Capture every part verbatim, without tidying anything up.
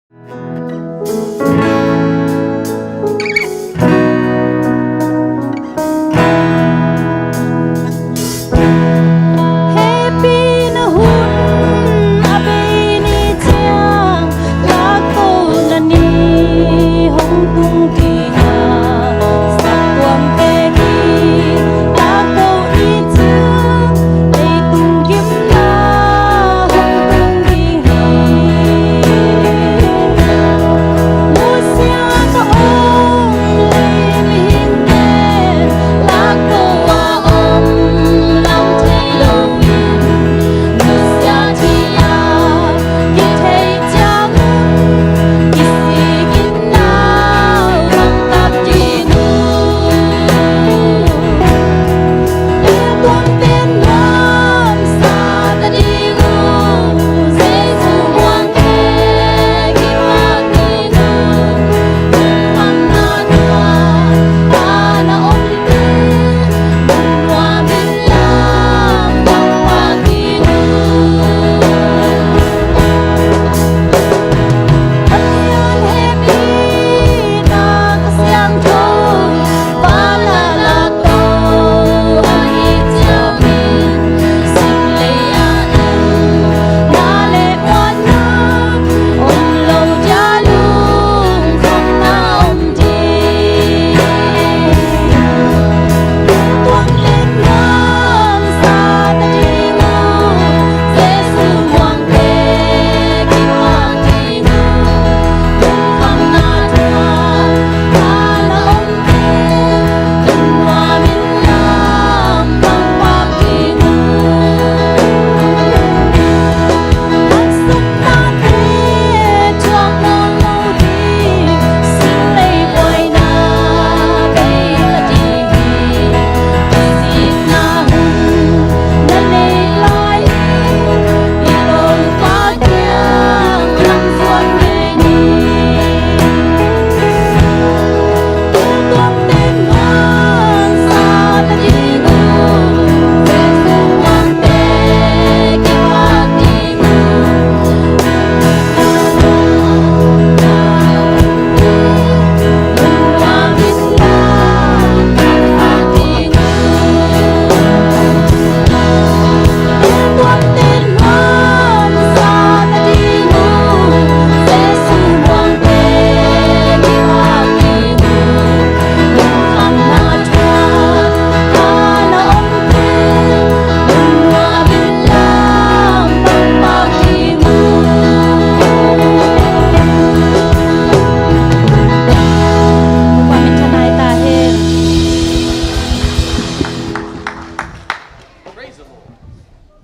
Hehpihna hun a bei ni ciang, lakto na ni hong tung ding a, saptuam pek in lakto ni ciang, leitung gimna hong tung ding hi. Musia ka om lei mihingte, lakto a om lam thei lo in, musia thia kithei ciang un, kisik in nau hong tap ding uh.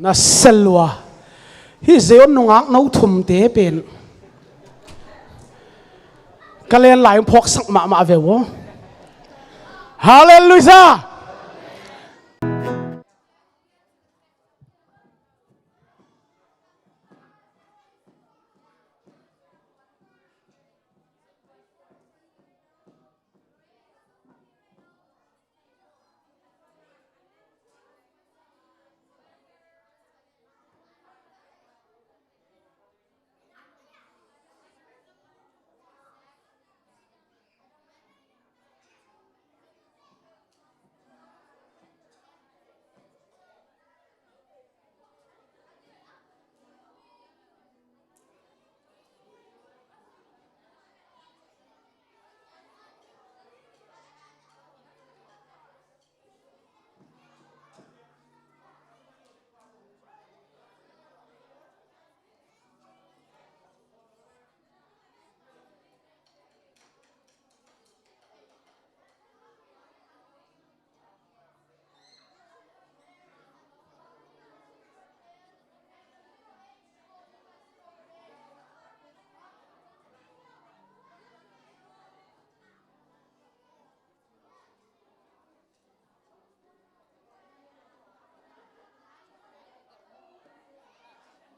Na selua. Hih Zion nungak no thumte pen ka len lai phawksak mahmah ve uh. Halleluiah.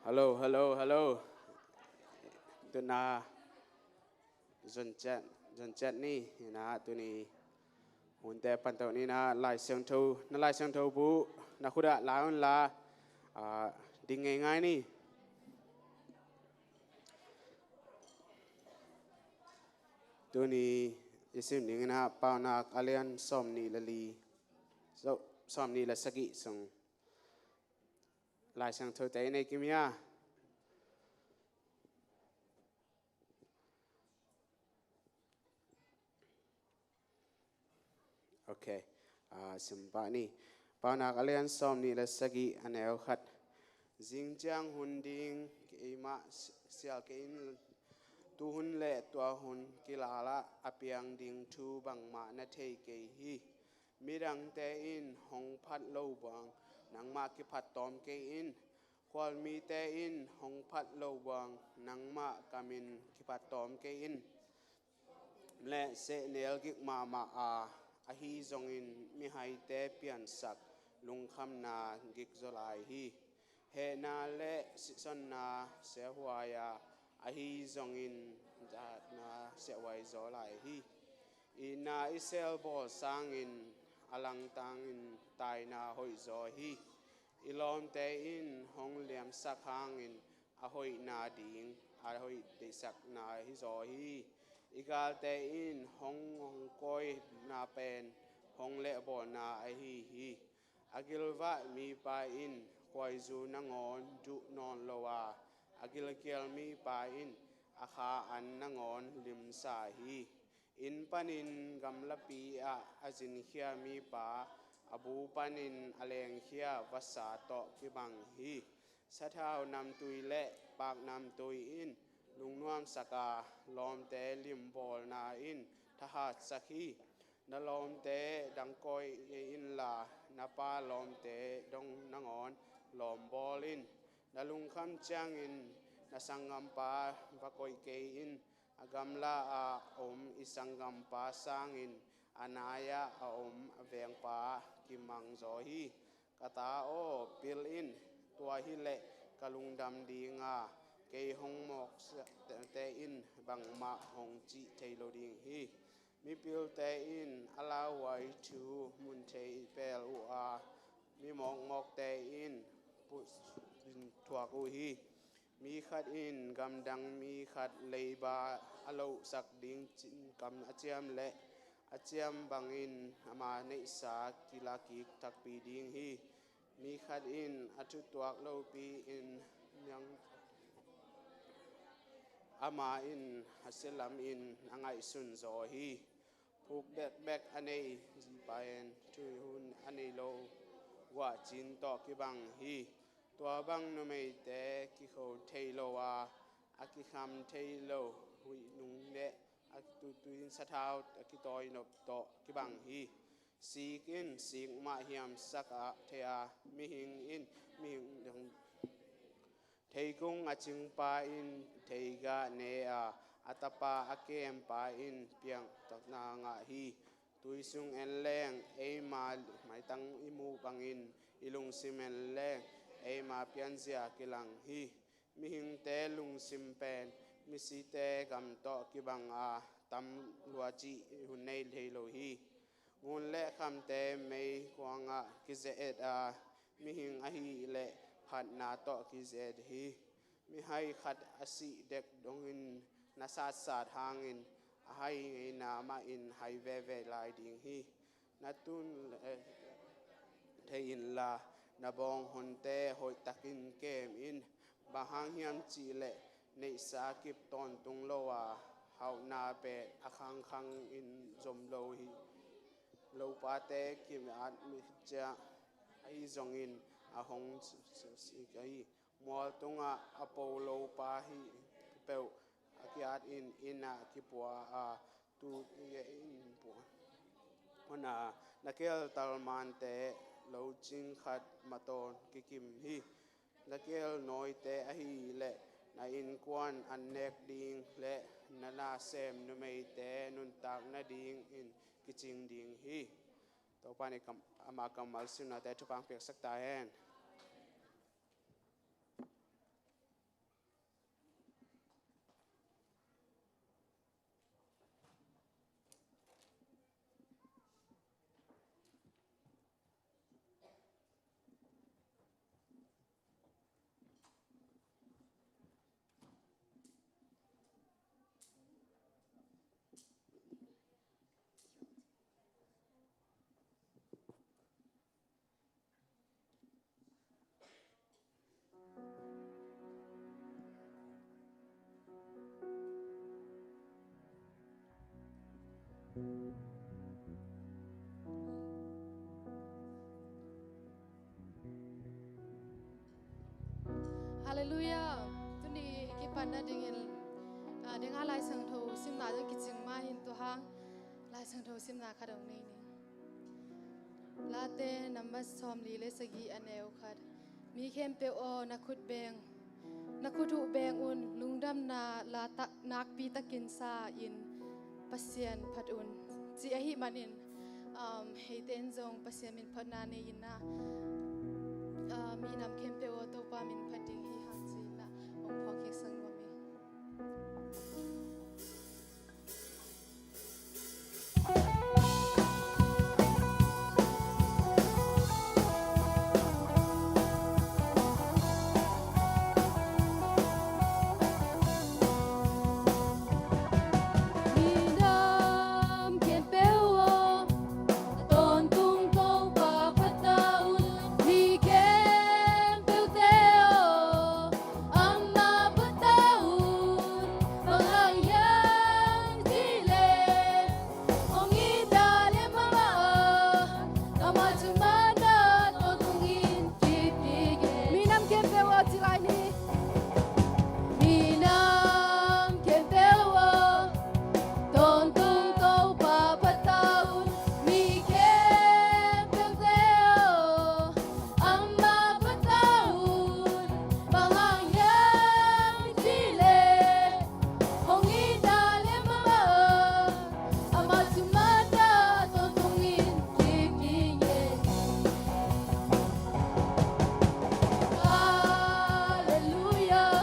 Hello, hello, hello. Tuna zonciat, zonciat ni, ina tuni hunte panto ni na Lai Siangtho, na Lai Siangtho bu na khuda la un la, ah, ding ngeingai ni. Tuni i sim dingin ah Paunak a lian sawmnih le li, so, sawmnih le sagih sung Lai Siangtho te i nei kim hia? Ok. Ah, sim pah ni. Paunak a lian sawmnih le sagih, a neu khat. Zing ciang hun ding keimah sial kei in, tuhun le tua hun kilalah a piang ding thu bangmah na thei kei hi. Midangte in hong phat lo buang nangmah kiphat tawm kei in. Khualmite in hong phat lo buang nangmah kamin kiphat tawm kei in. Le sehnel gik mahmah a, ahi zongin mihaite piansak lungkhamna gik zaw lai hi. Hehna le sihsonna siahuai a, ahi zongin zatna siahuai zaw lai hi. Itna i sel bawl sangin a langtangin taina hoih zaw hi. I lawmte in hong liamsak hangin a hoihna ding a hoih deihsakna hi zaw hi. I galte in hong, hong kawina pen hong lehbawlna ahi hi. A gilvah mipa in khuaizu nangawn duh nawn lo a, a gilkial mipa in a kha an nangawn limsa hi. Inn panin gamlapi ah a zinkhia mipa a bu panin a lengkhia vasa tawh kibang hi. Sathau namtui le pak namtui in lungnuamsak a, lawmte limbawlna in thahatsak hi. Na lawmte dangkawi inla, na pa lawmte dong nangawn lawmbawl in. Na lungkham ciangin na sanggampa va koih kei in. A gamla ah om i sanggampa sangin a nai-ah a om a vengpa kimang zaw hi. Ka ta aw, pil in, tua hileh ka lungdam ding a, kei hong mawkte in bangmah hong cih thei lo ding hi. Mipilte in a lauhuai thu mun thei pel uh a, mi mawkmawkte in puh thuak uh hi. Mi khat in gamdang mi khat leiba a lohsak ding cinkam a ciam leh a ciam bangin ama neihsa kilakik takpi ding hi. Mi khat in a thutuak lopi in niang ama in a silam in a ngaihsun zaw hi. Phuk bekbek a nei zipa in thuihun a nei lo guahcin tawh kibang hi. Tua bang numeite kikho thei lo a, a kikham thei lo huih nung le a tutuin sathau a kitawi nop tawh kibang hi. Sik in sik mah hiamsak a thei a, mihing in mihing dang theikung a cingpa in theigah ne a, a tapa a kempa in piangthakna ngah hi. Tui sung en leng eima maitang i muh bangin i lungsim en leng eima pianzia kilang hi. Mihingte lungsim pen misite gam tawh kibang a, tam lua cih hun nei thei lo hi. Ngun le khamte meikuangah kize-et a, mihing ahih leh phatna tawh kize-et hi. Mihai khat a sih dek dongin na satsat hangin a hai ngeina mahin hai veve lai ding hi. Na tun le thei inla, na bawnghonte hoihtakin kem in. Bang hang hiam cihleh neihsa kip tawntung lo a, hauhna pen a khangkhang in zom lo hi. Lopate ki-at mi cia ahi zongin a hong sik ahi. Mual tungah a po lopa hi peuh a ki-at in, inn ah kipua a, tu in pua. Hona na kel talmante lo cing khat matawn kikim hi. Na kel nawite ahih leh na innkuan an nek ding le na nasem numeite nuntak nadingin kicing ding hi. Topa in ama kammal simnate thupha piaksak ta hen. Halleluiah. Tuni i kipan nadingin, ah, ding a Lai Siangtho simna zong kicing mah hi in, tua hang Lai Siangtho simna khat hong nei ni. Late number sawmli le sagih, a neu khat. Mi khempeuh aw, na khut beng, na khut huh beng un, lungdamna la tak, nakpi takin sa-in Pasian phat un, ci ahih manin, um, eite in zong Pasian min phatna nei in ah, um, minam khempeuh aw, Topa min phat ding hi hang, ci-in ah hong phuak kik sak nuam hi. Minam khempeuh aw, a tawntung Topa phat ta un. Mi khempeuhte aw, amah phat ta un. Bang hang hiam cih leh, hong it a lem amah, amah thaman a tawntungin kip kik hi. Minam khempeuh aw, ci lai ni. Minam khempeuh aw, tawntung Topa phat ta un. Mi khempeuhte aw, amah phat ta un. Bang hang hiam cih leh, hong it a lem amah, amah thaman a tawntungin kip kik hi. Halleluiah,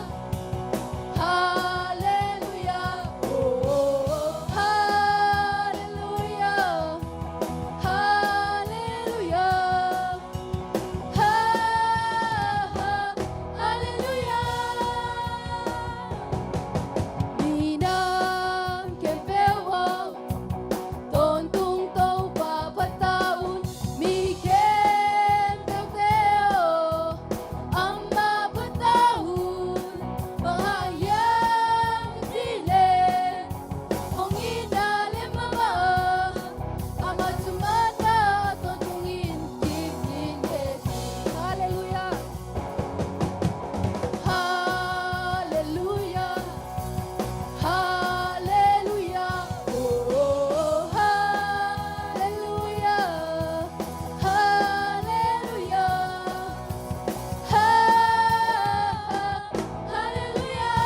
halleluiah, oh, oh, oh, halleluiah, halleluiah, ha, ha, halleluiah. Minam khempeuh aw, tawntung Topa phat ta un. Mi khempeuhte aw, amah phat ta un. Bang hang hiam cih leh, hong it a lem amah, amah thaman a tawntungin kip kik hi. Halleluiah. Halleluiah. Halleluiah, oh, oh, halleluiah, halleluiah, ha, ha, halleluiah,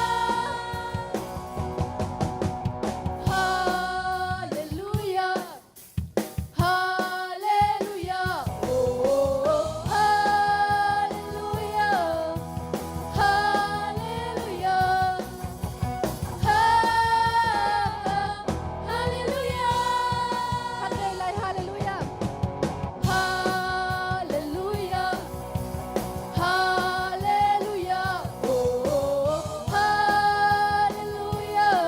halleluiah. Halleluiah, oh, oh, halleluiah, halleluiah, ha, ha, halleluiah. Khat vei lai, halleluiah. Halleluiah, halleluiah, oh, oh, halleluiah,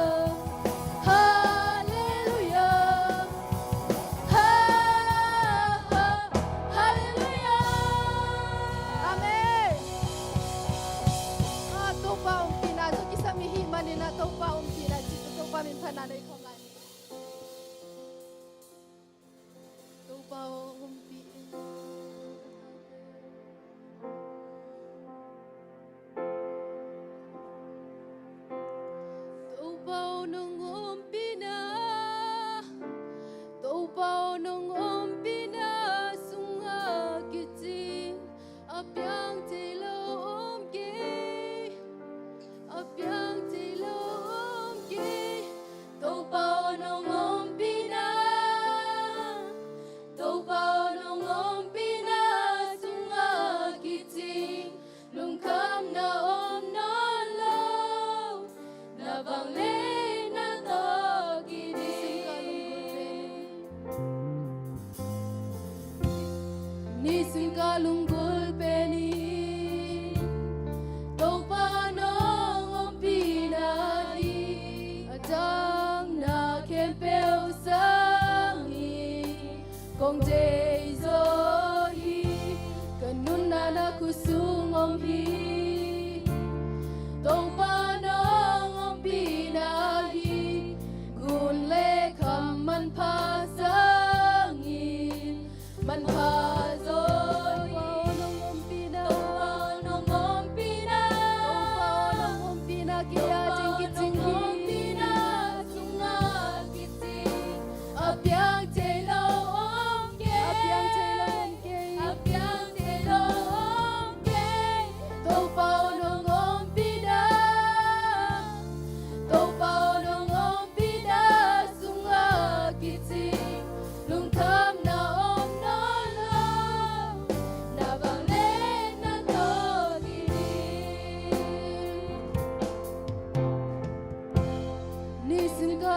halleluiah. Ha, ha, halleluiah. Amen. Ah, Topa ompihna zong kisam i hih manin ah, Topa ompihna cih, Topa min phatna nei khawm lai ni. Topa aw, ompih in. Topa aw, nong ompihna, Topa aw, nong ompihna sungah kicing a piang thei lo om kei, a piang thei lo om kei. Topa aw, nong ompihna, Topa aw, nong ompihna sungah kicing lungkhamna om nawn lo, na vangliatna tawh kiding. Nisim ka lunggulh pen in, Topa nong ompihna hi. A dang na khempeuh sangin kong deih zaw hi. Ka nuntakna khutsung om hi. Topa nong ompihna hi. Gun le kham manpha sangin manpha zaw hi. Topa nong ompihna, Topa nong ompihna,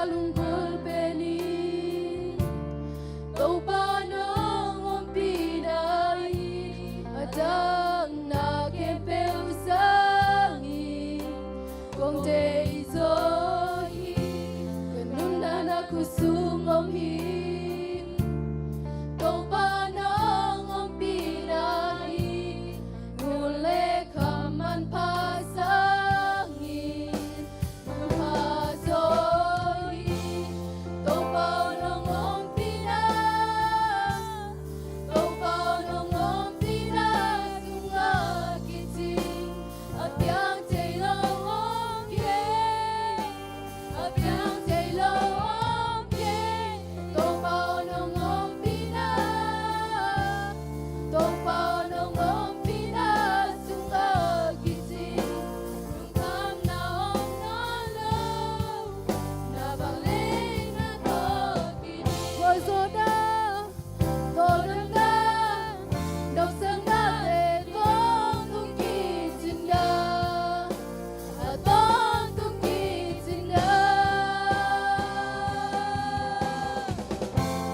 Lunggulh pen in Topa nong ompihna in a dang na khempeuh sangin kong deih zaw hi. Ka nuntakna khutsung om hi. Topa nong ompihna in ngun le kham manpha sangin Topa aw nong ompihna sungah kicing lungkhamna om nawn lo, na vangliatna tawh kiding. Khualzawhna, tawldamna, nopsaknate tawntung kicin na, a tawntung kicin na.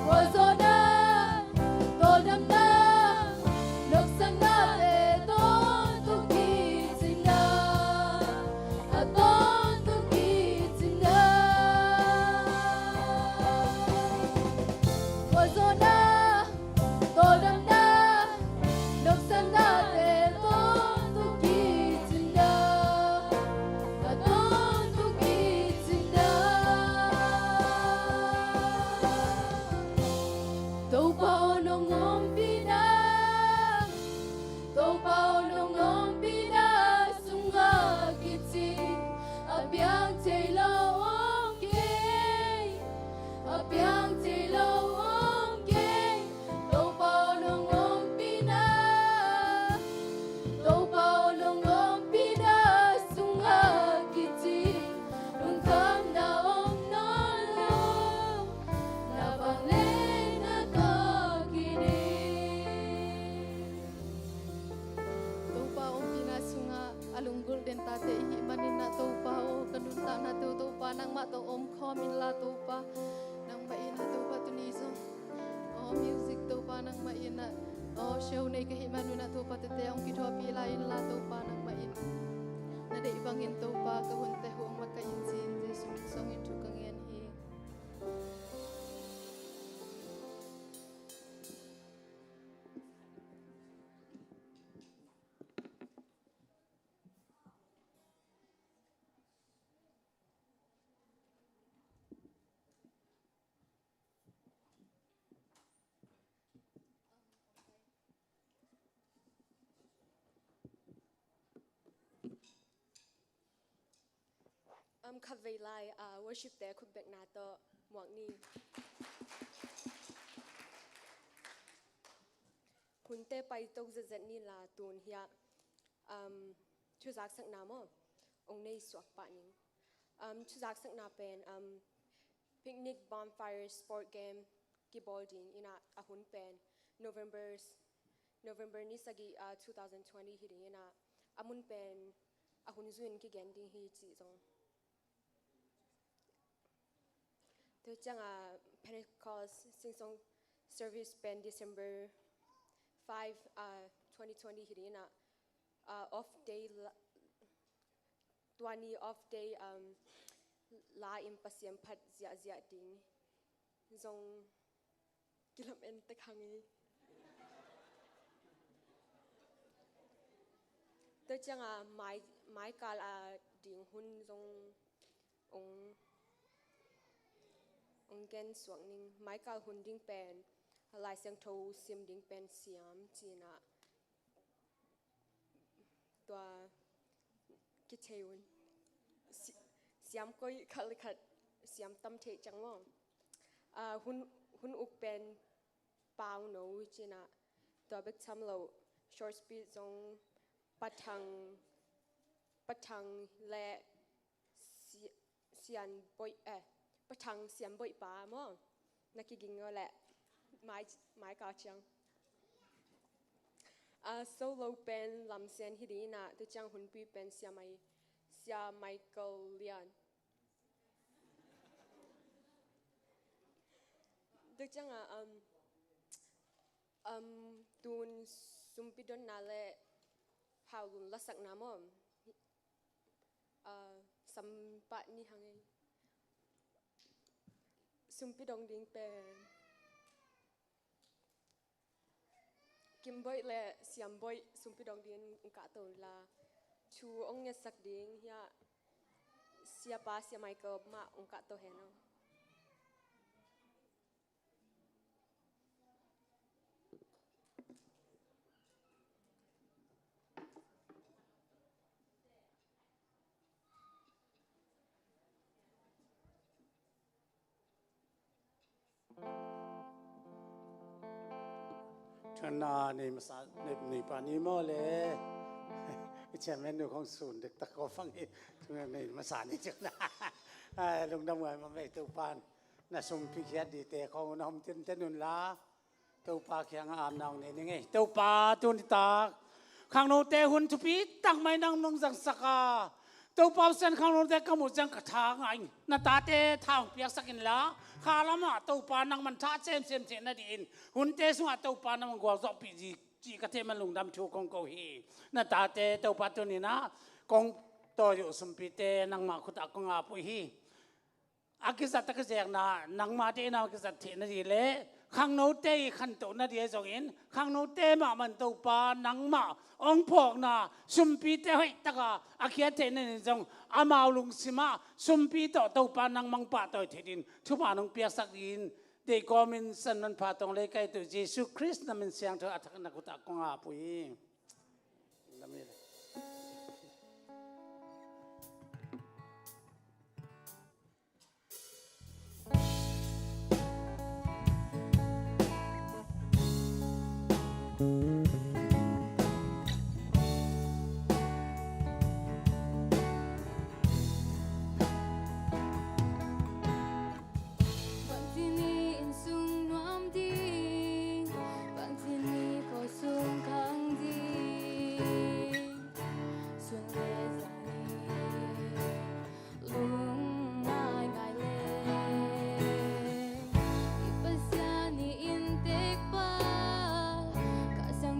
Khualzawhna, tawldamna, nopsaknate tawntung kicin na, a tawntung kicin na. Khualzawhna, tawldamna, nopsaknate tawntung kicin na, a tawntung kicin na. Topa aw nong ompihna, Topa aw nong ompihna sungah kicing a piang thei lo om kei, a piang thei lo om kei. Topa aw nong ompihna, Topa aw nong ompihna sungah kicing lungkhamna om nawn lo, na vangliatna tawh kiding. Topa ompihna sungah a lunggulh den tate i hih manin ah Topa aw, ka nuntaknate uh Topa nangmah tawh omkhawm inla Topa, nangmah in ah Topa tuni zong aw music Topa nangmah in ah aw show nei ka hih manun ah Topa tete hong kithuahpih lai inla Topa nangmah in na deih bangin Topa ka hunte hong makaih in ci-in Jesuh min suangin thu ka ngen hi. Um, khatvei lai, uh, worship te khutbetna tawh muak ni. Hunte paito zetzet ni la tun hiah, um, thuzaksakna maw ong nei suak pah ning. Um, thuzaksakna pen, um, Picnic Bonfire Sport Game kibawl ding inah a hun pen November, November ni sagih, ah, two thousand twenty hi ding inah a mun pen a hun zuin kigen ding hi cih zong. Tua ciangah Pentecost Sing Song service pen December five, ah, twenty twenty hi ding inah, ah, off day la, tua ni off day, um, la in Pasian phat ziahziah ding zong kilamen tek hang hi. Tua ciangah mai, maikal a ding hun zong ong, ong gen suak ning. Maikal hun ding pen Lai Siangtho sim ding pen siam ci-in ah tua kithei un. Si-, siam koi khat le khat siam tam thei ciang maw. Ah, hun, hun uk pen pau no ci-in ah tua bek tham lo short speech zong Pa Thang, Pa Thang le Si-, Sian Boih, eh, Pa Thang Sian Boih pa maw? Na kiging aw leh mai, mai ka ciang. Ah, solo pen Lam Sian hi ding inah, tua ciang hunpui pen Sia Mai, Sia Michael Lian. Tua ciangah, um, um, tun sumpi donna le hau lun lasakna maw? Uh, sampah ni hang ei. Sumpi dong ding pen Kimboih le Siamboih sumpi dong dingin ong kahto inla, thu ong ngetsak ding hiah Siapa Sia Michael mah ong kahto hen aw. Thana nei masa, nei, nei pa ni maw le. I chairman nu khong sun dek tak ko fang hi. Thana nei masa ni thana. Ai, lungdam ngai ma mei Topan. Na sumpi khiat dite khong na hom tin ten un la. Topa kiangah amna ong nei ning ei. Topa tuni tak khangnote hun thupi tak mai nang nong zangsak a, Topa Pasian khangnote ka muh ciang ka tha ngai. Na tate tha ong piaksak inla, kha lamah Topa nangman tha semsem theih nadingin hunte sungah Topa nangman gualzawhpih zi cih ka theih man lungdam thu kong ko hi. Na tate Topa tuninah kong tawi uh sumpite nangmah khutah kong ap uh hi. A kizat a kizekna nangmah deihna a kizat theih nading le khangnote i khantoh nading ahi zongin khangnote mahmah in Topa nangmah ong phawkna sumpite hoih taka a khiat theih nading zong amau lungsimah sumpi tawh Topa nangmah pahtawi theih dingin thupha nong piaksak dingin deih kawmin san manpha tawng lei kai tuh Jesu Khrist na min siangtho a thak na khutah kong ap uh hi. Bangci ni inn sung nuam ding, bangci ni khuasung khang ding, sun le zan ni lung ngaingai le, i Pasian i inntek pa, Kha Siangtho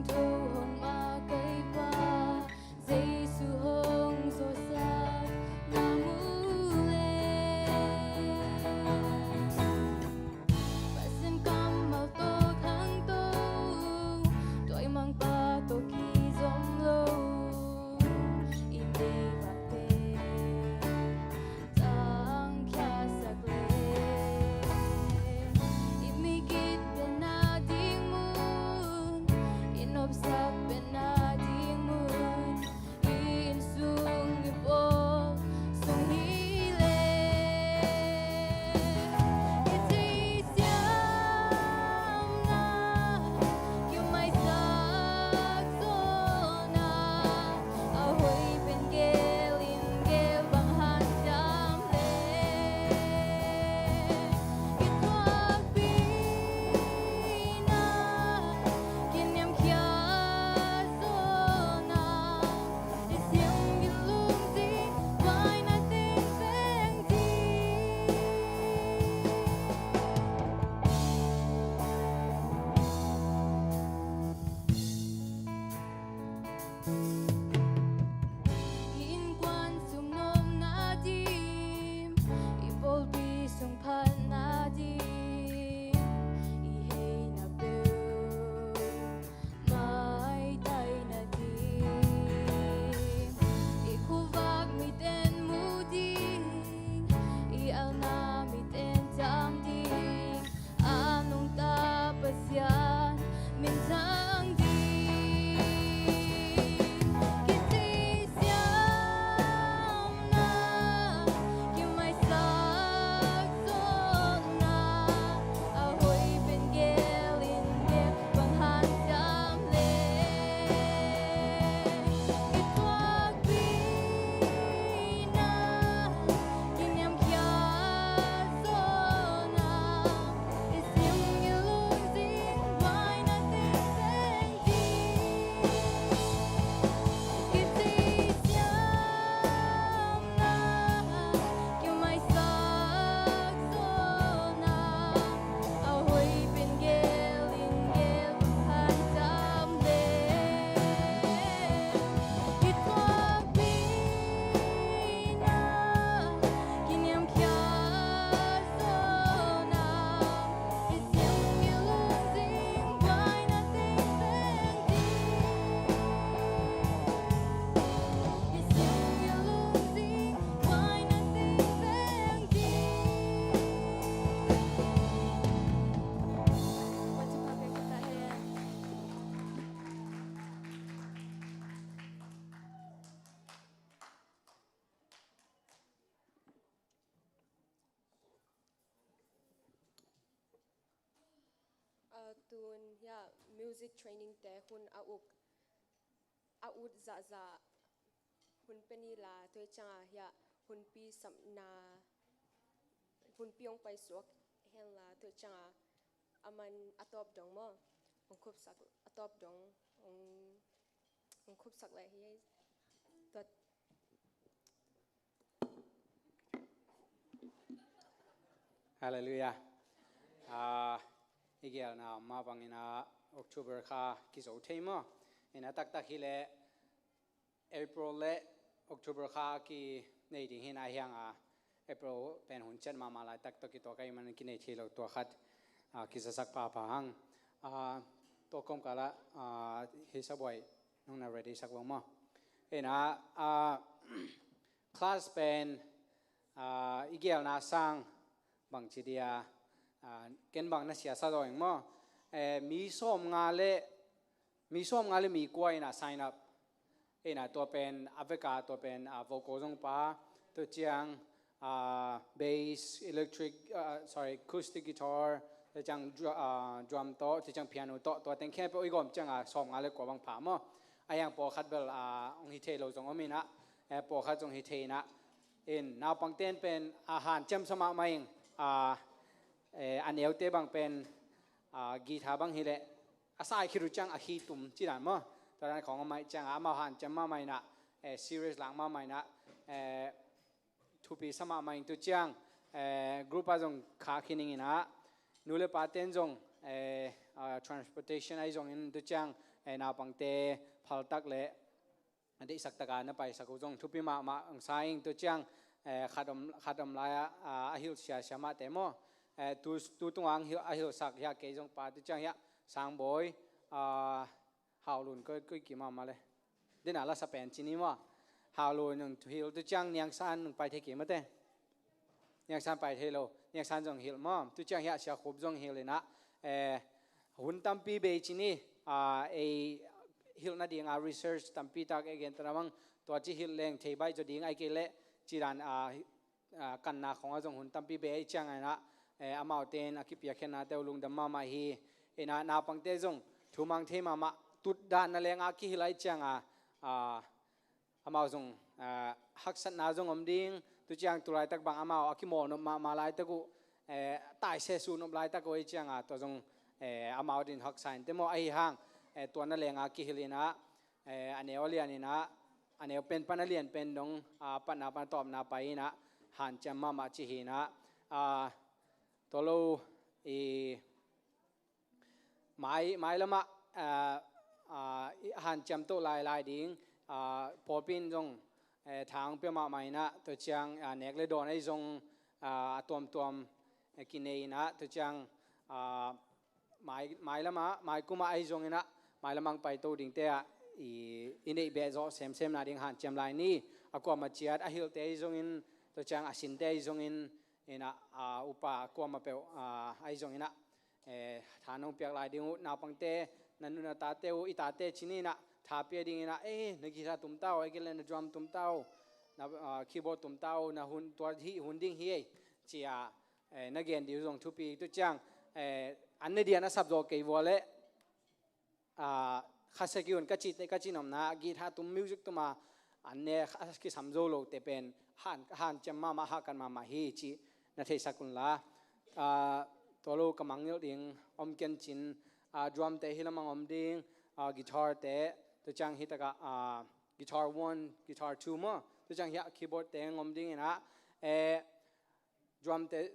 Tun hiah music training te hun a uk a ut zahzah hun pia ni la, tua hi ciangah hiah hunpi sapna hunpi hong paisuak hen la, tua hi ciangah a man a tawp dong maw, hong khupsak a tawp dong hong, hong khupsak leh hi. Tua Halleluiah. Ah, i gelna mah bangin ah October kha kizo thei maw? Ina taktak hileh April le October kha kinei ding hi na hiang a, April pen hun ciat mahmah laitak tawh kituak ahih manin kinei thei lo tua khat, ah, kizasak phapha hang. Ah, tua kawmkal ah, ah, hi Sabuai nong na ready sak lo maw? Ina, ah, class pen, ah, i gelna sang bangci dia, ah, ken bang na siasa zaw ing maw? Eh, mi sawm nga le, mi sawm nga le mi kua ina sign up. Ina tua pen a veka tua pen, ah, vocal zong pa, tua ciang, ah, bass, electric, ah, sorry, acoustic guitar, tua ciang dru-, ah, drum tawh, tua ciang piano tawh, tua teng khempeuh i gawm ciang, ah, sawm nga le kua bang pha maw? A hiang pawlkhat bel, ah, hong hi thei lo zong om ina, eh, pawlkhat zong hi thei ina. In, naupangten pen, ah, hanciam sa mahmah ing, ah, eh, a neute bang pen, ah, guitar bang hileh, a sai khit uh ciang a khi tum ci dan maw? Tua dan khawng a maih ciang, ah, amau hanciam mahmah ina, eh, serious lak mahmah ina, eh, thupi sa mahmah ing tu ciang, eh, group ah zong kha khin ing ina, nu le paten zong, eh, ah, transportation ahi zongin tu ciang, eh, naupangte phaltak le, a deihsak taka na paisak uh zong thupi mahmah ang sa ing tu ciang, eh, khat om, khat om lai ah, ah, a hilh siasia mahte maw? Eh, tu, tu tungah ang hilh, a hilhsak hiah kei zong pa tu ciang hiah Sangbawi, ah, Haulun koi, koi ki mahmah le. Dena lasa pen cini maw? Haulun nung hilh tu ciang Niangsan nung pai thei ki mate. Niangsan pai thei lo, Niangsan zong hilh maw? Tu ciang hiah Sia Khup zong hilh ina, eh, hun tampi bei cini, ah, ei hilh nadinga research tampi tak ei gen ta namang, tua ci hilh leng thei baih zaw ding ai kei leh, ci dan, ah, ah, kanna khawngah zong hun tampi bei ei ciang ina, eh, amaute in a kipiakkhiatnate uh lungdam mahmah hi, ina naupangte zong thumang thei mahmah, tut dan na lenga kihilh ai cianga, ah, amau zong, ah, haksatna zong om ding, tu ciang tu laitak bang amau a kimawh nop mahmah laitak uh, eh, taise su nop laitak uh ei cianga, tua zong, eh, amau din haksa in te maw ahi hang, eh, tua na lenga kihilh ina, eh, a neu a lian ina, a neu pen pan a lian pen dong, ah, patna pan tawpna pai ina, hanciam mahmah ci hi ina, ah, tua lo i mai, mai lamah, ah, ah, i hanciam to lailai ding, ah, pawlpi in zong, eh, thang pia mahmah ina, tua ciang, ah, nek le dawn ei zong, ah, a tuamtuam, eh, kinei ina, tua ciang, ah, mai, mai lamah, mai kumah ei zong ina, mai lamah ang paito dingte ah, i, i neih beh zawh semsem nading hanciam lai ni, a kuamah ciat, a hilhte ei zongin, tua ciang a sinte ei zongin, ina, ah, upa kuamah peuh, ah, ei zong ina, eh, tha nong piak lai ding uh, naupangte, na nu na tate uh, i tate cini ina, tha pia ding ina, eh, na guitar tum ta uh, ei kei le na drum tum ta uh, na, ah, keyboard tum ta uh, na hun, tua hi hun ding hi ei, cia, eh, na gen ding uh zong thupi tu ciang, eh, an ne dian a sap zaw kei vua le, ah, khasia kei un ka cite, ka cinomna, guitar tum, music tuma an ne a kisam zo lote pen, han, hanciam mahmah, hakan mahmah hi cih na theisak unla. Ah, tua lo ka mangngilh ding om ken cin, ah, drum te hi lamang om ding, ah, guitar te, tu ciang hi taka, ah, guitar one, guitar two maw, tu ciang hiah keyboard te ngom ding ina, eh, drum te,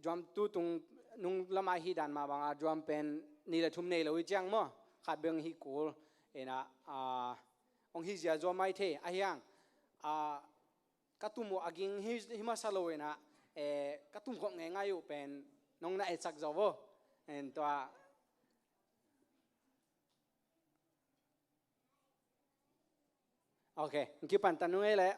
drum tu tung nung lamah hi dan mah banga drum pen ni le thum nei lo hi ciang maw, khat beng hi kul ina, ah, ong hi zia zua mai thei, a hiang, ah, ka tum uh a ging hi, hi masa lo ina, eh, ka tum khawh ngeingai uh pen nong na etsak zo vo. En tua. Ok, kipan ta nung ei le.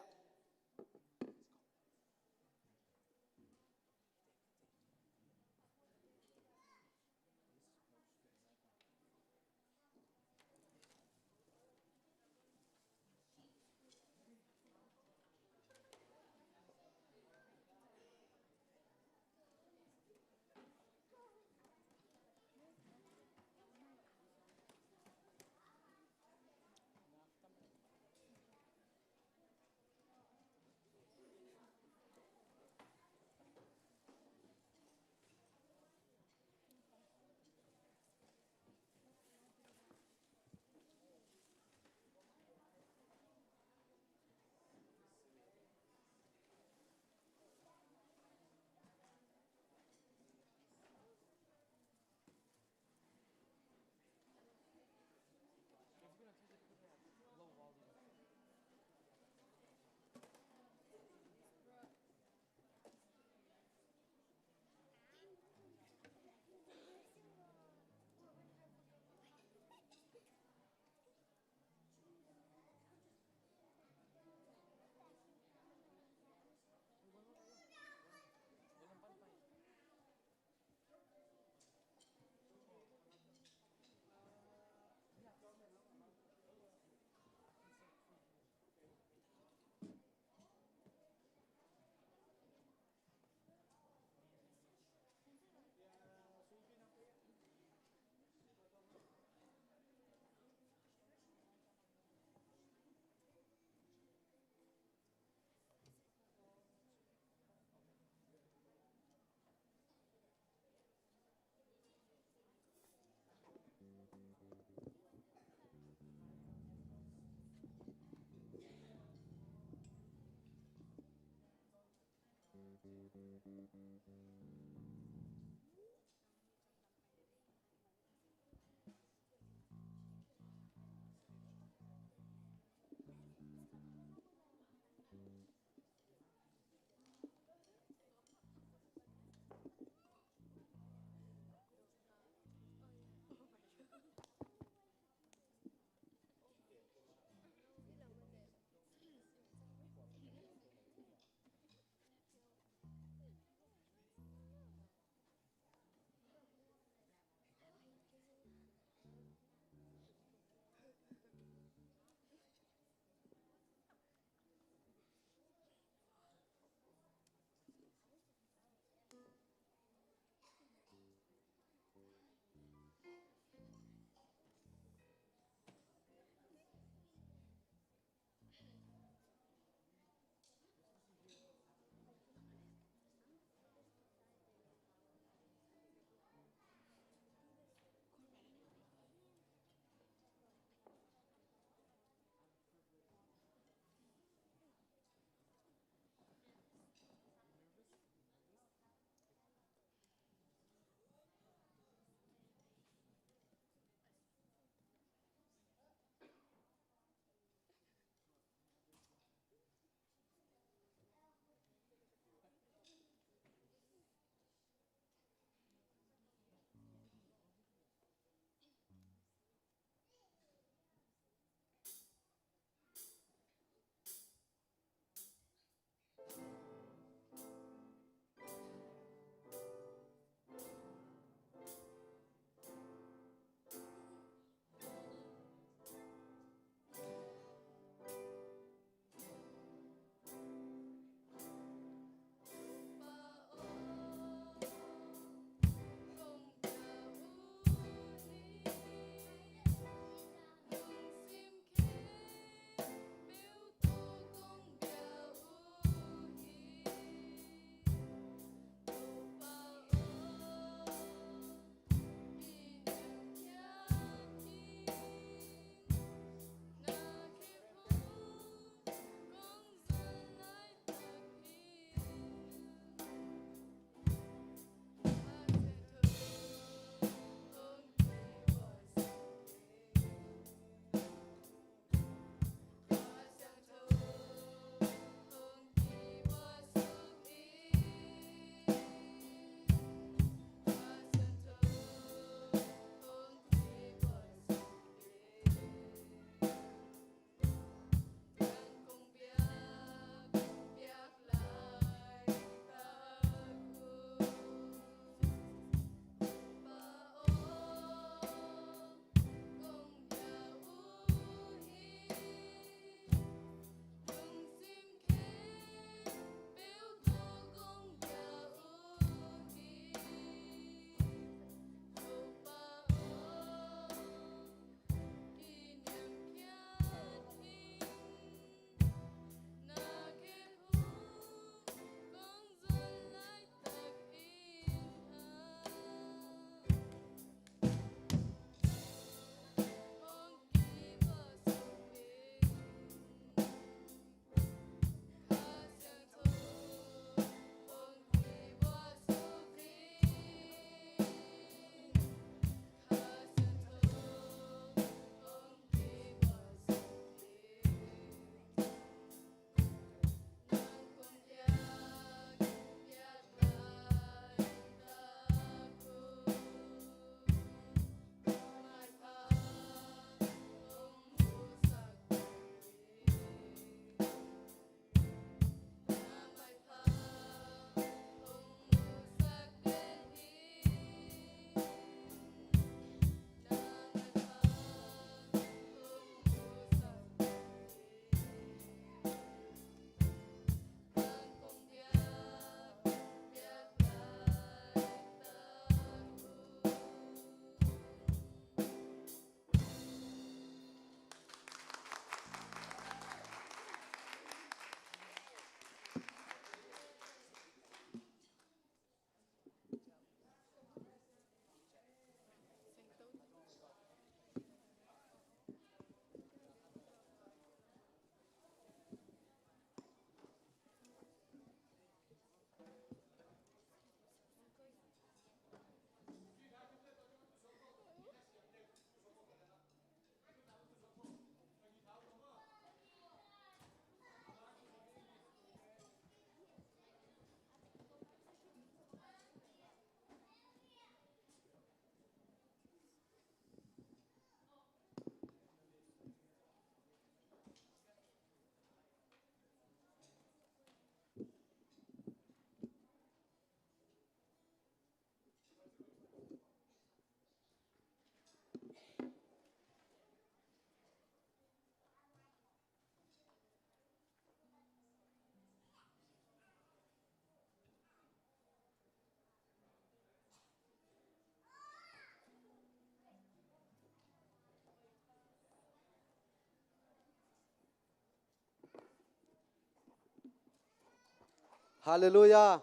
Halleluiah.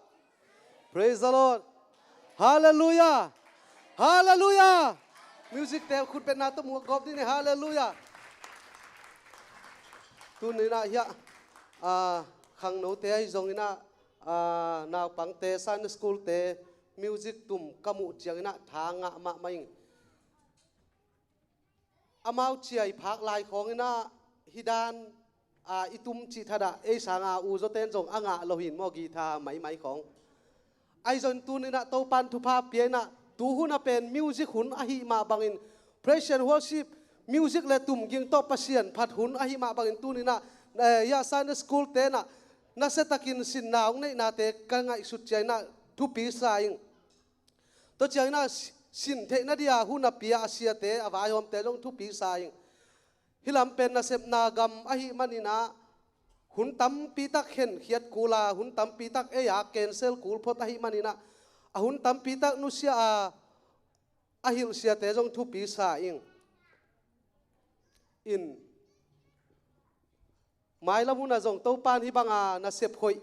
Praise the Lord. Halleluiah. Halleluiah. Music te khutbetna tawh muak gawp dih ni. Halleluiah. Tuni-in ah hiah, ah, khangnote ahi zongin ah, ah, naupangte, Sunday school te, music tum ka muh ciangin ah tha ngah mahmah ing. Amau ciah i phak lai khawngin ah hih dan, ah, i tum cih thadah ei sanga u zawten zong a ngah lo hi maw, guitar maimai khawng. Ahi zongin tuni-in ah Topan thupha pia-in ah, tu hun a pen music hun ahih mah bangin, praise and worship, music le tum ging tawh Pasian phat hun ahih mah bangin tuni-in ah, eh, hiah Sunday school te-in ah nasiatakin sinna hong neihnate ka ngaihsut ciangin ah thupi sa ing. Tua ciangin ah si-, sin theihna dia hun a pia a siate, a vaihawmte zong thupi sa ing. Hih lam pen nasepna gam ahih manin ah hun tampi tak henkhiat kul a, hun tampi tak ei a cancel kul phot ahih manin ah, a hun tampi tak nusia a, a hilh siate zong thupi sa ing. In mailam hun ah zong Topan hih banga nasep hoih,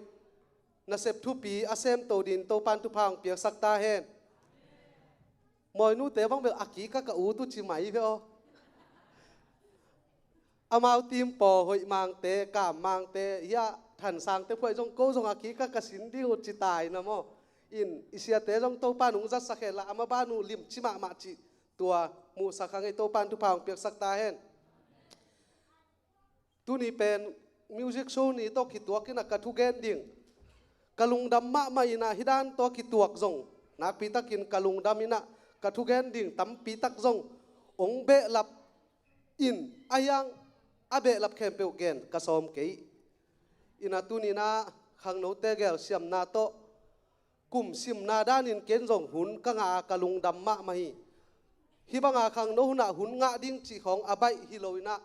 nasep thupi a semto dingin Topan thupha hong piaksak ta hen. Mawi nute bang bel a kik ah ka ut uh ci mai ve aw. Amau team pawl Hoih Mangte, Kam Mangte, hiah Than Sangte phuai zong ko zong a kik ah ka sin ding uh ci tai na maw. In i siate zong Topan hong zatsak hen la, a maban uh limci mahmah cih tua muhsak hang ei. Topan thupha hong piaksak ta hen. Tuni pen music show ni tawh kituak in ah ka thugen ding, ka lungdam mahmah in ah, hih dan tawh kituak zong nakpi takin ka lungdam in ah, ka thugen ding tampi tak zong hong behlap in, a hiang a behlap khempeuh gen ka sawm kei. In ah tuni-in ah khangnote gelsiamna tawh kum simna danin ken zong hun ka ngah a, ka lungdam mahmah hi. Hih banga khangno hun ah hun ngah ding cih khawng a baih hi lo in ah,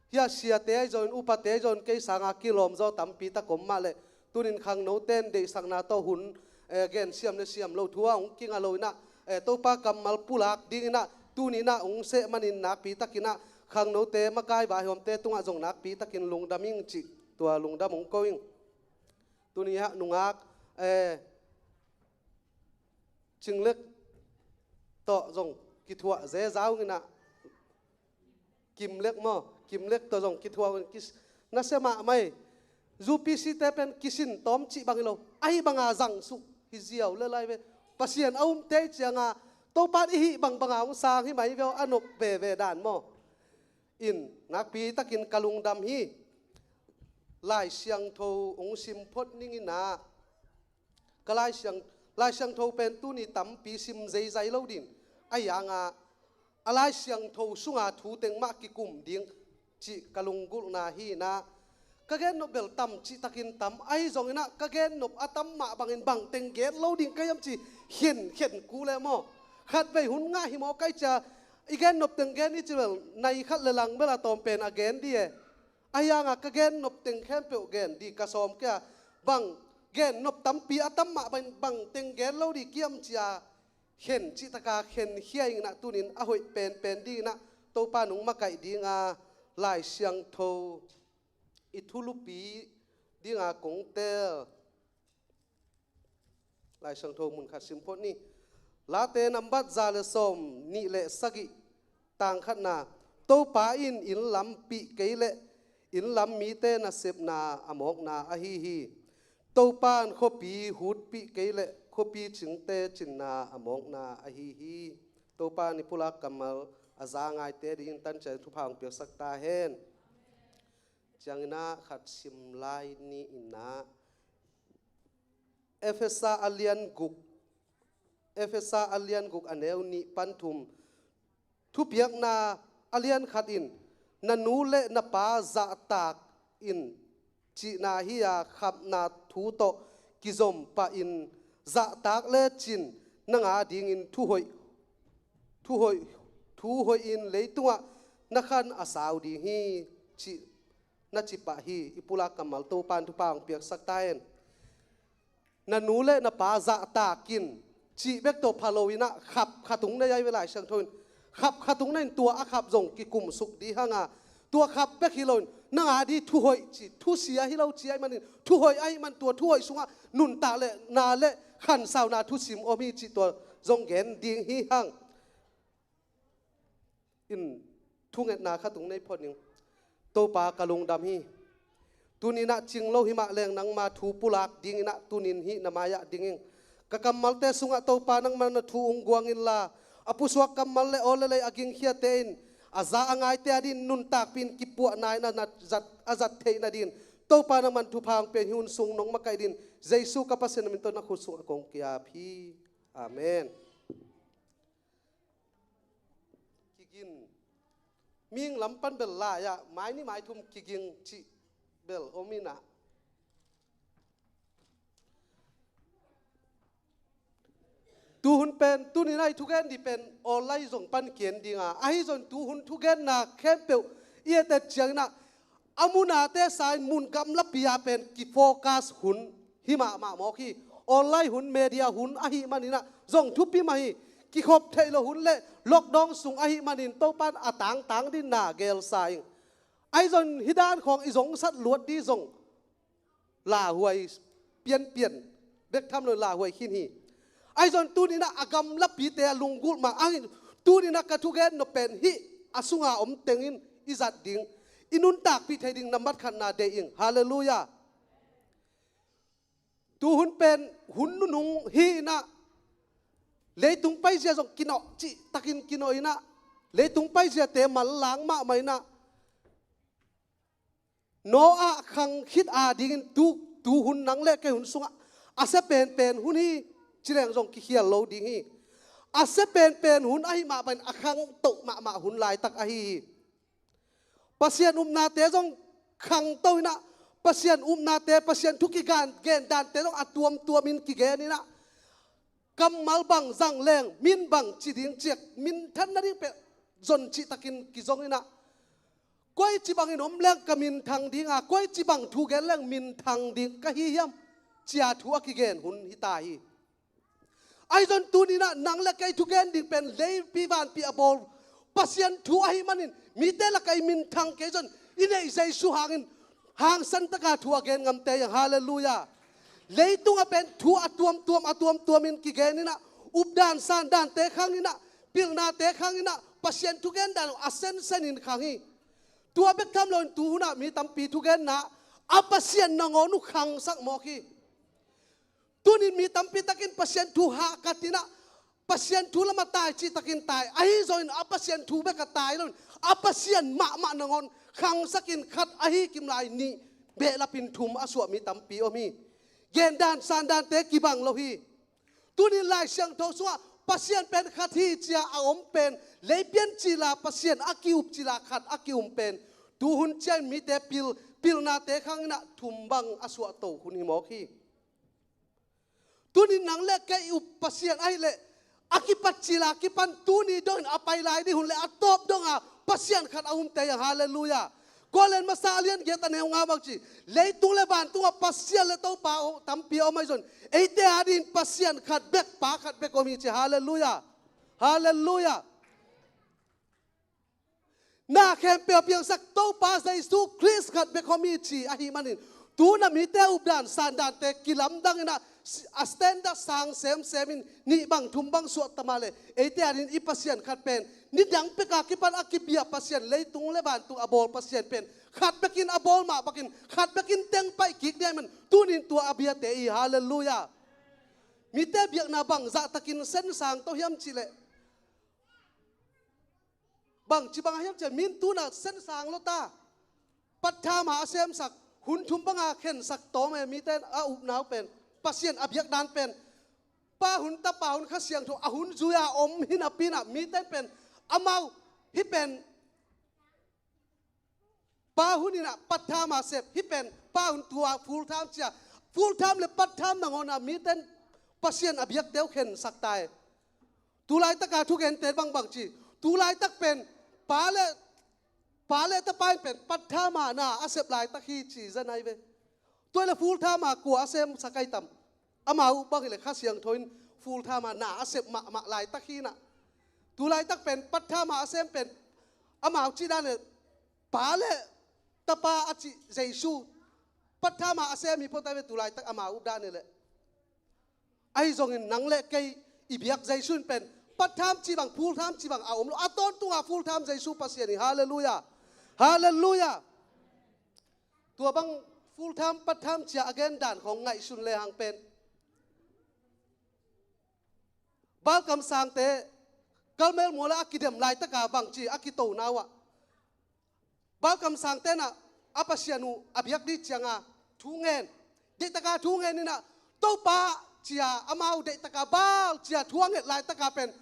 hiah siate ahi zongin, upate ahi zongin, kei sanga kilawm zaw tampi tak om mah leh, tunin khangnote in deihsakna tawh hun, eh, gensiam le siam lo thu ah hong kinga lo in ah, eh, Topa kammal pulak dingin ah tuni-in ah hong seh manin nakpi takin ah khangnote, makai, vaihawmte tungah zong nakpi takin lungdam ing cih tua lungdam hong ko ing. Tuni ah nungak, eh, Cinglek tawh zong kithuah zezau in ah, Kimlek maw, Kimlek tawh zong kithuah in kis-, nasia mahmah hi. UPC te pen kisin tawm cih bang hi lo, ahi banga zangsuk hi ziau le lai ve. Pasian a umte cianga Topan i hih bangbanga hong sang hi mai ve aw, a nop veve dan maw. In nakpi takin ka lungdam hi. Lai Siangtho hong sim phot ning in ah, ka Lai Siang, Lai Siangtho pen tuni tampi sim zeizai lo ding, a hiang ah a Lai Siangtho sunga thu teng mah kikum ding cih ka lunggulhna hi in ah, ka gennop bel tam cih takin tam, ahi zongin ah ka gennop a tam mah bangin bang teng gen lo ding ka hiam ci khenkhen kul e maw. Khatvei hun ngah hi maw kai cia, i gennop teng gen i ci bel, nai khat le lang bel a tawm pen a gen dih e. A hiang ah ka gennop teng khempeuh gen dih ka sawm kei a, bang gennop tampi a tam mah bang, bang teng gen lo dih ka hiam cia khen cih taka khenkhia in ah, tunin a hoih penpen dingin ah Topa nung makaih dinga Lai Siangtho i thulupi dinga kong tel. Lai Siangtho mun khat sim phot ni. Late nambat za le sawm nih le sagih, tang khatna. Topa in inn lampih kei leh inn lam mite nasepna a mawkna ahi hi. Topa in khuapi hutpih kei leh khuapi cingte cinna a mawkna ahi hi. Topa in i pulak kammal a za ngaite dingin tancian thupha hong piaksak ta hen. Ciangin ah khat sim lai ni in ah, Efesa a lian guk, Efesa a lian guk a neu nih pan thum. Thupiakna a lian khat in, na nu le na pa zahtak in cihna hi a, khapna thu tawh kizom pah in zahtak lecin nang a dingin thuhoih, thuhoih, thuhoih in leitungah na khan a sau ding hi cih na ci pah hi. I pulak kammal Topa in thupha hong piaksak ta hen. Na nu le na pa zahtak in cih bek tawh pha lo in ah, khap khat hong nei ahi ve Lai Siangtho in. Khap khat hong nei in, tua a khap zong kikumsuk dih hang a, Tua khap bek hi loin, nang a di thuhoih ci, thusia hi lo ci ahih manin, thuhoih ahih man tua thuhoih sungah nuntak le na le khansauna thusim om hi ci tua zong gen ding hi hang. In thungetna khat ung nei phot ning. Topa ka lungdam hi. Tuninah cing lo himah leng nangma thu pulak dinginah tunin hih na mai-ah ding ing. Ka kammalte sungah Topa nangma na thu ung guang inla, a pusuak kammal le aw le lei a gingkhiate in a za a ngaite a din nuntakpi in kipuahna in a zat, a zat theih nadin Topa nangman thupha hong pia in hi hun sung nong makaih din Jesu ka Pasian na min tawh na khut sungah kong kiap hi. Amen. Kigin. Ming lam pan bel lai-ah mai ni mai thum kiging cih bel om inah. Tuhun pen tuninah i thugen dih pen online zong pan kian dinga ahi zong tuhun thugenna khempeuh i etet cianginah a munate sa in mun gamlapi-a pen kifocus hun hi mahmah mawk hi. Online hun, media hun ahih maninah zong thupi mah hi. Kikhop theih lo hun le lockdown sung ahih manin Topan a tangtang din na gelsa ing. Ahi zong hih dan khawng i zongsat luat dih zong lauhuai pianpian bek tham lo lauhuai khin hi. Ahi zong tuninah a gamlapite a lunggulh mah angin tuninah ka thugen nop pen hih a sunga om tengin i zat ding, i nuntakpih thei ding nambat khatna deih ing. Halleluiah. Tuhun pen hun nunung hi inah leitung paizia zong kinawh cihtakin kinawh inah leitung paiziate manlang mahmah inah Noah khang khit a dingin tu, tuhun nang le kei hun sungah a sia penpen hun hi. Cileng zong kikhial lo ding hi. A sia penpen hun ahi mah bangin a khangtoh mahmah hun laitak ahi hi. Pasian upnate zong khangto inah Pasian upnate, Pasian thu kigan gendante zong a tuamtuamin kigen inah kammal bang zang leng min bang ci ding ciak minthan nading peh zon cihtakin kizong inah koi ci bangin om leng ka minthang dinga koi ci bang thu gen leng minthang ding ka hi hiam cia thu a kigen hun hita hi. Ahi zong tuninah nang le kei thugen ding pen leipi vanpi a bawl Pasian thu ahih manin mite lakah i minthang kei zong i neih Jesu hangin hangsan taka thu a gen ngamte hi hang. Halleluiah. Leitungah pen thu a tuamtuam a tuamtuamin kigen inah updan sandante khang inah pilnate khang inah Pasian thugen dan a sensenin khang hi. Tua bek tham loin tuhunah mi tampi thugenna a Pasian nangawn uh khangsak mawk hi. Tunin mi tampi takin Pasian thu hahkat inah Pasian thu lamah tai cihtakin tai ahi zongin a Pasian thu bek a tai loin a Pasian mahmah nangawn khangsakin khat ahi kimlai nih behlapin thum a suah mi tampi om hi. Gendan sandante kibang lo hi. Tunin Lai Siangtho sungah Pasian pen khat hi cia a om pen leipian cila Pasian a ki-up cila khat a ki-um pen tuhun ciang mite pil, pilnate khang inah thum bang a suahto hun hi mawk hi. Tunin nang le kei up Pasian ahih leh a kipat cila kipan tuni dongin a pai lai ding hun le a tawp donga Pasian khat a umte hi hang. Halleluiah. Korin masa a lian giat a neu nga bang ci, leitung le vantungah Pasian le Topa tampi a om ahi zong eite a dingin Pasian khat bek, Pa khat bek om hi ci. Halleluiah. Halleluiah. Na khempeuh a piangsak Topa Jesu Khrist khat bek om hi ci ahih manin tuna mite updan sandante kilamdang inah a standard sang semsemin nih bang thum bang suah ta mah leh eite a dingin i Pasian khat pen nidang peka kipan a kibia Pasian, leitung le vantung a bawl Pasian pen khat bekin a bawl mah bakin khat bekin teng paih kik ding ahih man tunin tua a biate hi. Halleluiah. Mite biakna bang zahtakin sensang to hiam cihleh bangci bang a hiam ciah min tuna sensang lo ta. Pathama a semsak hun thum banga khensak tawm e mite a upnau pen Pasian a biakdan pen Pa hun Tapa hun Kha Siangtho a hun zuia om hinapinah mite pen amau hih pen Pa hun inah pathama sep hih pen Pa hun tua full time cia full time le patham nangawnah mite Pasian a biakte uh khensak ta e. Tulaitaka thugente bangbang ci. Tulaitak pen pa le pa le tapa in pen pathama na a sep laitak hi ci zanai ve. Tua le full time a kua a sem sakai tam. Amau bang hi le Kha Siangtho in full time a na a sep mahmah laitak hi na. Tulaitak pen pathama a sem pen amau ci dan le Pa le Tapa a cih Jesu, pathama a sem hi phot ai ve, tu laitak ama updan hi leh. Ahi zongin nang le kei i biak Jesu in pen patham cih bang, full time cih bang a om lo. A tawntunga full time Jesu Pasian hi. Halleluiah. Halleluiah. Tua bang full time, patham ci-a a gen dan khawng ngaihsun lehang pen Baal kamsangte Karmel mual ah a kidem laitaka bangci a kito na uh ah, Baal kamsangte in ah a Pasian uh a biak ding cianga thu ngen, deihtaka thu ngen in ah, Topa ci-a amau deihtaka Baal ci-a thu a nget laitaka pen,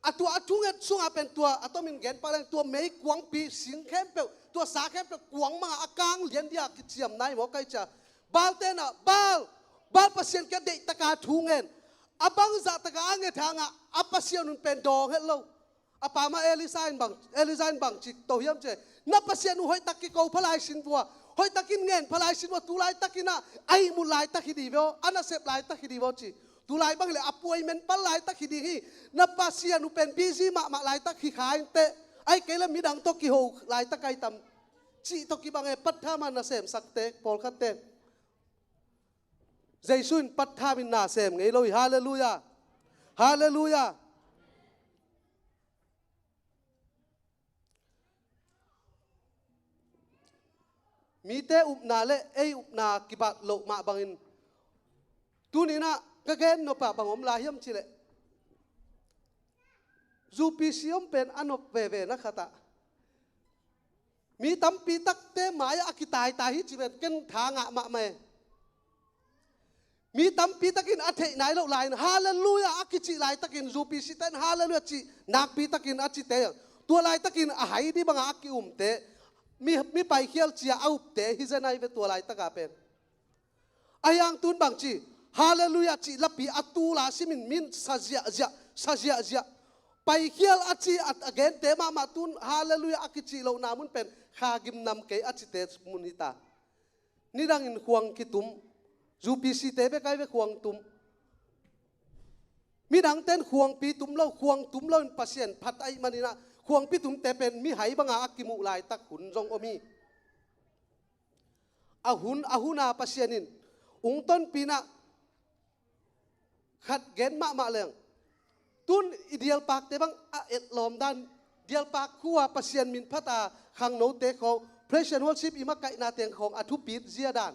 a tua a thu nget sunga pen tua a tomin gen pah leng tua meikuangpi sing khempeuh, tua sa khempeuh kuang manga a kang lian dia kiciam nai maw kai ci-a. Baalte in ah Baal, Baal Pasian kia deihtaka thu ngen, a bangzah taka a nget hangah a Pasian un pen dawng het lo. A pa mah Elisa in bang, Elisa in bang ci to hiam ci leh, na Pasian uh hoihtak kiko pha lai sin vua, hoihtakin ngen pha lai sin vua, tu laitakin ah a ihmut laitak hi ding ve aw, a nasep laitak hi ding ve aw ci. Tu lai bang hi leh a puai men pal laitak hi ding hi. Na Pasian uh pen busy mahmah laitak hi kha inteh, ahih kei leh midang tawh kiho laitak ai tam, cih tawh kibang e, pathama nasemsakte pawlkhatte. Jesu in pathamin nasem ngei lo hi. Halleluiah. Halleluiah. Mite upna le ei upna kibat loh mah bangin, tuni-in ah ka gen nop ah bang om lai hiam ci leh, U P C om pen a nop veve na khat ah mi tampi takte mai-ah a kitaitai hi ci pen ken tha ngah mahmah e. Mi tampi takin a theih nai loh lai-in halleluiah a kicih laitakin U P C te in halleluiah cih nakpi takin a cite, tua laitakin a hai ding banga a ki-umte, mi, mi paikhial ci-a a upte hi zen ai ve tua laitaka pen. Ahi hang tun bangci, halleluiah cih lapi a tula simin min sa ziahziah, sa ziahziah. Paikhial a ci a, a gente mahmah tun halleluiah a kicih lohna mun pen Kha Gim Nam Kei a cite mun hita. Nidangin khuang kitum, U P C te bek ai ve khuang tum. Midangte in khuangpi tum lo, khuang tum loin Pasian phat ahih manin ah khuangpi tumte pen mihai banga a kimuh laitak hun zong om hi. A hun, a huna Pasian in ungtonpi-in ah khat gen mahmah leng. Tun i dialpakte bang a etlawm dan, dialpak khua Pasian min phata khangnote khawng, praise and worship i makaihna teng khawng a thupit zia dan.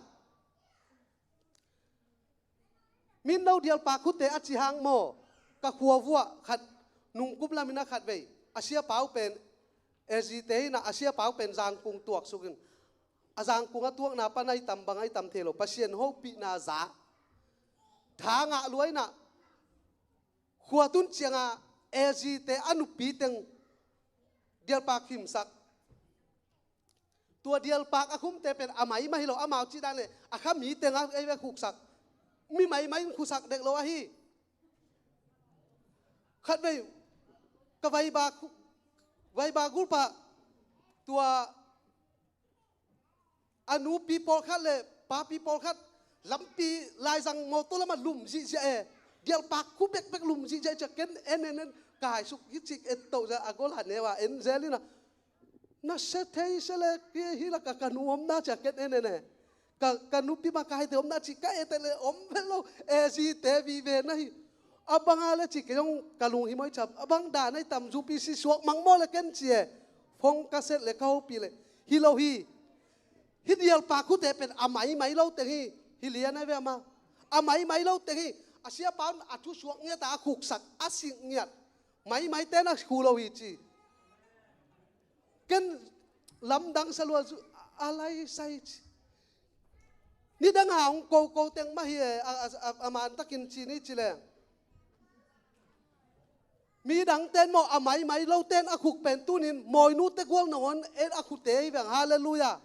Min no dialpak khute a ci hang maw, ka khua vuah khat nungkum lamin a khat vei a siapa uh pen, L G te in ah a siapa uh pen Zangkung tuaksukin, a Zangkung a tuakna pan ai tam bang ai tam thei lo, Pasian hopihna za tha ngah lua in ah, khua tun cianga L G te a nupi teng dialpak khimsak. Tua dialpak a khumte pen a maimai hi lo, amau cih dan le a kha mi teng a ei ve khuksak. Mi maimai in khusak dek lo ahi. Khat vei ka vaiba khu-, vaiba gulpa tua a nupi pawlkhat le papi pawlkhat lampi laizang mawtaw lamah lum zihziah e. Dialpak khu bekbek lum zihziah e, cia ken en en en, kaisuk hi cik et toh zia a gola neu a en zel in ah, na se thei se le, hi laka ka nu omna cia ken en en e. Ka, ka nupi ma ka haite omna ci ka et et le om vet lo, e zite vive na hi. A banga le ci kei zong ka lunghimawh i ciam, a bang dan ai tam, U P C suak mang maw le ken ci e. Phone ka set le ka hopih le hi lo hi. Hih dialpak khute pen a maimai lo teng hi. Hi lian ai ve ama. A maimai lo teng hi. A siapa un a thusuak ngiat a, a khuksak a sik ngiat. Maimaite na khu lo hi ci. Ken lamdang sa lua zu a lai sai ci. Nidang a hong koko teng mah hi e, a, a, a, a mantakin ci ni ci le. Midang ten maw a maimai lo ten a khuk pen tunin mawinu te gual nangawn en a khute hi veng. Halleluiah.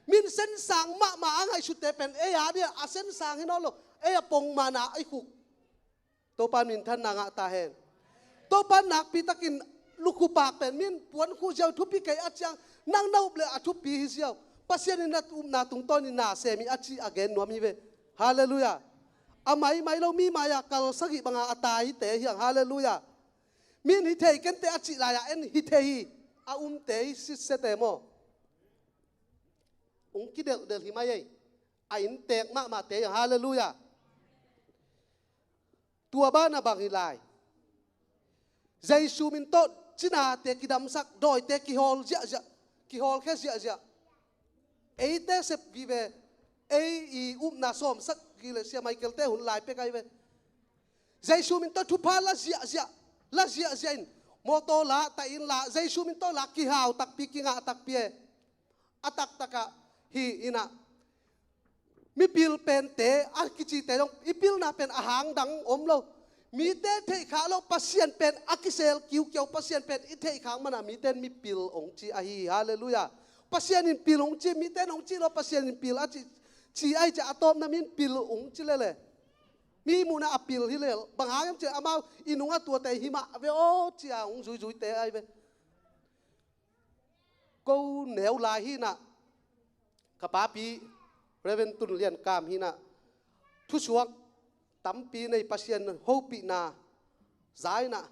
Min sensang mahmah a ngaihsute pen ei a dia a sensang hi nawn lo, ei a pongmana i khuk. Topa minthanna ngah ta hen. Topa nakpi takin lukhu pak pen min puan khu ziau thupi kei a ciang nang na up le a thupi hi ziau. Pasian in na upna tungtawnin na sem hi a ci a gen nuam hi ve. Halleluiah. A maimai lo mi mai-ah kal sagih banga a taite hiang. Halleluiah. Min hi thei kente a cih lai-ah en hi thei hi. A umte hi sitsete maw. Hong kidelhdelh hi mai ei. A inntek mahmahte hi hang. Halleluiah. Tua banah bang hi lai? Jesu min tawh cinate kidamsak, dawite kihawl ziahziah, kihawlkhia ziahziah. Eite sep vive, ei i upna sawmsak hi leh Sia Michael-te hun lai pek ahi ve. Jesu min tawh thupha la ziahziah, la ziahziah in, mawtaw la, taih inn la, Jesu min tawh la, kihau takpi, kingah takpi e. A taktakah hi inah, mipil pente a kicite zong i pilna pen a hang dang om lo. Mite theihkhak loh Pasian pen a kisel kiukiau, Pasian pen i theihkhak mana mite in mipil hong ci ahi hi. Halleluiah. Pasian in pil hong ci, mite in hong ci lo, Pasian in pil a ci, ci ahi ciah a tawpna mi in pil hong ci lele. Mi muhna a pil hi lel. Bang hang hiam ciah amau i nungah tuate hi mah ve aw cia hong zuizuite ahi ve. Ko neu lai hinah, ka papi Reverend Tun Lian Kam hinah, thusuak tampi nei, Pasian hopihna za inah,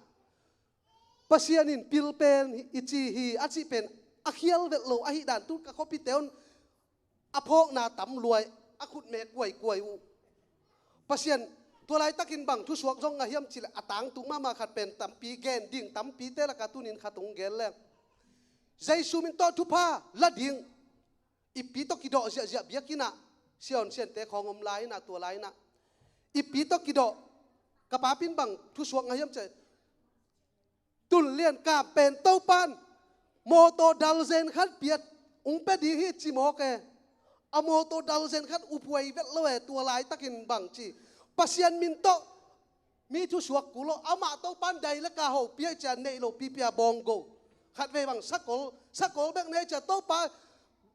Pasian in pil pen i ci hi a cih pen a khial velh lo ahih dan tu ka khuapite un a phawkna tam luai, a khutme kuaikuai uh. Pasian, tua laitakin bang thusuak zong ngah hiam cih leh a tangtung mahmah khat pen tampi gen ding, tampite lakah tunin khat hong gen leng. Jesu min tawh thupha la ding. Ipi tawh kidawh ziahziah biakinn ah, Sia Hon Siante khawng om lai inah, tua lai inah. Ipi tawh kidawh, ka papi in bang thusuak ngah hiam cih leh, Tun Lian Kam pen Topa'n mawtaw dalzen khat pia, hong pia ding hi ci mawk e. A mawtaw dalzen khat upuai velh lo e, tua laitakin bang ci? Pasian min tawh mi thusuak kul lo, amah Topa'n dai le ka hopih ahih ciah neih lo pipi a bawng go. Khatvei bang sakol, sakol bek nei ciah Topa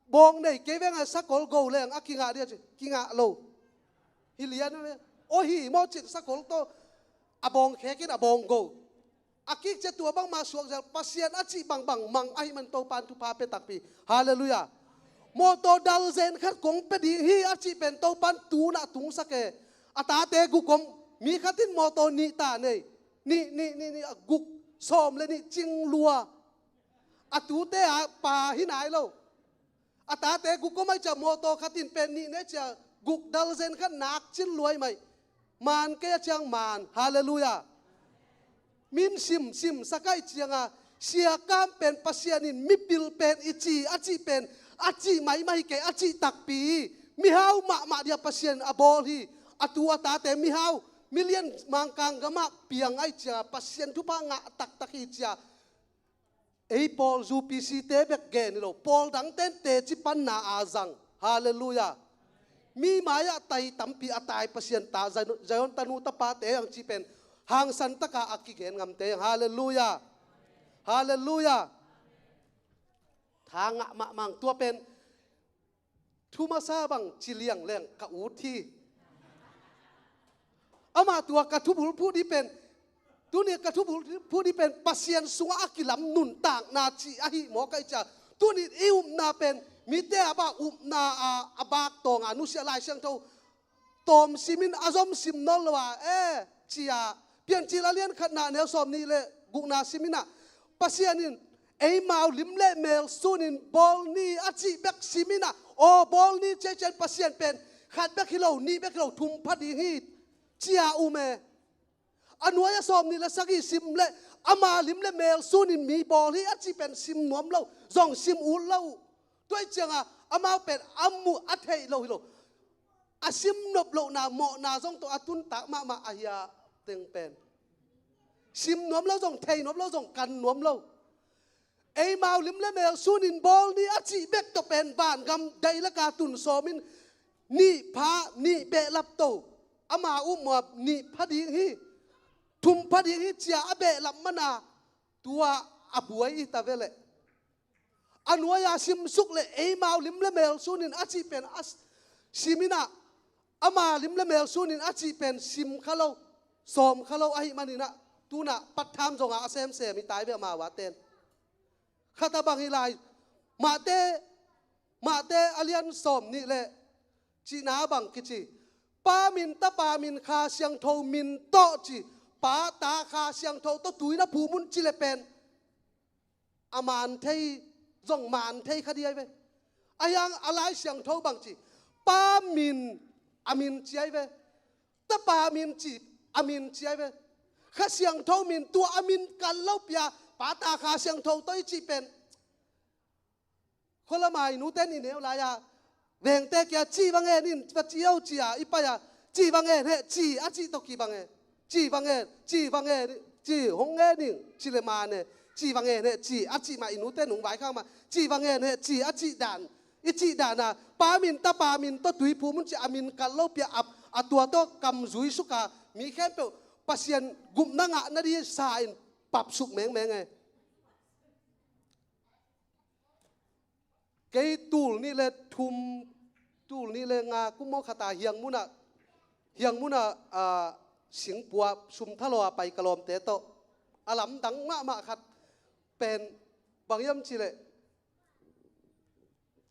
bawng nei kei veng a sakol go leng a kingah ding a ci, kingah lo. Hi lian ve. Aw hi maw cih sakol tawh a bawng khekin a bawng go. A kik ciah tua bangmah suak zel, Pasian a cih bangbang mang ahih man Topa'n thupha pia takpi. Halleluiah. Mawtaw dalzen khat kong pia ding hi a cih pen Topa'n tunah tungsak e. A tate guk om, mi khat in mawtaw nih ta nei. Nih, nih, nih, nih, a guk, sawm le nih cing lua. A tute a pa hi nai lo. A tate guk om ahih ciah mawtaw khat in pen nih nei ciah guk dalzen khat nak cin luai mai. Maan kei a ciang maan. Halleluiah. Min sim, sim, sakai cianga, Sia Kam pen Pasian in mipil pen i ci, a cih pen, a cih maimai hi kei, a cih takpi. Mihau mahmah dia Pasian a bawl hi. A tu a tate mihau, milian Mangkang gamah piang ahih cianga, Pasian thupha ngah taktak hi cia. Ei Pawl U P C te bek gen hi lo, Pawl dangte in teci panna a zang. Halleluiah. Mi mai-ah tai tampi a tai Pasian ta, Zion, Zion tanu tapate ang cih pen hangsan taka a kigen ngamte ang. Halleluiah. Halleluiah. Tha ngah mahmah ang, tua pen thu masa bang ci liangliang ka ut hi. Amah tua ka thubulphuh dih pen, tuni ka thubulphuh dih pen Pasian sungah a kilam nuntakna cih ahi mawk ahih ciah, tuni i upna pen mite a bak upna a, a bak tawnga nusia Lai Siangtho tawm simin a zom sim nawn lo a, e, cia, Piancil a lian khatna neu sawm nih le gukna simin ah, Pasian in eimau lim le mel sunin bawl ni a cih bek simin ah, aw bawl ni ciacian Pasian pen khat bek hi lo, nih bek hi lo, thum pha ding hi, cia um e. A nuai a sawm nih le sagih sim le, ama lim le mel sunin mi bawl hi a cih pen sim nuam lo, zong sim ut lo uh. Tua ahih cianga amau pen a muh a theih lo hi lo. A sim nop lohna mawhna zong tawh a tuntak mahmah ahi a, teng pen sim nuam lo zong, thei nuam lo zong, kan nuam lo. Eimau lim le mel sunin bawl ni a cih bek tawh pen vangam dailaka tun sawmin nih pha, nih behlap to. Ama upmua nih pha ding hi, thum pha ding hi cia a behlap mana tua a buai i ta veleh. A nuai-a simsuk le eimau lim le mel sunin a cih pen a s-, simin ah, ama lim le mel sunin a cih pen sim kha lo, sawm kha lo ahih manin ah, tunah patthan zonga a semsem i tai ve amau a ten. Khat a bang hi lai, Mate, Mate a lian sawm nih le cihna bang kici, Pa min, Tapa min, Kha Siangtho min tawh ci, Pa, Ta, Kha Siangtho tawh tui na phum un ci le pen a man thei, zong man thei kha dih ahi ve. Ahi hang a Lai Siangtho bang ci, Pa min a min ci ahi ve. Tapa min ci a min ci ahi ve. Kha Siangtho min tua a min kal lo pia, Pa, Ta, Kha Siangtho tawh i cih pen. Khualama i nute in i neu lai-a vengte kia ci va ngen in va ci o ci-a i pai-a, ci va ngen heh ci a cih tawh kibang e. Ci va ngen, ci va ngen, ci hong ngen in ci le man e. Ci va ngen heh ci a cih mah i nute in hong vaikhak mah, ci va ngen heh ci a cih dan, i cih dan a, Pa min, Tapa min tawh tuiphum un ci a min kal lo pia a, a tua tawh kam zui suk a, mi khempeuh Pasian gupna ngah nading sa in pap suk mengmeng e. Kei tul nih le thum, tul nih le nga kum maw khat a Hiangmun ah, Hiangmun ah, ah, singpua sum thalo a pai ka lawmte tawh. A lamdang mahmah khat pen bang hiam cih leh,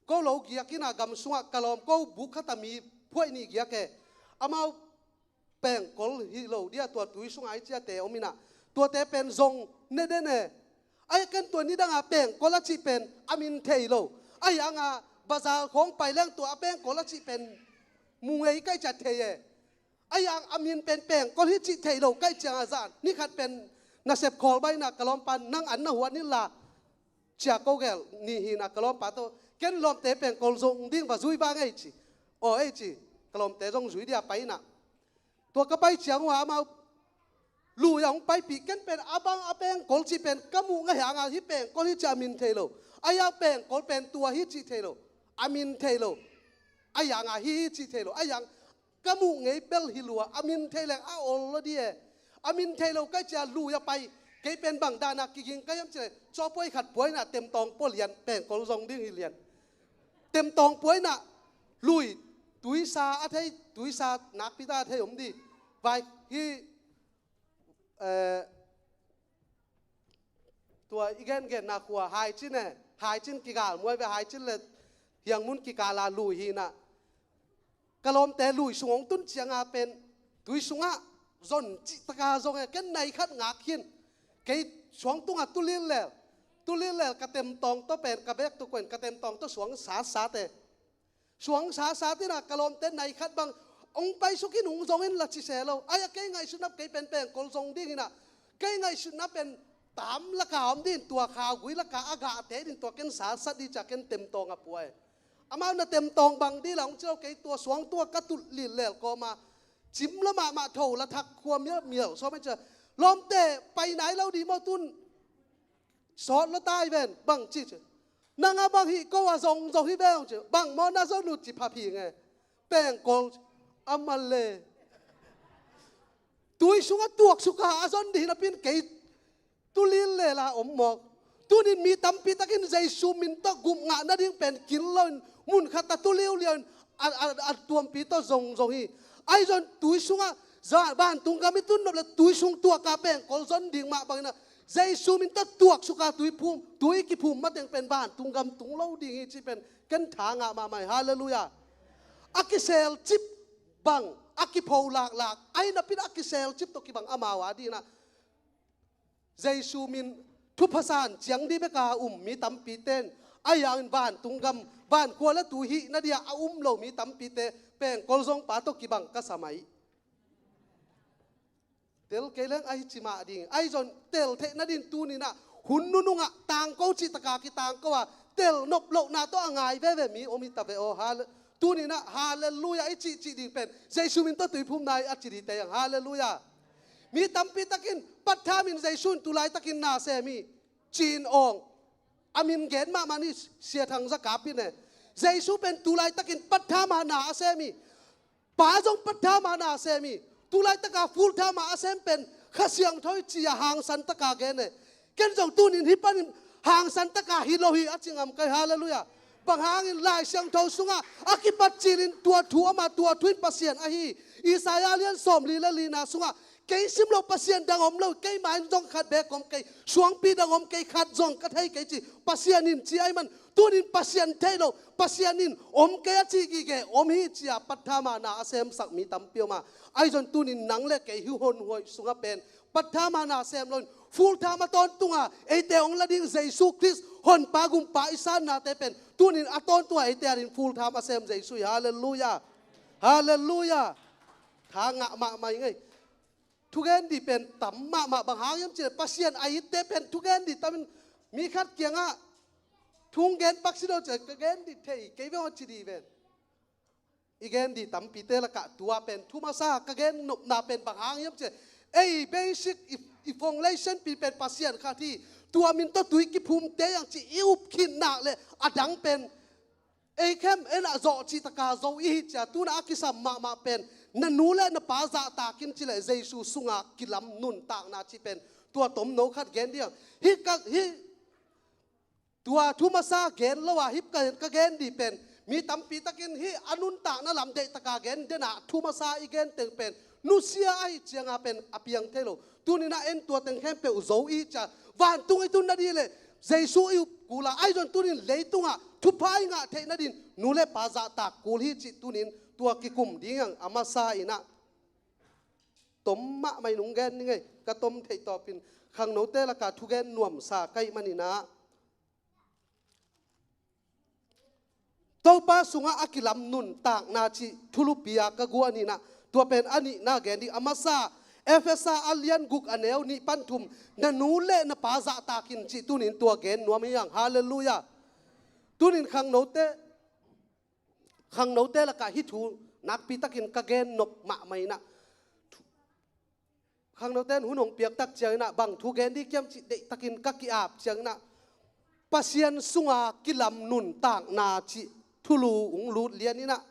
ko lo giak in a gam sungah ka lawm ko buk khat a mi phuaih nih giak e. Amau pengkol hi lo dia tua tui sungah i ciate om in a, tuate pen zong ne den e. Ahi ken tua nidang a pengkol a cih pen a min thei lo. Ahi hang a bazar khawng pai leng tua a pengkol a cih pen mu ngei ka hih ciat thei e. Ahi hang a min pen pengkol hi cih thei lo ka hih ciang a zan ni khat pen nasep khawl bai in a ka lawmpa, nang an na huat in la, ci-a ko gel ni hi in a ka lawmpa tawh, ken lawmte pengkol zong ding va zui vang ei ci. Aw ei ci, ka lawmte zong zui dia pai in a. Tua ka pai ciang uh a amau lui a hong paipih, ken pen a bang a pengkol cih pen ka muh ngei hang a hih pengkol hi cih a min thei lo. Ahi hang pengkol pen tua hi cih thei lo. A min thei lo. Ahi hang a hih hi cih thei lo. Ahi hang ka muh ngei bel hi lua, a min thei leng a ol lo di e. A min thei lo ka hih ciang lui a pai, kei pen bang dan a kiging ka hiam cih leh, cawpuai khat pua in a temtawng pua lian, pengkol zong ding hi lian. Temtawng pua in a lui, tuisa a thei, tuisa nakpi ta a thei om di. Vai hi, eh, tua i gengenna khua Haicin e, Haicin kikal muai ve, Haicin le Hiangmun kikal a lui hi in a. Ka lawmte lui sung hong tun ciang a pen tui sungah zon cih tak a zong e, ken nai khat ngak hi in. Kei suang tungah tulil lel, tulil lel ka temtawng tawh pen ka bek tawh kuan ka temtawng tawh suang sasat e. Suang sasat in a ka lawmte nai khat bang hong paisuk in hong zong in la ci se lo. Ahi a kei ngaihsutna kei pen pengkol zong ding in a, kei ngaihsutna pen tam laka om ding, tua khaugui laka a gahte ding, tua ken sasat ding ci-a ken temtawng a pua e. Amau na temtawng bang ding la hong ci lo, kei tua suang tua ka tulil lel kawma cim la mahmah tho la thak khua mialmial sawm e ci-a, lawmte pai nai lo ding maw tun. Sawt lo tai ven bang ci ci. Nang a bang hih ko a zong zong hi veng ci. Bang maw na zon uh ci pha phi nge. Pengkol a mal le. Tui sungah tuaksuka a zon dih napi in kei tulil lela om mawk. Tunin mi tampi takin Jesu min tawh gup ngah nading pen kil loin mun khat a tuliuliau in a, a, a tuampi tawh zong zong hi. Ahi zon tui sungah za, vantung gam i tun nop le tui sung tuaka pengkol zon ding mah bangin a Jesu min tawh tuaksuka tui phum, tui kiphum mateng pen vantung gam tung lo ding hi ci pen ken tha ngah mahmah hi. Halleluiah. A kiselcip bang, a kipho laklak, ahi napi in a kiselcip tawh kibang amau a ding in a Jesu min thupha san ciang dih beka um mi tampite in, ahi hangin vantung gam, vankhua le tui hihna dia a um lo mi tampite pengkol zongpa tawh kibang ka sa mai. Tel kei leng ahi ci mah ding, ahi zon tel theih nadin tuninah hun nunungah tangko cihtaka kitangko a tel nop lohna tawh a ngai veve mi om hi ta ve aw. Hale-, tuninah halleluiah i cihcih ding pen Jesu min tawh tuiphumna hi a ci dihte hiang. Halleluiah. Mi tampi takin patthamin Jesu in tulaitakin na sem hi. Cin awng a min gen mahmah ni Sia Thang Za Kap in e. Jesu pen tulaitakin patthama na a sem hi. Pa zong patthama na a sem hi. Tulaitaka full thama a sem pen Kha Siangtho hi ci-a hangsan taka gen e. Ken zong tunin hih panin hangsan taka hi lo hi a ci ngam kai. Halleluiah. Bang hangin Lai Siangtho sungah a kipat cilin tua thu ama tua thu in Pasian ahi. Isaiah lian sawmli le lina sungah kei sim lo Pasian dang om lo, keima in zong khat beek om kei, suangpi dang om kei, khat zong ka thei kei ci Pasian in ci ahih man Tunin Pasian thei lo, Pasian in om kei a ci gige om hi ci-a pathama na a semsak mi tampi om a. Ahi zong tunin nang le kei hi honhuai sungah pen pathama na sem loin full time a tawntunga eite hong la ding Jesu Khrist Honpa Gumpa i sannate pen tunin a tawntunga eite adin full time a sem Jesu hi. Halleluiah. Halleluiah. Tha ngah mahmah ing ei. Thugen dih pen tam mahmah, bang hang hiam cih leh Pasian a itte pen thugen dih tamin mi khat kiangah thu hong gen pak si lo cih leh ka gen dih thei kei ve aw ci dih ven. I gen dih tampite lakah tua pen thu masa ka gen nopna pen bang hang hiam cih leh ei basic i, i foundation pi pen Pasian khat hi. Tua min tawh tui kiphumte hiang cih i up khin nak leh a dang pen ei khem ei lah zawh cih taka zo i hi cia tuna a kisam mahmah pen na nu le na pa zahtak in ci leh Jesu sunga kilam nuntakna cih pen tua tomno khat gen dih hiang. Hih ka, hih tua thu masa gen lo a hih ka, ka gen dih pen mi tampi takin hih a nuntakna lam deih taka gen dena thu masa i gen teng pen nusia ahi cianga pen a piang thei lo. Tunin a en tua teng khempeuh zo i cia vantung i tun nadih leh Jesu i up kul a, ahi zong tunin leitungah thupha i ngah theih nadin nu le pa zahtak kul hi cih tunin tua kikum ding hiang a masa inah. Tom mahmah in hong gen ning ei, ka tom theih tawpin khangnote lakah thugen nuamsa ka hih maninah Topa sungah a kilam nuntakna cih thulupi a ka guan hinah tua pen a nihna gen dih a masa Efesa a lian guk a neu nih pan thum na nu le na pa zahtakin cih tunin tua gen nuam hi hang. Halleluiah. Tunin khangnote, khangnote lakah hih thu nakpi takin ka gen nop mahmah inah khangnote in hun hong piaktak cianginah bang thu gen dih kiam cih deihtakin ka ki-ap cianginah Pasian sunga kilam nuntakna cih thulu hong lut lian inah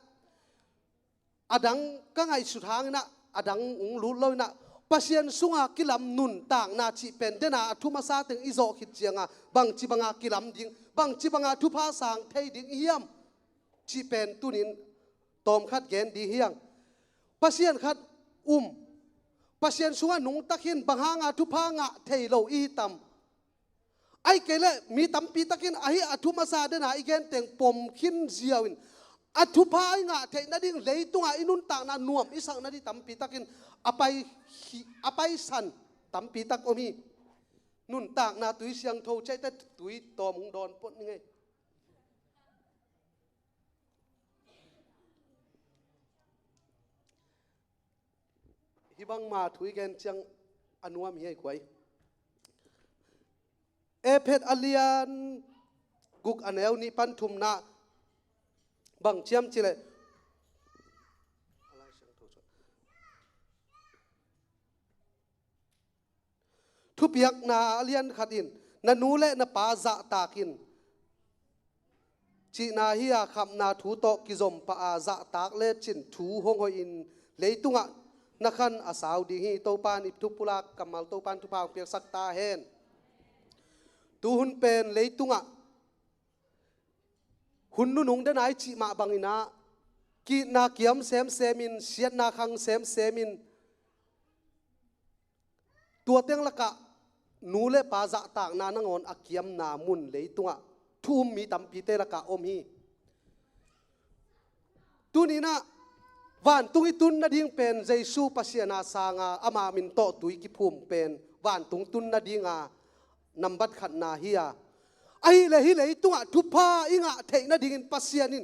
a dang ka ngaihsut hanginah a dang hong lut lo inah Pasian sunga kilam nuntakna cih pen dena a thu masa teng i zawh khit cianga bangci banga kilam ding, bangci banga thupha sang thei ding i hiam cih pen tunin tawmkhat gen dih hiang. Pasian khat um, Pasian sungah nungtakin bang hanga thupha ngah thei lo i hi tam? Ai kei leh mi tampi takin ahi a thu masa dena i gen teng pom khin ziau in a thupha i ngah theih nading leitungah i nuntakna nuam i sak nadih tampi takin a pai hi, a paisan tampi tak om hi. Nuntakna tui siangtho ciaite tui tawm hong dawn pot ning ei. Hih bangma thu i gen ciang a nuam hi ei kuai. Efesa a lian guk a neu nih pan thumna bang ciam cileh thupiakna a lian khat in na nu le na pa zahtakin cihna hi a khamna thu tawh kizom pah a zahtak lecin thu hong hoihin leitungah na khan a sau ding hi. Topan i thupulak kammal Topan thupha hong piaksak ta hen. Tuhun pen leitungah hun nunung dena i cih mah banginah kitna kiam semsemin siatna khang semsemin tua teng lakah nu le pa zahtakna nangawn a kiamna mun leitungah thu um mi tampite lakah om hi. Tuninah vantung i tun nading pen Jesu Pasian a sanga ama min tawh tui kiphum pen vantung tun nadinga nambat khatna hi a, ahileh hih leitungah thupha i ngah theih nadingin Pasian in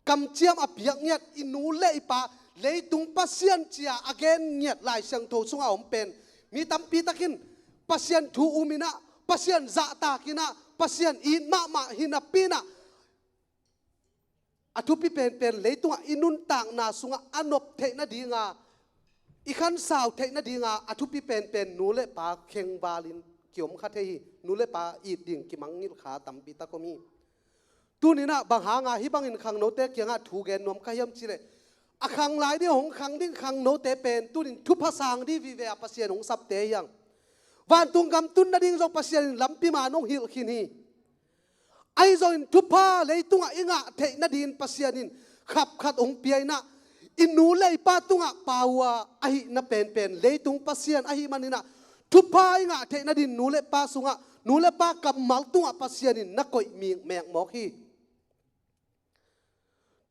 kamciam a piak ngiat i nu le i pa leitung pasian cia a gen ngiat Lai Siangtho sungah a om pen mi tampi takin Pasian thu uminah Pasian zahtakinah Pasian it mahmah hinapinah a thupi penpen leitungah i nuntakna sungah a nop theih nadinga i khansau theih nadinga a thupi penpen nu le pa khengvalin kiom kha thei hi. Nu le pa it ding kimangngilh kha tampi tak om hi. Tuninah bang hanga hih bangin khangnote kiangah thu gen nuam ka hiam cileh a khang lai ding hong khang ding khangnote pen tunin thupha sang ding vive a Pasian hong sapte hiang. Vantung gam tun nading zong Pasian in lampi man hong hilh khin hi. Ahi zongin thupha leitungah i ngah theih nadingin Pasian in khapkhat hong pia inah i nu le i pa tungah pau a ahihna penpen leitung pasian ahih maninah thupha i ngah theih nadingin nu le pa sungah Nu le pa kammal tungah Pasian in na koih mik mekmawk hi.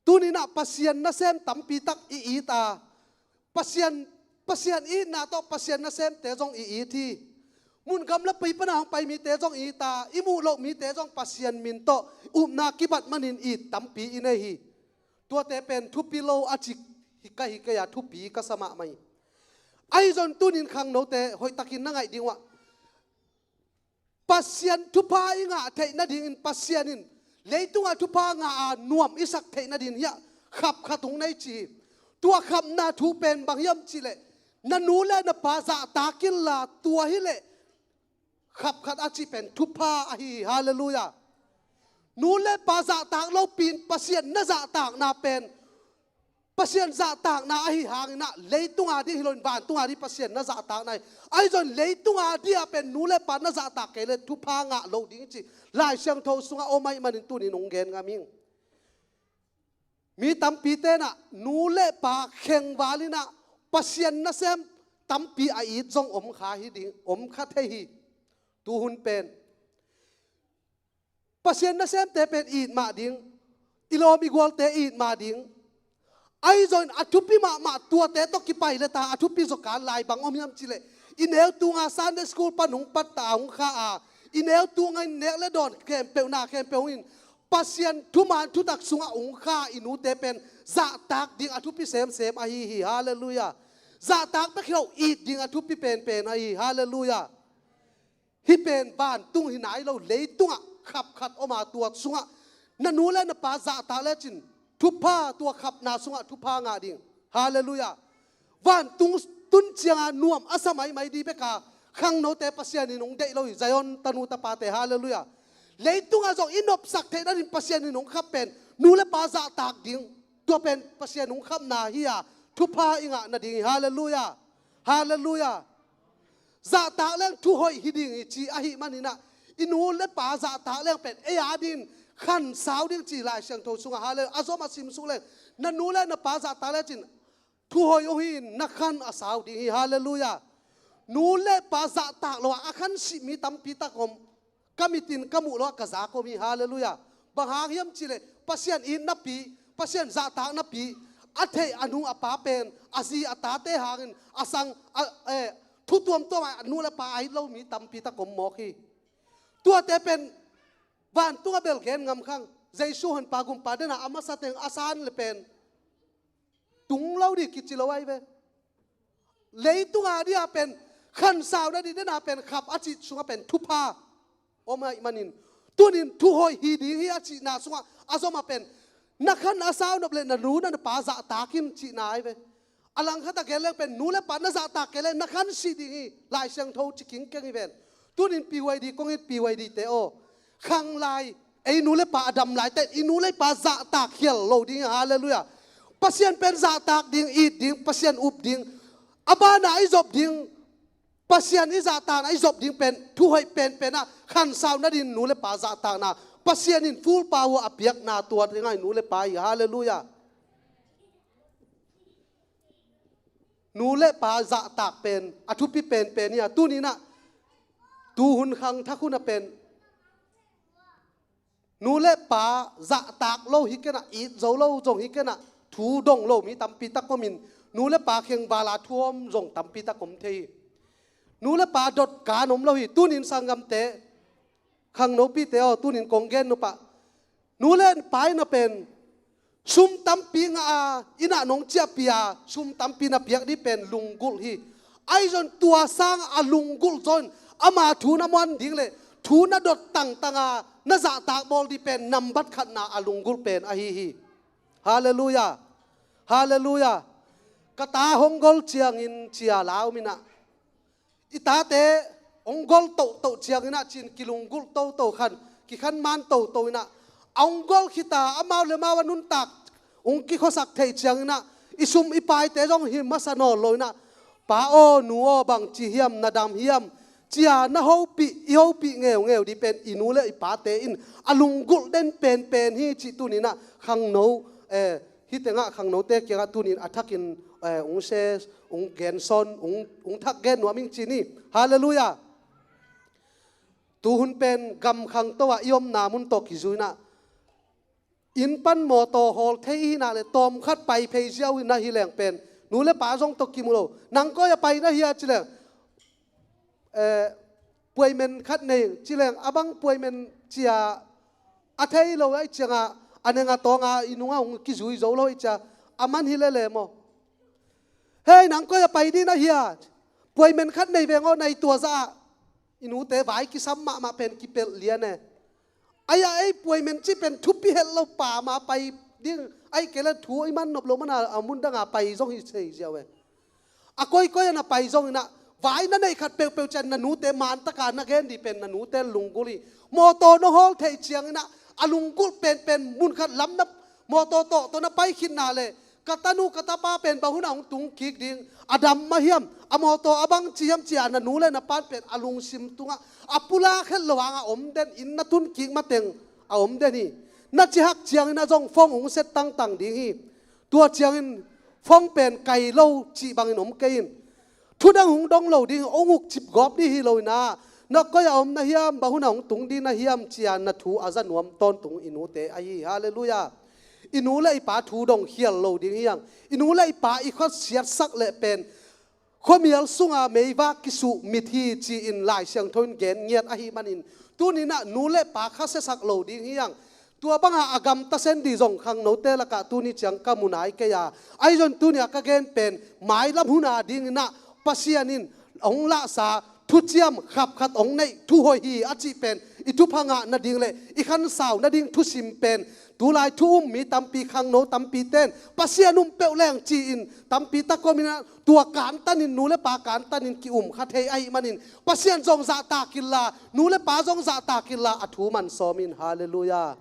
Tuninah Pasian nasem tampi tak i it a, Pasian, Pasian itna tawh Pasian nasemte zong i it hi. Mun gam le pi pana hong pai mite zong i it a, i muh loh mite zong Pasian min tawh upna kibat manin it tampi i nei hi. Tuate pen thupi lo a cik hi ka hi kei a, thupi ka sa mahmah hi. Ahi zong tunin khangnote hoihtakin na ngaih ding uh ah, Pasian thupha i ngah theih nadingin Pasian in leitunga thupha ngah a nuam i sak theih nadin hiah khap khat hong nei ci hi. Tua khapna thu pen bang hiam cihleh, na nu le na pa zahtak inla tua hileh khap khat a cih pen thupha ahi hi. Halleluiah. Nu le pa zahtak lopi in Pasian na zahtakna pen Pasian zahtakna ahi hanginah leitunga dih hi loin vantunga dih Pasian na zahtakna hi. Ahi zong leitunga dih a pen nu le pa na zahtak kei le thupha ngah lo ding ci Lai Siangtho sungah om ahih manin tunin hong gen ngam hing. Mi tampi tenah nu le pa khengval inah Pasian nasem tampi a it zong om kha hi ding, om kha thei hi. Tuhun pen Pasian nasemte pen it mah ding, i lawm i gualte it mah ding. Ahi zongin a thupi mahmah tuate tawh kipai le ta a thupi zawkan lai bang om hiam cihleh, i neu tunga Sunday school pan hong patta hong kha a, i neu tunga in nek le dawn khempeuh na khempeuh hong in Pasian thuman thutak sungah hong kha i nute pen zahtak ding a thupi semsem ahi hi. Halleluiah. Zahtak bek hi lo, it ding a thupi penpen ahi hi. Halleluiah. Hih pen vantung hi nai lo, leitungah khap khat om a, tua sungah na nu le na pa zahtak lecin thupha, tua khapna sungah thupha ngah ding. Halleluiah. Vantung tun cianga nuam a sa maimai dih beka khangnote Pasian in hong deih lo hi. Zion tanu tapate, halleluiah. Leitungah zong i nopsak theih nadin Pasian in hong khap pen nu le pa zahtak ding, tua pen Pasian hong khapna hi a, thupha i ngah nading hi. Halleluiah. Halleluiah. Zahtak leng thuhoih hi ding hi ci ahih maninah i nu le pa zahtak leng pen ei a dingin khansau ding ci Lai Siangtho sungah. Halleluiah. A zom a simsuk leng na nu le na pa zahtak lecin thuhoih uh hi in na khan a sau ding hi. Halleluiah. Nu le pa zahtak lo a a khansih mi tampi tak om. Ka mitin ka muh lo a ka zak om hi. Halleluiah. Bang hang hiam cihleh Pasian it napi, Pasian zahtak napi a theih a nu a pa pen a zi a tate hangin a sang a, eh, thu tuamtuam a nu le pa a it lo mi tampi tak om mawk hi. Tuate pen vantung a bel gen ngam khang. Jesu honpa gumpa dena a masa teng a san le pen tung lo dih kici lo ahi ve. Leitunga dih a pen khansau nadih dena pen khap a cih sungah pen thupha om ahih manin tunin thuhoih hi ding hi a cihna sungah a zom a pen na khan a sau nop le na nu na pa zahtak in cihna ahi ve. A langkhat a gen leng pen nu le pa na zahtak kei le na khansih ding hi. Lai Siangtho ci kingkeng hi ven. Tunin P Y D kong it, P Y D te aw, khanglai, ei nu le pa a dam laite i nu le pa zahtak khial lo ding hi. Halleluiah. Pasian pen zahtak ding, it ding, Pasian up ding, a bana i zop ding, Pasian i zahtakna i zop ding pen thuhoih penpen a khansau nadin nu le pa zahtakna Pasian in full power a piakna tua dingah i nu le pa hi. Halleluiah. Nu le pa zahtak pen a thupi penpen hi a, tuninah tuhun khangthak hun a pen nu le pa zahtak lo hi kenah, it zo lo zong hi kenah, thu dong lo mi tampi tak omin nu le pa khengval a thu om zong tampi tak om thei hi. Nu le pa dotkan om lo hi. Tunin sanggamte, khangnopite aw, tunin kong gen nopah, nu le pa in a pen sum tampi ngah a, innah nong ciahpih a sum tampi na piak dih pen lunggulh hi. Ahi zong tua sang a lunggulh zong ama thu na muan ding le thu na dot tangtang a na zahtak bawl dih pen nambat khatna a lunggulh pen ahi hi. Halleluiah. Halleluiah. Ka ta hong gol ciangin cia lau minah i tate hong gol tohtoh cianginah cin kilunggulh toto khan, kikhan man toto inah a hong gol khita amau le mau a nuntak hong kikhosak theih cianginah i sum i paite zong hi masa nawn lo inah, pa aw nu aw bangci hiam na dam hiam cia na hopih, i hopih ngeungeu dih pen i nu le i pate in a lunggulh den penpen hi cih tuninah khangno, eh, hih tengah khangnote kiangah tunin a thakin, eh, ung se, ung gensawn, ung, ung thak gen nuam ing ci ni. Halleluiah. Tuhun pen gam khangto ah i omna mun tawh kizui inah, inn pan mawtaw hawl thei i hih nak leh tawmkhat pai phei ziau hi na hi leng pen, nu le pa zong tawh kimu lo. Nang koi a pai na hia ci leng, eh, puaimen khat nei ci leng, a bang puaimen cia a thei lo ahih ciangah, a neng a tawng a i nungah hong kizui zo lo ahih ciang, a man hi lele maw? Hei, nang koi a pai dih na hia? Puaimen khat nei veng aw, nai tua zah ah. I nute vai kisam mahmah pen kipelh lian e. Ai-a ei puaimen cih pen thupi het lo pa ma pai ding, ahih kei leh thu i man nop lo mana a mun danga pai zong hi thei ziau e. A koikoi a na pai zong inah, vai na neih khat peuhpeuh ciang na nute man taka na gen dih pen na nute lunggulh hi. Mawtaw na hawl theih ciang inah, a lunggulh penpen mun khat lam na mawtaw tawh tawh na pai khitna leh, ka tanu ka tapa pen bang hunah hong tung kik ding, a dam mah hiam, a mawtaw a bang ci hiam ci-a na nu le na pan pen a lungsim tungah a pulak het lo hangah om den, inn na tun kik mateng a om den hi. Na ci hak ciangin a zong phone hong set tangtang ding hi. Tua ciangin phone pen kai lo cih bangin om kei in. Thu dang hong dong lo ding, hong uk cip gawp dih hi lo inah, na koi a om na hiam, bang hunah hong tung dih na hiam ci-a na thu a za nuam tawntung i nute ahi hi. Halleluiah. I nu le i pa thu dong khial lo ding hi hang. I nu le i pa i khuasiatsak leh pen khuamial sunga meivak kisuh mit hi ci-in Lai Siangtho in gen ngiat ahih manin, tuni inah nu le pa khasiasak lo ding hi hang. Tua banga a gamta sen dih zong khangnote lakah tuni ciang ka mu nai kei a, ahi zong tuni a ka gen pen mailam hun a ding inah Pasian in hong lahsa thuciam khapkhat hong neih thu hoih hi a cih pen i thupha ngah nading le i khansau nading thusim pen tulai thu um mi tampi, khangno tampi ten Pasian um peuh leng ci-in tampi tak om inah, tua kantanin, nu le pa kantanin ki-um kha thei ahih manin Pasian zong zahtak inla, nu le pa zong zahtak inla a thu man sawm in. Halleluiah.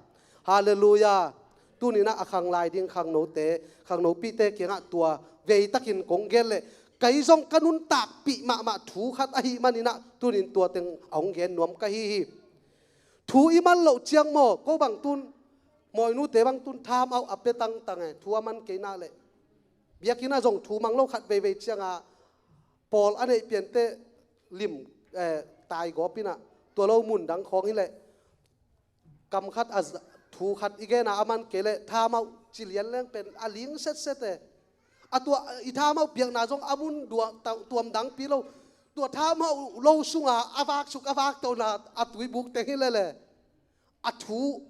Halleluiah. Tuni inah a khanglai ding khangnote, khangnopihte kiangah tua veitakin kong gen leh, kei zong ka nuntakpih mahmah thu khat ahih man inah tuni in tua teng a hong gen nuam ka hi hi. Thu i man loh ciang maw, ko bang tun, mawi nute bang tun time out a pia tangtang e, thu a man kei nak leh. Biakinn ah zong thu mang lo khat veivei ciangah pawl a neih piante lim, eh, taigawp inah, tua lo mun dang khawng hi leh, kam khat a za-, thu khat i gen a a man kei leh time out ci lian leng pen a ling setset e. A tua i time out piakna zong a mun dua-, ta-, tuam dangpi lo. Tua time out lo sunga a vaksuk a vaktona a tuibuk teng hi lele. A thu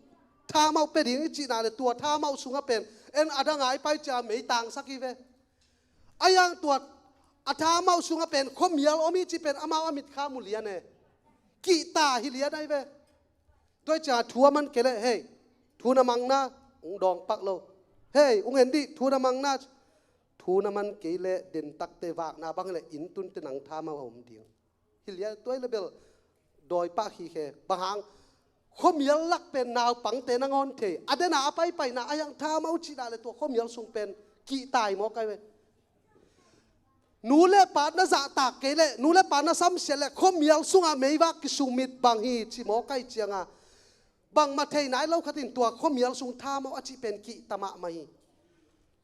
time out pia ding i cihna le tua time out sunga pen en a dang a i pai cia mei tangsak hi ve. A yang tua a time out sunga pen khuamial om i cih pen amau a mitkha mu lian e. Kihta hi lian ahi ve. Tua i ciang thu a man kei leh, hei, thu na mang na, ung dawng pak lo. Hei, ung en dih, thu na mang na, thu na man kei leh dentakte vakna bang leh inn tunte nang time out a om ding. Hi lian, tua i leh bel dawi pah khikhe. Bang hang, khuamial lak pen naupangte nangawn thei. A dena a paipaina a yang time out cihna le tua khuamial sung pen kihta hi mawk ahi ve. Nu le pa na zahtak kei leh, nu le pa na samsiat leh, khuamial sungah meivak kisumit bang hi ci mawk ahi cianga. Bangmah thei nai lo khatin tua khuamial sung time out a cih pen kihta mahmah hi.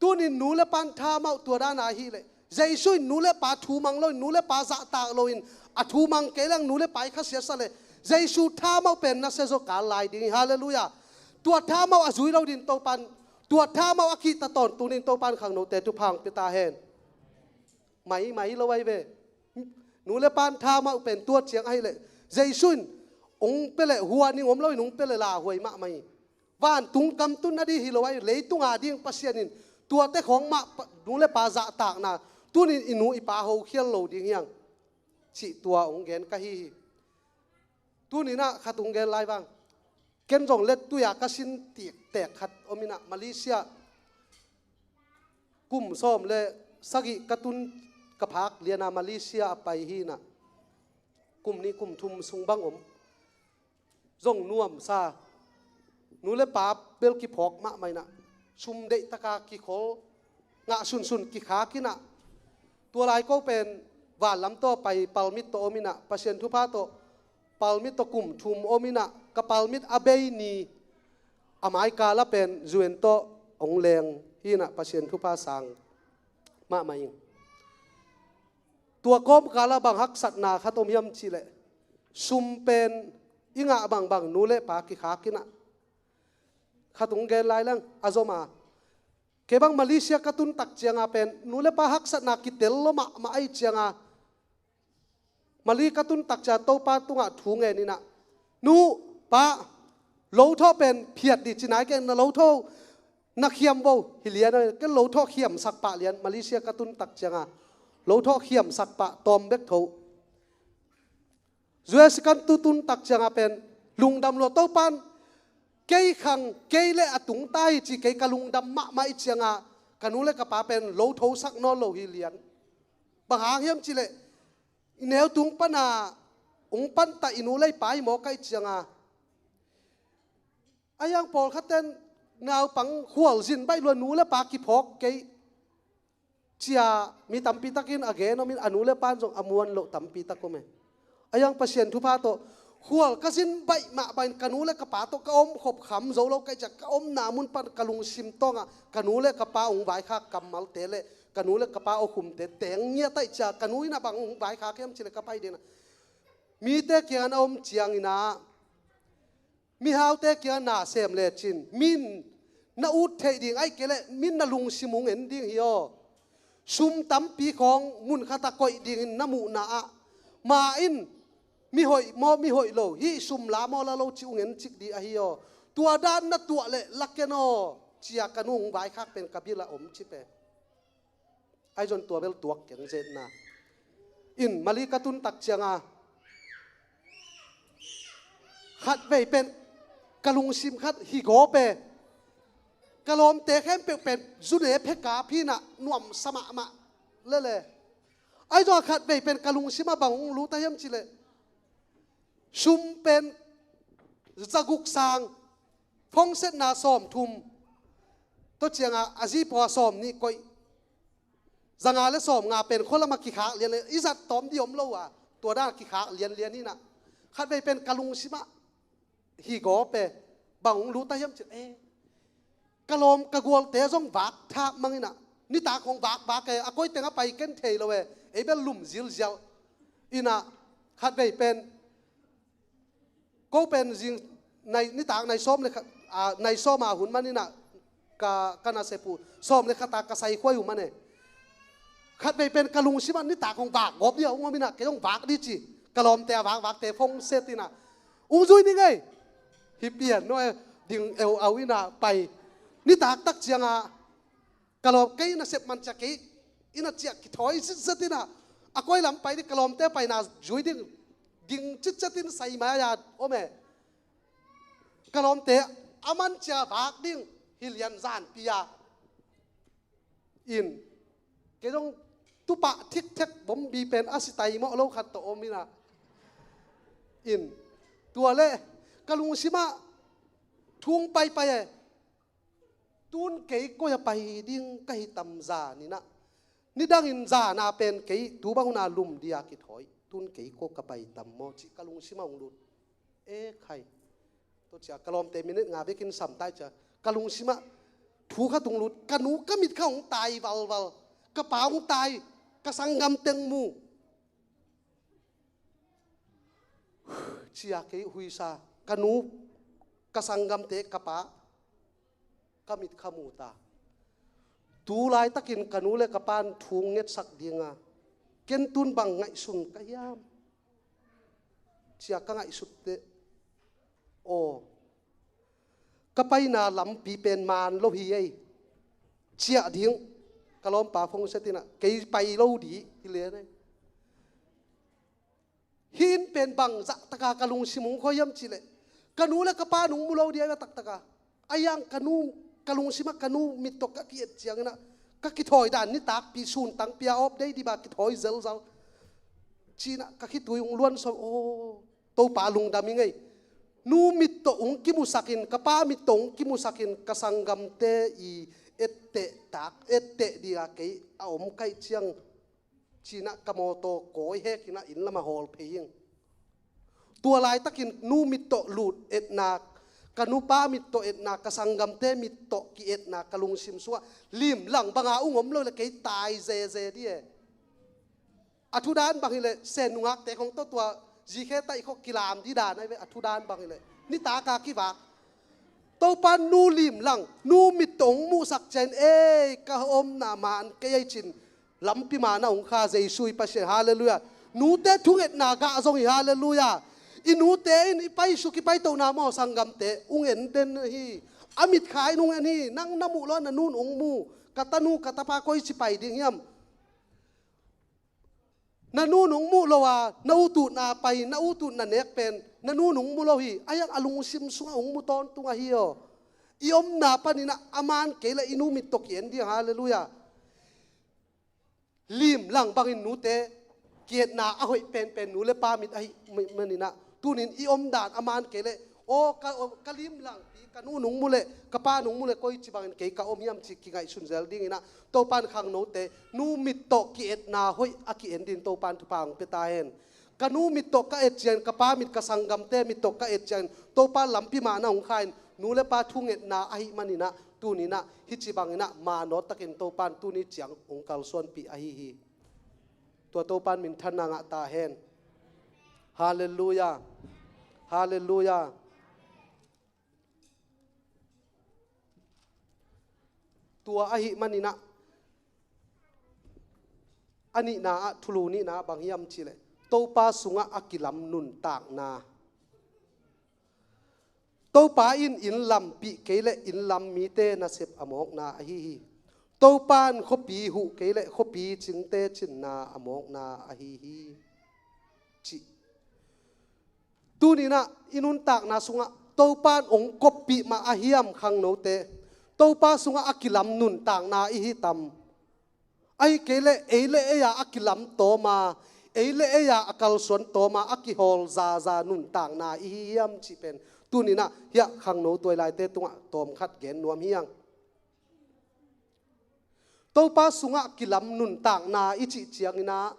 Tunin nu le pan time out tua dana hi leh, Jesu in nu le pa thu mang loin, nu le pa zahtak loin, a thu mang kei leng nu le pa i khasiatsa leh, Jesu time out pen na sia zaw kal lai ding hi. Halleluiah. Tua time out a zui lo din Topan, tua time out a kihta tawntung din Topan khangnote thupha hong pia ta hen. Mai, mai lo ahi ve. Nu le pan time out pen tua ciang ahi leh, Jesu in ung pia leh hua ning om loin ung pia leh lauhuai mahmah hi. Vantung kam tun a dih hi lo ahi, leitunga ding Pasian in tuate khawng mah pa, nu le pa zahtakna, tunin i nu i pa hokhial lo ding hiang. Cih tua ung gen ka hi hi. Tuninah khat ung gen lai vang. Ken zong lettui-a ka sin tiktek khat om inah Malaysia. Kum sawm le sagih ka tun ka phak liana Malaysia a pai hi inah. Kum nih kum thum sung bang om. Zong nuamsa. Nu le pa bel kiphawk mahmah inah. Sum deihtaka kikhol. Ngah sunsun kikhak inah. Tua lai ko pen vanlam tawh pai palmit tawh om inah. Pasian thupha tawh palmit tawh kum thum om inah, ka palmit a bei ni a maikala pen U N tawh hong leng hi inah Pasian thupha sang mahmah ing. Tua kawmkala bang haksatna khat om hiam cihleh, sum pen i ngah bangbang nu le pa kikhak in ah, khat hong gen lai leng a zom a, kei bang Malaysia ka tun tak cianga pen nu le pa haksatna kitel lo mahmah ahih cianga, Mali ka tun tak cianga Topa tungah thu ngen in ah, nu, pa, lo thawh pen phiat dih ci nai keng, na lo thawh na khiam vo hi lian a, ken lo thawh khiamsak pah lian, Malaysia ka tun tak cianga lo thawh khiamsak pah tawm bek tho. U S kan tu tun tak cianga pen lungdam lua, Topan kei khang, kei le a tung ta hi ci, kei ka lungdam mahmah i cianga, ka nu le ka pa pen lo thosak nawn lo hi lian. Bang hang hiam cileh, i neu tung pana hong panta i nu le i pa hi maw ka i cianga, a hiang pawlkhat ten naupang khualzin baih lua, nu le pa kiphawk kei cia mi tampi takin a gen om in, a nu le pan zong a muan loh tampi tak om e. A hiang Pasian thupha tawh khual ka zin baih mah bangin ka nu le ka pa tawh ka om khop kham zo lo ka i cia, ka omna mun pan ka lungsim tawngah ka nu le ka pa hong vaikhak kammalte le ka nu le ka pa awkhumte teng ngiat ahih cia, ka nu in a bang hong vaikhak hiam cileh ka pai dena, mite kiangah na om ciangin ah mihaute kiangah na sem lecin, min na ut theih ding ahih kei leh min na lungsim hong en ding hi aw. Sum tampi khawng mun khatah koih dingin na muhna ah, ma in mihoih maw mihoih lo, hih sum la maw la lo ci hong en cik ding ahi aw. Tua dan na tuah leh la ken aw, cia ka nu hong vaikhak pen ka bil ah om ci pe. Ahi zong tua bel tuak keng zetna. In Mali ka tun tak cianga khatvei pen ka lungsim khat hi gawp e. Ka lawmte khempeuh pen zune pheka phinah nuamsa mahmah lele. Ahi zong khatvei pen ka lungsim ah bang hong lut a hiam cileh, sum pen zaguk sang, phongsetna sawmthum, tua cianga a zipaw a sawmnih koih, zanga le sawmnga pen khualam ah kikhak lianlian, i zat tawm dih om lo a, tua dan a kikhak lianlian inah, khatvei pen ka lungsim ah hi gawp e, bang hong lut a hiam cileh, eh, ka lawm ka gualte zong vak thak mang inah, nitak hong vak vak e, a koi teng a pai ken thei lo e, ei bel lum zilzial inah, khatvei pen ko pen zing nai, nitak nai sawm le khat, a, nai sawm a hun man inah ka, ka nasep uh sawm le khat a ka sai khuai uh man e. Khatvei pen ka lungsim ah nitak hong vak gawp dih a hong om inah, kei hong vak dih ci, ka lawmte a vakvakte phongset inah, hong zui ning ei, hi pian no e, ding eu au inah pai. Nitak tak cianga ka lawm kei nasep man cia kei ina ciah kithawi zitzet inah, a koi lam pai ding, ka lawmte paina zui ding, ding citcet in sai mai a om e. Ka lawmte a man cia vak ding hi lian zanpi a. In kei zong tupah thikthek bombi pen a si taimawh lo khat tawh om inah. In tua le ka lungsim ah thung paipai e. Tun kei koi a pai ding ka hi tam zan inah, nidangin zana pen kei tu bang huna lum dia kithawi, tun kei ko ka pai tam maw cih ka lungsim ah hong lut. E khai. Tua cia ka lawmte minute nga bekin sam tai cia, ka lungsim ah thu khat hong lut, ka nu ka mit kha hong tai valval, ka pa hong tai, ka sanggam teng mu. Cia kei huisa, ka nu, ka sanggamte, ka pa, ka mit kha mu ta. Tu laitakin ka nu le ka pan thu ngetsak dinga, ken tun bang ngaihsun ka hiam? Cia ka ngaihsut teh, aw, ka paina lampi pen man lo hi ei. Ciah ding, ka lawmpa phongset inah, kei pai lo dih hi lian ei. Hih in pen bang zahtaka ka lungsim hong khoi hiam cileh, ka nu le ka pa nung mu lo dih a taktaka. A hiang ka nu, ka lungsim ah ka nu mit tawh ka ki-et ciang inah, ka kithawi dan nitakpi sun tangpi a awp dei dih ba kithawi zelzal. Ci inah ka khitui hong luan sawn, aw, Topa lungdam ing ei. Nu mit tawh hong kimusakin, ka pa mit tawh hong kimusakin, ka sanggamte i etteh tak, etteh dih a kei a om ka hih ciang. Ci inah ka mawtaw kawi hek inah inn lamah hawl phei ing. Tua laitakin nu mit tawh lut etna, ka nupa mit tawh etna, ka sanggamte mit tawh ki-etna ka lungsim sungah limlang banga ung om lo le kei tai zeze dih e. A thudan bang hileh Sen nungakte khong tawh tua Zikhe taih khawh kilam dih dan ahi ve, a thu dan bang hileh nitaka kivak. Topa nu limlang, nu mit tawh hong muhsak ciangin, ei, ka omna man kei ei cin, lampi man a hong kha Jesu i Pasian, halleluiah. Nute thungetna gah zong hi, halleluiah. I nute in i paisuk i paitohna maw, sanggamte, hong en den hi. A mitkha in hong en hi. Nang na muh lo a na nun hong mu. Ka tanu ka tapa koi ci pai ding hiam? Na nun hong muh lo a, na ututna pai, na ututna nek pen na nun hong mu lo hi. A hiang a lungsim sungah hong mu tawntung ahi aw. I omna panin ah a man kei leh i nu mit tawh ki-en ding, halleluiah. Limlang bangin nute ki-etna a hoih penpen nu le pa mit ahih manin ah, tunin i omdan a man kei leh, aw, ka, ka limlangpi, ka nu nong mu leh, ka pa nong mu leh, koi ci bangin kei ka om hiam ci kingaihsun zel dingin ah, Topan khangnote nu mit tawh ki-etna hoih a ki-en dingin Topan thupha hong pia ta hen. Ka nu mit tawh ka et ciangin, ka pa mit, ka sanggamte mit tawh ka et ciangin, Topa lampi man a hong kha in, nu le pa thungetna ahih manin ah, tunin ah, hih ci bangin ah, manawh takin Topan tuni ciang hong kalsuanpih ahi hi. Tua Topan minthanna ngah ta hen. Halleluiah. Halleluiah. Tua ahih manin ah, a nihna ah, thulu nihna ah bang hiam cih leh, Topa sungah a kilam nuntakna. Topa in inn lampih kei leh inn lam mite nasep a mawkna ahi hi. Topa in khuapi huh kei leh khuapi cingte cinna a mawkna ahi hi, cih. Tunin ah i nuntakna sungah Topa in hong koppih mah ahi hiam, khangnote? Topa sungah a kilam nuntakna i hi tam? Ahih kei leh ei le ei-a a kilam tawm a, ei le ei-a a kalsuan tawm a, a kihawl zaza nuntakna i hi hiam cih pen tunin ah hiah khangno tuailaite tungah tawmkhat gen nuam hi hang. Topa sungah kilam nuntakna i cih ciangin ah,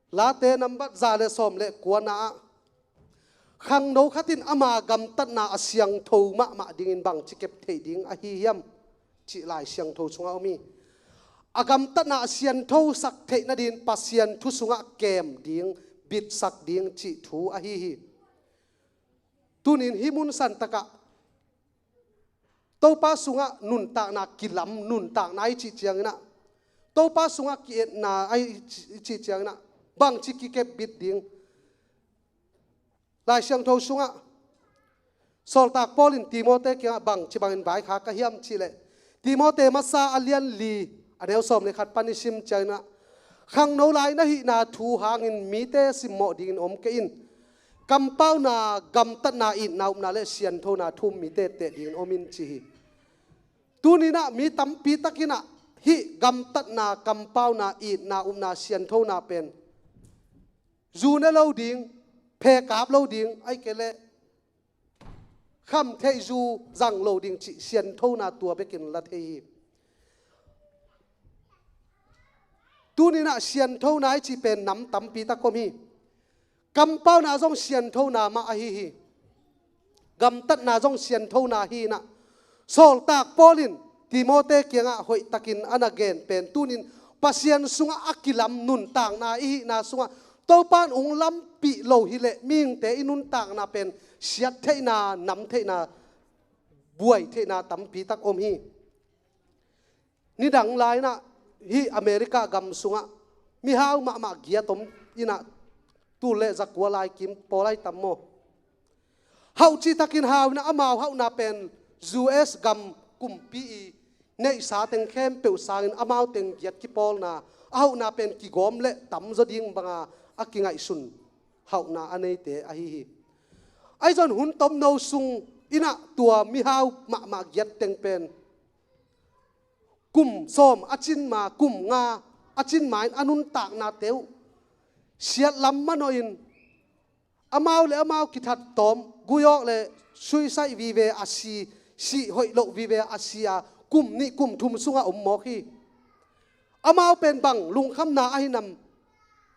Late nambat za le sawm le kuana ah, khangno khat in ama gamtatna a siangtho mahmah dingin bangci kep theih ding ahi hiam, cih Lai Siangtho sungah om hi. A gamtatna a sianthosak theih nadingin Pasian thu sungah kem ding, bitsak ding cih thu ahi hi. Tunin hih mun santakah Topa sungah nuntakna, kilam nuntakna i cih ciangin ah, Topa sungah ki-etna i cih ciangin ah, bangci kikepbit ding? Lai Siangtho sungah sawltak Paul in Timote kiangah bangci bangin vaikhak ka hiam cih leh, Timote masa a lian li, a neu sawm le khat pan i sim ciangin ah, khangno lai na hihna thu hangin mite simmawh dingin om kei in. Kampauna, gamtatna, itna, upna le sianthona thu-um mite teh dingin om in, ci hi. Tunin ah mi tampi takin ah hih gamtatna, kampauna, itna, upna, sianthona pen zu ne lo ding, phe kap lo ding, ahih kei leh khamtheih zu zang lo ding cih sianthona tua bekin la thei hi. Tunin ah sianthona i cih pen nam tampi tak om hi. Kampauna zong sianthona mah ahi hi. Gamtatna zong sianthona hi in ah, sawltak Paul in Timote kiangah hoihtakin a na gen pen tunin Pasian sungah a kilam nuntakna i hihna sungah Topa in hong lampih lo hileh mihingte i nuntakna pen siattheihna, namtheihna, buaitheihna tampi tak om hi. Nidang lai-in ah hih America gam sungah mihau mahmah giat om in ah, tul le zakua lai kim pawl ahi tam maw? Hauh cihtakin hau in ah, amau hauhna pen U S gam kumpi i neihsa teng khempeuh sangin amau teng giat kipawlna, a hauhna pen kigawm le tamzaw ding banga a kingaihsun hauhna a neite ahi hi. Ahi zong hun tomno sung in ah tua mihau mahmah giat teng pen kum sawm a cin ma, kum nga a cin ma in a nuntaknate uh siat lam manawhin, amau le amau kithat tawm, gui awk le suicide vive a si, sih hoih loh vive a si a, kum nih kum thum sungah om mawk hi. Amau pen bang lungkhamna ahi nam,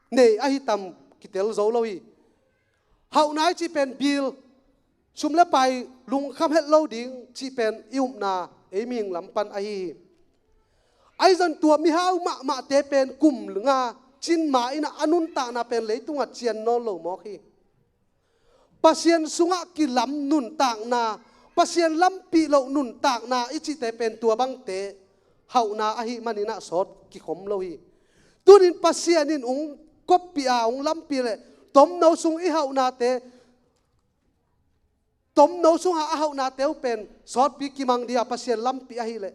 nei ahi tam kitel zo lo hi. Hauhna i cih pen bil, sum le pai, lungkham het lo ding cih pen i upna, ei mihing lam pan ahi hi. Ahi zong tua mihau mahmahte pen kum nga, cin ma in ah a nuntakna pen leitungah cian nawn lo mawk hi. Pasian sungah kilam nuntakna, Pasian lampih loh nuntakna i cihte pen tua bangte hauhna ahih manin ah sawt kikhom lo hi. Tunin Pasian in ung koppih a ung lampih leh tomno sung i hauhnate, tomno sungah a hauhnate uh pen sawtpi kimang dih a Pasian lampih ahih leh,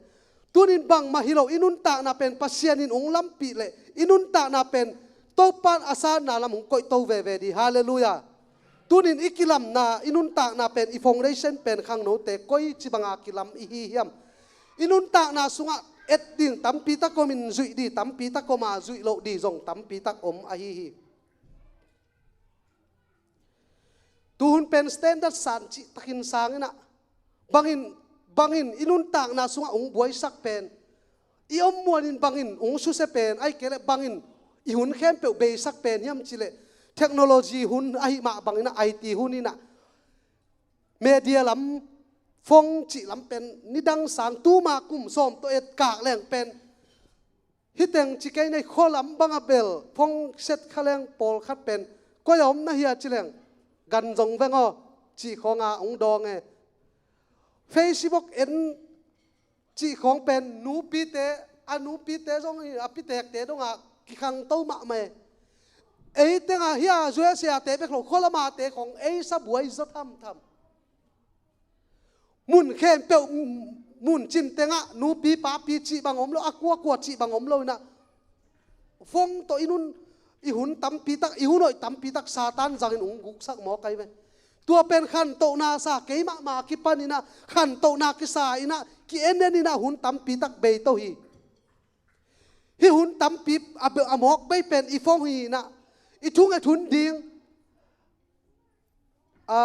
tunin bangmah hi lo i nuntakna pen Pasian in ung lampih leh i nuntakna pen Topan a sanna lam hong koihto veve dih. Halleluiah. Tunin i kilamna, i nuntakna pen, i foundation pen khangnote koi ci banga kilam i hi hiam? I nuntakna sungah et ding tampi tak om in, zuih dih tampi tak om a, zuih loh dih zong tampi tak om ahi hi. Tuhun pen standard san cih takin sang in ah, bangin, bangin i nuntakna sungah ung buaisak pen, i om muanin bangin ung susia pen, ahih kei leh bangin i hun khempeuh beisak pen hiam cih leh, technology hun ahih mah bangin ah, I T hun in ah, media lam, phone cih lam pen nidang sang, tuma kum sawm tawh et kak leng pen, hih teng ci kei nei, khua lam bang a bel phone set kha leng pawlkhat pen, koi a om na hia ci leng, gan zong veng aw, cih khawng a ong dawng e. Facebook en cih khawng pen nupite, a nupite zong hi, a pitekte dong a kikhangto mahmah e. Ei teng a hia, U S A te bek lo, khua lam a te khawng ei sa buai zaw thamtham. Mun khempeuh, mun cin tengah nupi papi cih bang om lo, a kua kua cih bang om lo in ah, phone tawh i nun, i hun tampi tak, i hun hoih tampi tak Satan zangin ung guksak mawk ahi ve. Tua pen khantohna sa kei mahmah kipan in ah, khantohna kisa in ah, ki-en en in ah hun tampi tak beito hi. Hih hun tampi a be-, a mawk bei pen i phone hi in ah, i thunget hun ding, a,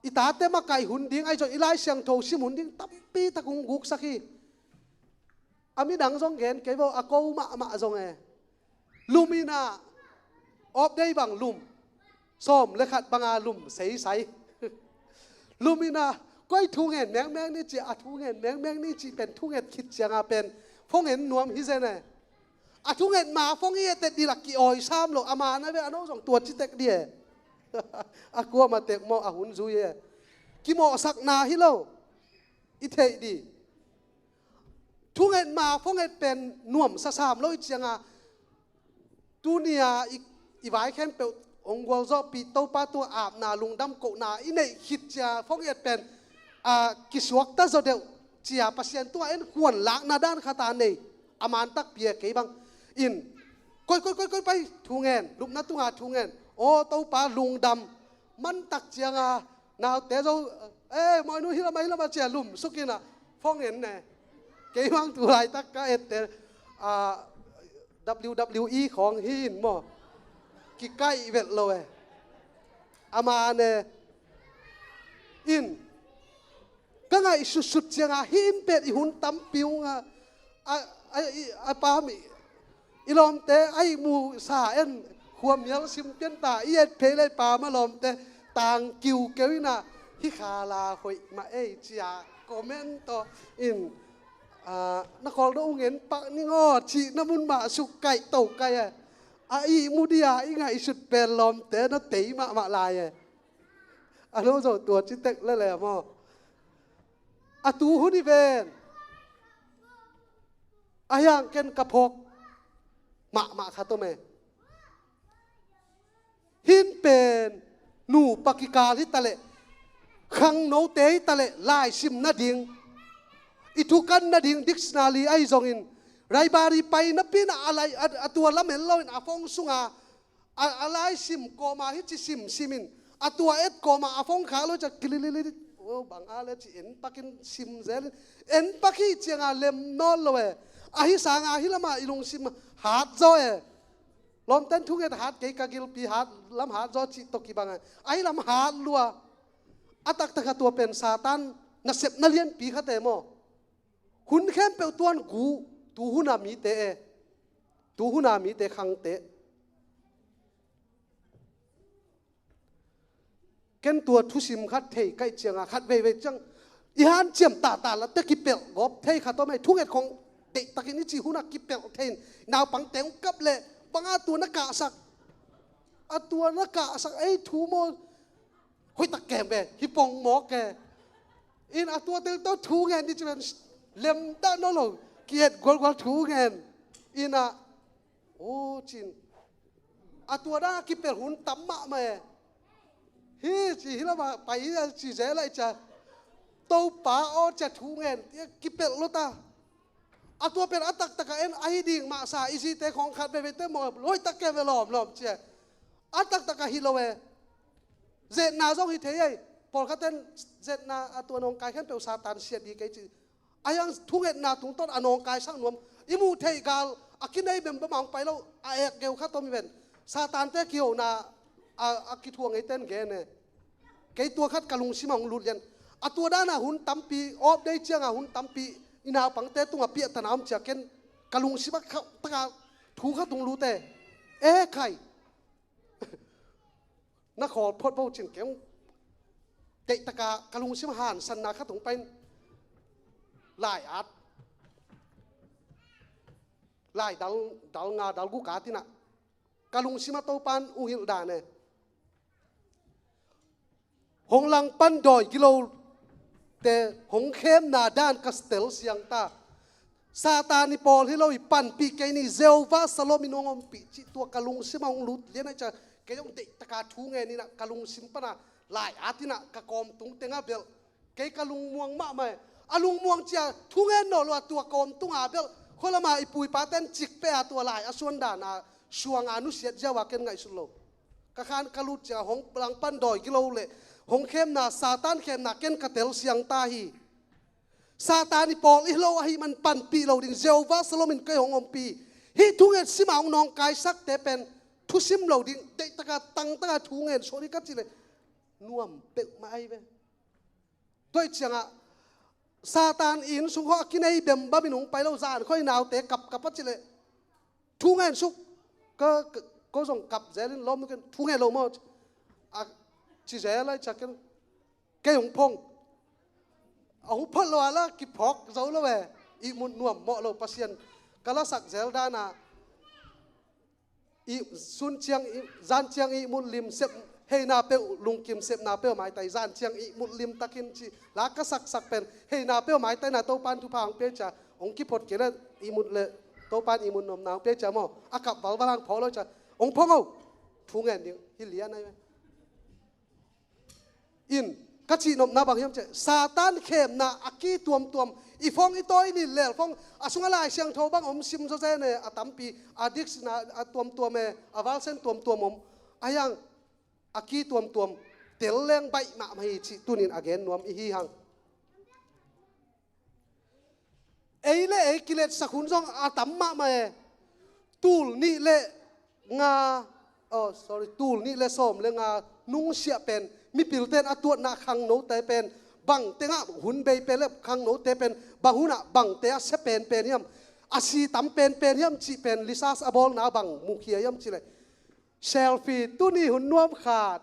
i tate makaih hun ding, ahi zong i Lai Siangtho sim hun ding tampi tak ung guksak hi. A midang zong gen kei vo, a ko mahmah zong e. Lum in ah, off day bang lum, sawm le khat banga lum seisai. Lum in ah, koi thungen mengmeng ni cih, a thungen mengmeng ni cih pen thunget khit cianga pen phone en nuam hi zen e. A thunget ma phone i etet dih lah ki-awi sam lo, a man a ve, a no zong tua ci tek dih e. A kuama tek maw, a hun zui e. Kimawhsakna hi lo, i theih dih. Thunget ma phone et pen nuamsa sam lo i cianga, tuni a i, i vai khempeuh hong gualzawhpih Topa tungah apna, lungdam kohna i neih khit cia phone et pen, a, kisuakta zaw deuh cia Pasian tungah en khuan lakna dan khat a nei, a man takpi e. Kei bang in, koi, koi, koi, koi, pai, thungen, lupna tunga thungen. Aw Topa, lungdam, man tak cianga, naute zo, eh, mawinu hi lama, hi lama cia lum suk in ah, phone en ne. Kei bang tu laitak ka ette, a, W W E khawng hi in maw, kikaih vet lo e. A man e. In, ka ngaihsutsut cianga hih in pen i hun tampi ung a, a, a, i, a pam i, i lawmte a ihmu sa en, khuamial sim pian ta, i et phei lei pam a lawmte tang kiukeu in ah, hih khala hoih mah ei cia comment tawh in, a, na kholdo ung en pak ning aw cih na mun mah suk kaih to kaih e. A ihmu dia i ngaihsut pen lawmte na tei mahmah lai e. A no zo tua ci tek lele maw. A tu hun i ven. A hiang ken ka phawk mahmah khat om e. Hih in pen nupa kikal hi taleh, khangnote hi taleh, laisim nading, i thukan nading dictionary ahi zongin, library pai napi in ah a lai, a, a tua lam en loin a phone sunga, a, a laisim kawma hici sim simin, a tua et kawma a phone khak lo ciah kililili, o, bang a le ci en pakin sim zelin, en pak hi cianga lem nawn lo e. Ahi sanga hih lama i lungsim hat zaw e. Lawmten thunget hat kei, ka gilpi hat, lam hat zaw cih tawh kibang a, ahi lam hat lua. A taktak a tua pen Satan nasepna lianpi khat e maw. Hun khempeuh tuan gu, tu huna mite e. Tu huna mite khangte. Ken tua thusim khat thei kaih cianga, khat veivei ciang i hanciam tata la te kipelh gawp thei khat om ei, thunget khong deihtakin i cih hunah kipelh thei in, naupangte hong kap leh banga tua na kahsak, a tua na kahsak ei thu maw, hoih tak kem ve, hi pong mawk e. In a tua teng tawh thu ngen ni ci ven, lem dah nawn lo, ki-et gualgual thu ngen. In a, aw cin, a tua dah kipelh hun tam mahmah e. Hi ci hi lamah pai hi a ci zel a i cia, Topa aw cia thu ngen, kipelh lo ta. A tua pen a taktak a en ahi ding mah sa, i zite khawng khat veivei te maw, hoih tak kem ve lawmlawm ci e. A taktak a hi lo e. Zetna zong hi thei ei. Pawlkhat ten zetna a tua nawngkai khempeuh Satan siat ding kei ci. A hiang thungetna tungtawn a nawngkaisak nuam. I muh theih gal a kinei bembam a hong pai lo, a ek geu khat om hi ven. Satan te kihona a, a kithuang ei ten gen e. Kei tua khat ka lungsim a hong lut lian. A tua dana hun tampi, off day cianga hun tampi, i naupangte tunga piahtana om cia ken ka lungsim a kha, taka thu khat hong lut e. E khai. Na khawl phot vo cin keng. Teihtaka ka lungsim hansanna khat hong pain. Lai at. Lai dal, dal nga, dal guk at ina. Ka lungsim a Topan hong hilh dan e. Hong langpan dawi gilo te hong khemna dan ka tel siang ta. Satan i pawl hi lo i panpih kei ni, Jehovah Shalom in hong ompih cih tua ka lungsim a hong lut lian a i cia kei hong deihtaka thu ngen ina ka lungsim pana lai at ina ka kawm tung tenga belh. Kei ka lungmuang mahmah e. A lungmuang cia thu ngen nawn lo a tua kawm tunga belh. Khualama i pu i pa ten cik peh a tua lai a suan dana suanga nusiat ziau a ken ngaihsut lo. Ka khan ka lut cianga hong langpan dawi gilo le hong khemna, Satan khemna ken ka tel siang ta hi. Satan i pawl i lo ahi man panpih lo ding, Jehovah Shalom in kei hong ompih. Hih thunget sima hong nawngkaisakte pen thusim lo ding, deihtaka tangtaka thungen suan hi ka ci le nuam peuhmah ahi ve. Tua i cianga Satan i inn sung khaw a kinei bembam in hong pai lo, zan khaw i naute kapkap a ci le thu ngen suk. Ka, ka, ko zong kap zel in lawm nuken thu ngen lo maw? A ci zel a i cia ken kei hong phong. A hong phot lo a la kiphawk zo lo e. Ihmut nuam mawh lo Pasian ka lasak zel dana. I sun ciang i, zan ciang ihmut lim sep, heina peuh lungkim sepna peuh maitai, zan ciang ihmut lim takin ci la ka saksak pen, heina peuh maitai na Topan thupha hong pia cia, hong kiphot kei le ihmut le Topan ihmut nuamna hong pia cia maw, a kap valval hang phawk lo cia, hong phong o, thu ngen ding hi lian ai ve. In ka cihnopna bang hiam cih leh Satan khemna a ki tuamtuam, i phone i tawi ni lel phone a sungah Lai Siangtho bang om sim zawzen e, a tampi a disk na a tuamtuam e, a valsen tuamtuam om a hiang a ki tuamtuam tel leng baih mahmah hi cih tunin a gen nuam i hi hang. Ei le ei kiletsak hun zong a tam mahmah e. Tul nih le nga, oh, sorry, tul nih le sawm le nga nungsiah pen, mipilte'n a tuatna khangnote pen bang tengah hun bei pen le khangnote pen bang hunah bangte a sia penpen hiam, a si tam penpen hiam cih pen research a bawlna bang mukhia hiam cih leh, selfie, tuni hun nuam khat.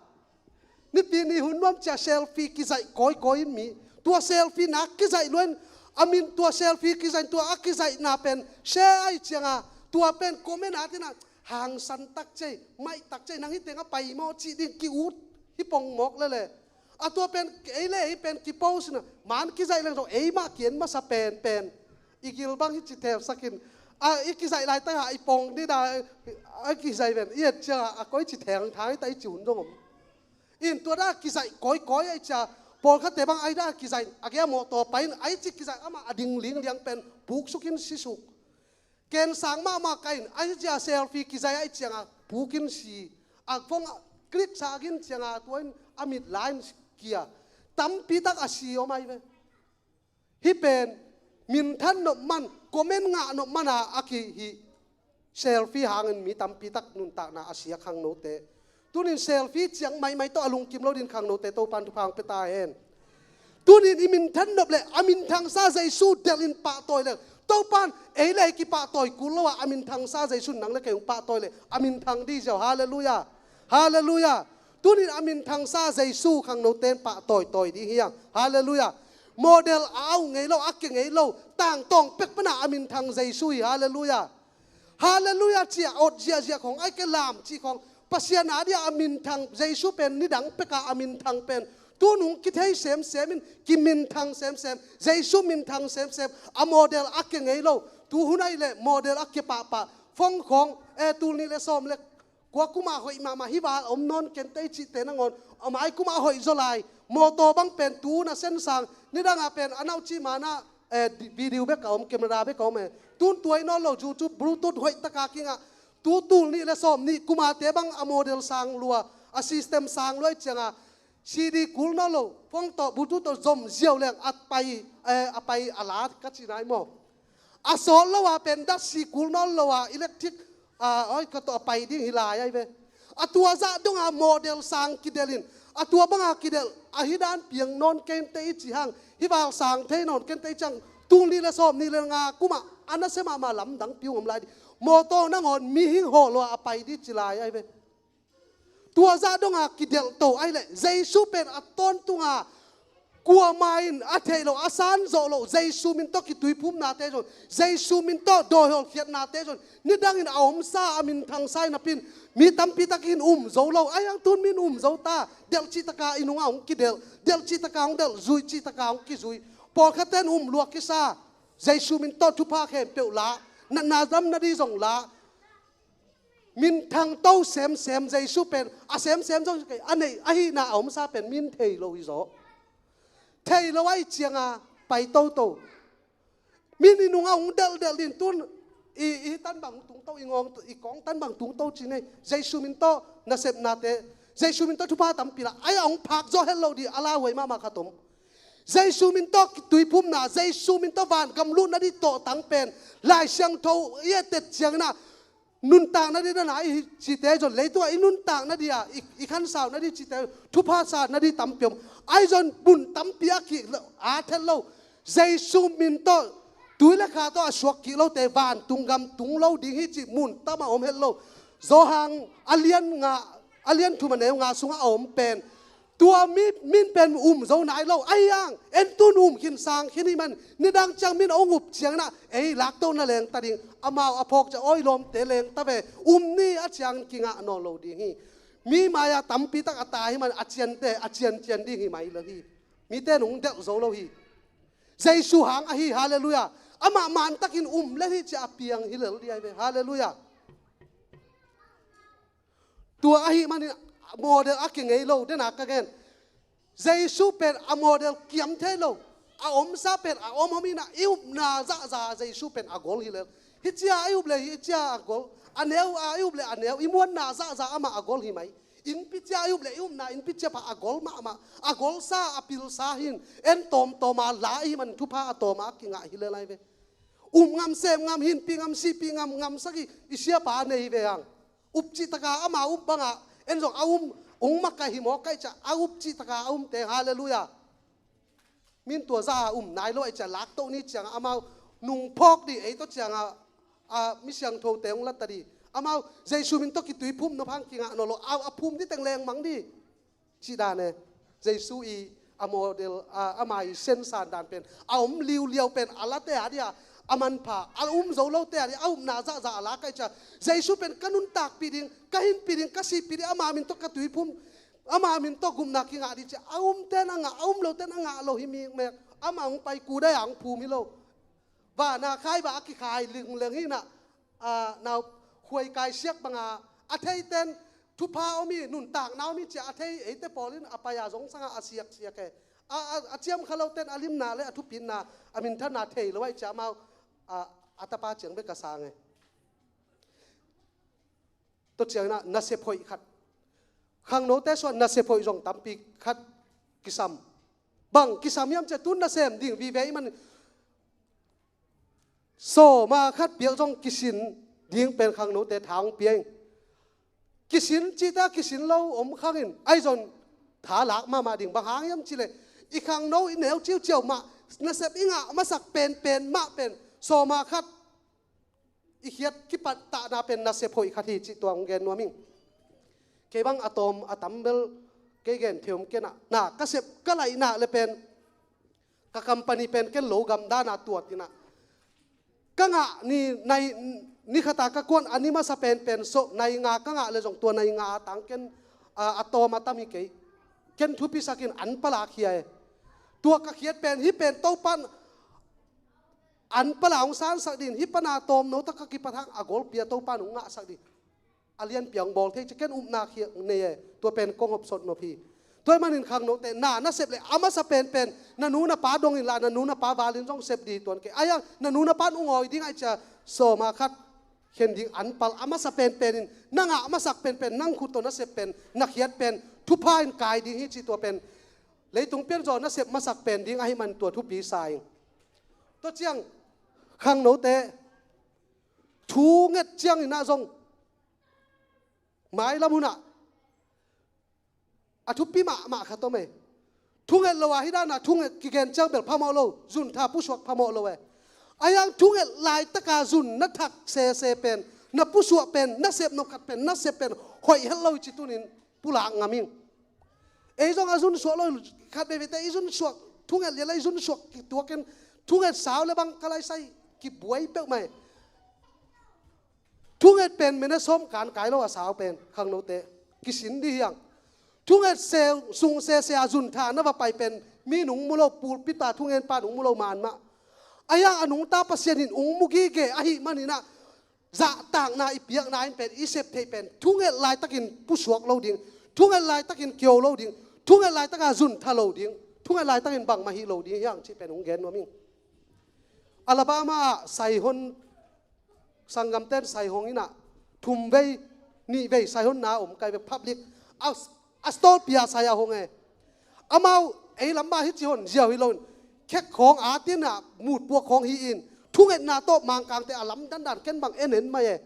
Nipi ni hun nuam cia selfie kizaih kawikawi in mi. Tua selfie nak kizaih luain a min, tua selfie kizaih, tua a kizaihna pen share ai cianga, tua pen comment a tina hangsan tak cei, maih tak cei, nang hi tengah pai maw cih ding ki-ut hi pong mawk lele. A tua pen ei le ei pen ki-post na, man kizaih leng zong ei mah ki-en masa penpen. I gil bang hi ci theusak in. A, i kizaih laitak a i pong dina, a kizaih ven i et cianga a koi ci thengthang i ta i ci hun zong om. In tua da kizaih kawikawi a i cia, pawlkhatte bang a i da kizaih a gei a mawtaw pai in a i ci kizaih amah a ding lingliang pen puksuk in sisuk. Ken sang mahmah ka in a i cia selfie kizaih a i cianga pukin si. A phone a click sa a gin cianga tua in a mit lai in kia. Tampi tak a si om ai ve. Hih pen minthan nop man, comment ngah nop mana a kihih selfie hangin mi tampi tak nuntakna a sia khangnote. Tunin selfie ciang maimai tawh a lungkim lo din khangnote Topan thupha hong pia ta hen. Tunin i minthan nop le a minthangsa Jesu delh in pahtawi le Topan ei le ei kipahtawi kul lo a, a minthangsa Jesu nang le kei hong pahtawi le a minthang di ziau. Halleluiah. Halleluiah. Tunin a minthangsa Jesu khangnote in pahtawitawi ding hiang. Halleluiah. Model a au ngei lo, a ke ngei lo, tangtawng pek pana a minthang Jesu hi. Halleluiah. Halleluiah cih a ot ziahziah khong, ai ke lam cih khong, Pasian a dia a minthang, Jesu pen nidang peka a minthang pen tun hong kithei semsem in, kiminthang semsem, Jesu minthang semsem. A model a kia ngei lo, tu hun ahih leh model a kia pahpah. Phone khong, eh, tul nih le sawm le kua kum a hoih mahmah hi val om nawn kentei cihte nangawn a mai kum a hoih zaw lai. Mawtaw bang pen tu hun a sensang, nidang a pen a nauci mana, eh, di-, video bek a om, camera bek a om, eh. Tun tuai nawn lo, YouTube, Bluetooth hoih taka kingah. Tu tul nih le sawm nih kum a te bang a model sang lua, a system sang lua ahih cianga, C D kul nawn lo, phone tawh Bluetooth tawh zom ziau leng a pai, eh, a pai a la ka ci nai maw? A sawt lo a pen datsi kul nawn lo a electric, ah, oi, ka tawh a pai ding hi lai ai ve. A tua zah dong a model sang kidelh in, a tua bang a kidelh, a hi dan piang nawn kentei i ci hang, hi val sang thei nawn kentei ciang, tul nih le sawm nih le nga kum a, a nasia mahmah lamdang piu ngam lai ding. Mawtaw nangawn mihing hawl lo a a pai ding ci lai ai ve. Tua zah dong a kidelh to ahih leh, Jesu pen a tawntung a, kuamah in a theih loh, a san zawh loh, Jesu min tawh kituiphumnate zong, Jesu min tawh dawi hawlkhiatnate zong, nidang in a omsa, a minthangsa in a pin, mi tampi tak in um zo lo, ai ang tun min um zo ta, delh cih taka i nung a hong kidelh, delh cih taka hong delh, zui cih taka hong kizui. Pawlkhat ten um lua kisa, Jesu min tawh thupha khempeuh la, natna damna ding zong la, minthang to semsem Jesu pen, a semsem zong kei, a neih, a hihna a omsa pen min thei lo hi zaw. Thei lo ahih cianga pai toto. Min i nung a hong delhdelh ding tun, i, i tan bang tungto, i ngawng, i kawng tan bang tungto ci nei. Jesu min tawh nasepnate, Jesu min tawh thupha tampi la, ai a hong phak zaw het lo ding, a lauhuai mahmah khat om. Jesu min tawh kituiphumna, Jesu min tawh vangam lutna ding tawhtang pen, Lai Siangtho i etet ciangin ah, nuntakna ding na na i cite zon, leitungah i nuntakna ding a, i, i khansauna ding cite, thupha sana ding tampi om. Ai zon mun tampi a ki a thet lo. Jesu min tawh, tui le kha tawh a suak kik lote, vantung gam tung lo ding hi cih mun tam a om het lo. Johan a lian nga, a lian thum a neu nga sungah a om pen, tua mi, min pen um zo nai lo. Ahi hang, en tun um khin sang khin hi man, nidang ciang min a hong up ciangin ah, ei, laktohna lengta ding, amau a phawk ciang, oi, lawmte lengta ve, um ni a ciang kingah nawn lo ding hi. Mi mai-ah tampi tak a tai hi man, a ciante, a ciancian ding hi mai lo hi. Mite nung delh zo lo hi. Jesu hang ahi, halleluiah. Amah mantakin um lel hi ci a piang hi lel ding ahi ve, halleluiah. Tua ahih manin model a kia ngei lo, dena ka gen. Jesu pen a model kiam thei lo. A omsa pen a om om inah, i upna zahza Jesu pen a gol hi lel. Hicia i up le hicia a gol. A neu a i up le a neu. I muanna zahza amah a gol hi mai. Innpi cia i up le i upna innpi cia pah a gol mahmah. A golsa a pilsa hin. En tawmtawm a la i man thupha a tawm a kingah hi lel ahi ve. Um ngam, sem ngam, hinpi ngam, sihpi ngam, ngam sagih i siapa nei ve ang. Up cih taka ama up bangah en zong a um, ung makaih hi mawk kaih ciah a up cih taka a umte, halleluiah. Min tua za a um nai lo aih ciah laktoh ni ciangah amau nung phawk dih ei tawh ciangah, a, mi siangthote hong latta dih. Amau Jesu min tawh kituiphum nop hang kingah nawn lo, a, a phum dih teng lengmang dih. Cih dan e, Jesu i a model, a, ama i sensan dan pen, a om liuliau pen, a late a dia a manpha, a um zo lote a dia a upna zahzah a lak aih ciah, Jesu pen ka nuntakpih ding, ka hinpih ding, ka sihpih ding, ama min tawh ka tuiphum, ama min tawh gupna kingah ding ciah, a umten a ngah, a um loten a ngah lo hi mikmek, ama hong pai kudai a hong phum hi lo. Vana khai va a kikhai lingleng hinah, a, nau khuaikai siak banga a theiten thupha om hi, nuntakna om hi ciah a thei eite pawlin a pai a zong sangah a siaksiak e. A, a, a ciamkha loten a limna le a thupitna, a minthanna thei lo aih ciah amau, a, a tapa ciang bek a sang e. Tua cianginah nasep hoih khat. Khangnote suan nasep hoih zong tampi khat kisam. Bang kisam hiam ciah tun nasem ding vive i man. Sawma khat piak zong kisin ding pen khangnote tha hong pia in. Kisin cihte a kisin lo om khangin aizon tha lak mahmah ding bang hang hiam cihleh i khangno i neu ciuciau mah, nasep i ngah masak penpen mah pen sawma khat i khiat kipattahna pen nasep hoih khat hi cih tua hong gen nuam ing. Kei bang a tawm a tambel kei gen theom kenah na ka sep ka laihna le pen ka company pen ken lo gamdana tuatinah Ka ngah ni, nai, ni khata ka kuan a ni masa penpen sawh nai nga ka ngah le zong tua nai nga a tang ken a, a tawm a tam hi kei. Ken thupisakin an palak hi a e. Tua ka khiat pen hih pen Topan an pala hong sansak din hih pana tawm no tak ka kipat hang a golpi a Topan hong ngahsak din a lianpi a hong bawl thei ci ken upna khiak nei e. Tua pen kong hopsot nop hi. Tua ahih manin khangnote na na sep le a masa penpen na nu na pa dongin la na nu na pa valin zong sep di tuan kei. Ahi hang na nu na pan ung awi ding ahi cia sawma khat khen ding an pal a masa penpen in na ngah a masak penpen nang khut tawh na sep pen na khiat pen thupha in kai ding hi ci tua pen leitung pian zaw na sep masak pen ding ahih man tua thupi sa ing. Tua ciang khangnote thu nget ciangin ah zong mailam hunah a thupi mahmah khat om e. Thunget lo ah hih danah thunget kigen ciang bel phamawh lo, zuntha pusuak phamawh lo e. Ahi hang thunget laitaka zun na thak sese pen na pusuak pen na sep nop khat pen na sep pen hoih het lo ci tunin pulak ngam ing. Ei zong a zun suak lo khat veve te i zun suak thunget lian la i zun suak kituakin thunget sau le bang ka laisai kibuai peuh mai. Thunget pen mene sawm kan kai lo a sau pen khangnote kisin di hiang. Thunget se sung sese a zuntha na va pai pen mi nung mu lo pulpita thungen pa nung mu lo man mah. Ahi hang a nungta Pasian in ung mu gige ahih maninah zahtakna i piakna in pen i sep theih pen thunget laitakin pusuak lo ding, thunget laitakin kio lo ding, thunget laitaka zuntha lo ding, thunget laitakin bangmah hi lo ding hiang cih pen ung gen nuam ing. Alabama ah saihon sanggamten saihong inah thum vei nih vei saihonna om kai ve public a, a stolpi a sai a hong e. Amau ei lam mah hi ci hon ziau hi loin khek khawng a tinah mutpuak khawng hi in thungetna tawh mangkangte a lam dandan ken bang en en mai e.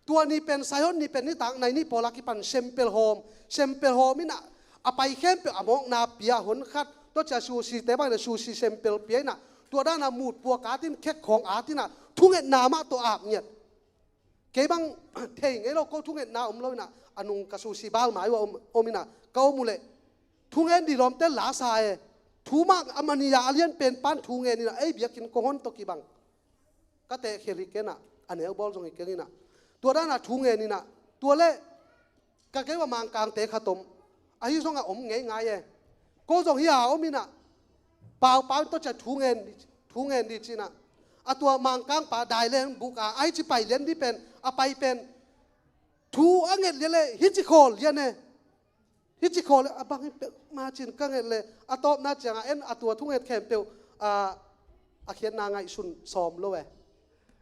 Tua ni pen saihon ni pen nitak nai ni pawla kipan sempel hawm sempel hawm inah a pai khempeuh a mawkna pia hon khat tua cia susi te bang le susi sempel pia inah tua dana mutpuak a tin khek khawng a tinah thungetna mah tawh ap ngiat. Kei bang thei ngei lo ko thungetna om lo inah a nung ka susi bal mai uh a om, om inah ka om uh leh thungen di lawmte lasa e. Thu mah a mani a a lian pen pan thungen inah ei biakinn kong hon tawh kibang ka teh khel hi kenah a neu bawl zong hi keng inah tua danah thungen inah tua leh ka kei uh a mangkangte khat om ahi zongah om ngei ngai e. Ko zong hi a om inah paupau in tawcia thungen thungen di cinah a tua mangkangpa dai leng buk a ai ci pai lian di pen a pai pen thu a nget lian le hi ci khawl lian e. Hi ci khawl le a bang hi peuh ma cin ka nget le a tawpna ciangah en a tua thunget khempeuh a khiatna ngaihsun sawm lo e.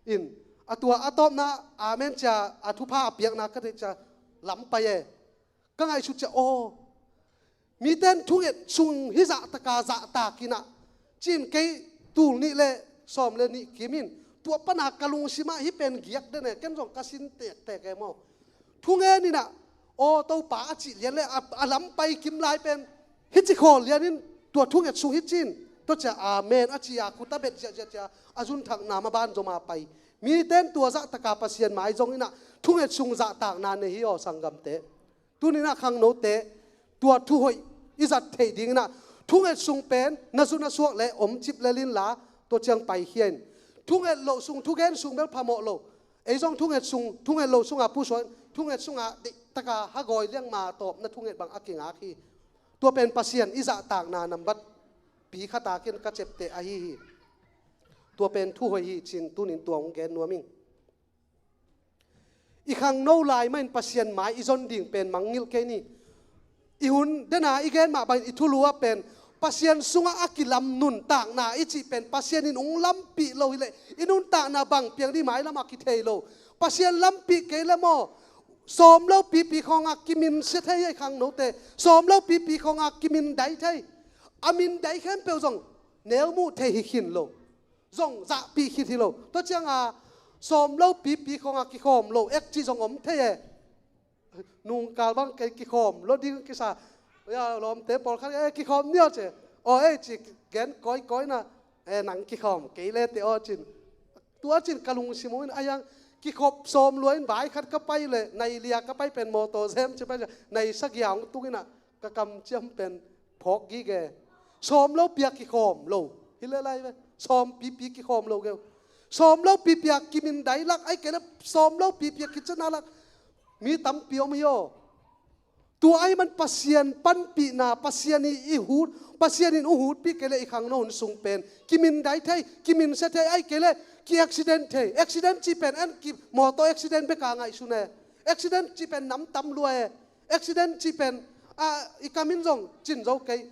In a tua a tawpna amen cia a thupha a piakna ka theih cia lam pai e. Ka ngaihsut cia aw miten thunget sung hi zahtaka zahtak inah cin kei tul nih le sawm le nih kim in tua pana ka lungsimah hi pen giak den e ken zong ka sin tektek e maw. Thungen inah aw Topa a cih lian le a lam pai kim lai pen hi ci khawl lian in tua thunget sung hi cin tua cia amen a ci a khuta bet ziahziah cia a zunthakna ma ban zoma pai. Miten tua zahtaka Pasian mai zong inah thunget sung zahtakna nei hi aw sanggamte. Tuninah khangnote tua thuhoih i zat theih dinginah thunget sung pen na zun a suak le om cip lel inla tua ciang paikhia in. Thunget loh sung thugen sung bel phamawh lo. Ei zong thunget sung thunget loh sunga pusuak thunget sunga deihtaka hagawi liangma tawp na thunget bang a kingak hi. Tua pen Pasian i zahtakna nambat pi khatakin ka cepteh ahi hi. Tua pen thuhoih hi cin tunin tua hong gen nuam ing. I khangno lai mahin Pasian mai i zon ding pen mangngilh kei ni. I hun dena i gen mah bangin i thulu ah pen Pasian sungah a kilam nuntakna i cih pen Pasian in ung lampih lo hileh i nuntakna bang piang dih mailam ah kithei lo. Pasian lampih kei le maw sawm lo pipi khawngah kimin sia thei ei khangnote sawm lo pipi khawngah kimin dai thei. A min dai khempeuh zong neu muh thei hi khin lo. Zong zahpih khit hi lo. Tua cianga sawm lo pipi khawngah kikhawm lo ek ci zong om thei e. Nungkal bang kei kikhawm lo ding kisa. Ya lawmte pawlkhat e kikhawm nial ce. Aw ei ci gen kawikawina e nang kikhawm kei le te aw cin. Tua cin ka lungsim uh in a yang kikhop sawm lua in vai khat ka pai le nai lia ka pai pen mawtaw zem ci pai nai sagia hong tung inah ka kamciam pen phawk gige. Sawm lo pia kikhawm lo hi le lai ve. Sawm pipi kikhawm lo geu. Sawm lo pipi a kimindai lak, ahih kei leh sawm lo pipi a kicina lak mi tampi om hi aw. Tua ahih man Pasian panpihna, Pasian i, i hut, Pasian in hong hutpih kei leh i khangno hun sung pen kimindai thei, kiminsia thei, ahih kei leh ki-accident thei. Accident cih pen en ki mawtaw accident bek a ngaihsun e. Accident cih pen nam tam lua e. Accident cih pen, ah, i kam in zong cin zo kei.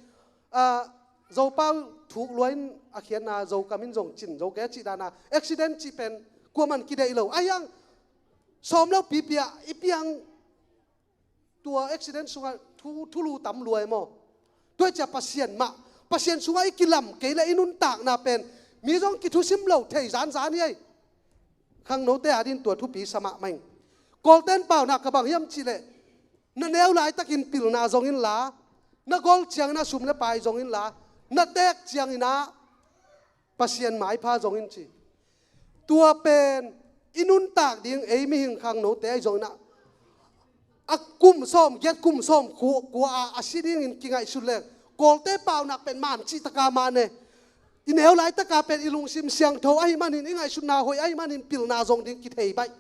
Ah, Zopau thuk lua in a khiatna, Zo kam in zong cin zo kei a cih dan a. Accident cih pen kuaman kideih lo. Ahi hang sawm lo pipi a i piang tua accident sungah thu, thulu tam lua e maw. Tua hi ciah Pasian mah, Pasian sungah i kilam kei leh i nuntakna pen mi zong kithusim lo thei zanzan hi ei. Khangnote adingin tua thupi sa mahmah ing. Kawlte'n paunak khat bang hiam cih leh, na neu laitakin pilna zong inla, na gol ciangin ah sum le pai zong inla, na teek ciangin ah Pasian maipha zong in ci. Tua pen i nuntak ding, ei mihing khangnote ahi zongin ah, a kum sawm giat, kum sawm kua, kua a, a si dingin kingaihsut leng, Kawlte paunak pen man cih taka man e. I neu laitaka pen i lungsim siangtho ahih manin, i ngaihsutna hoih ahih manin pilna zong ding kithei baih.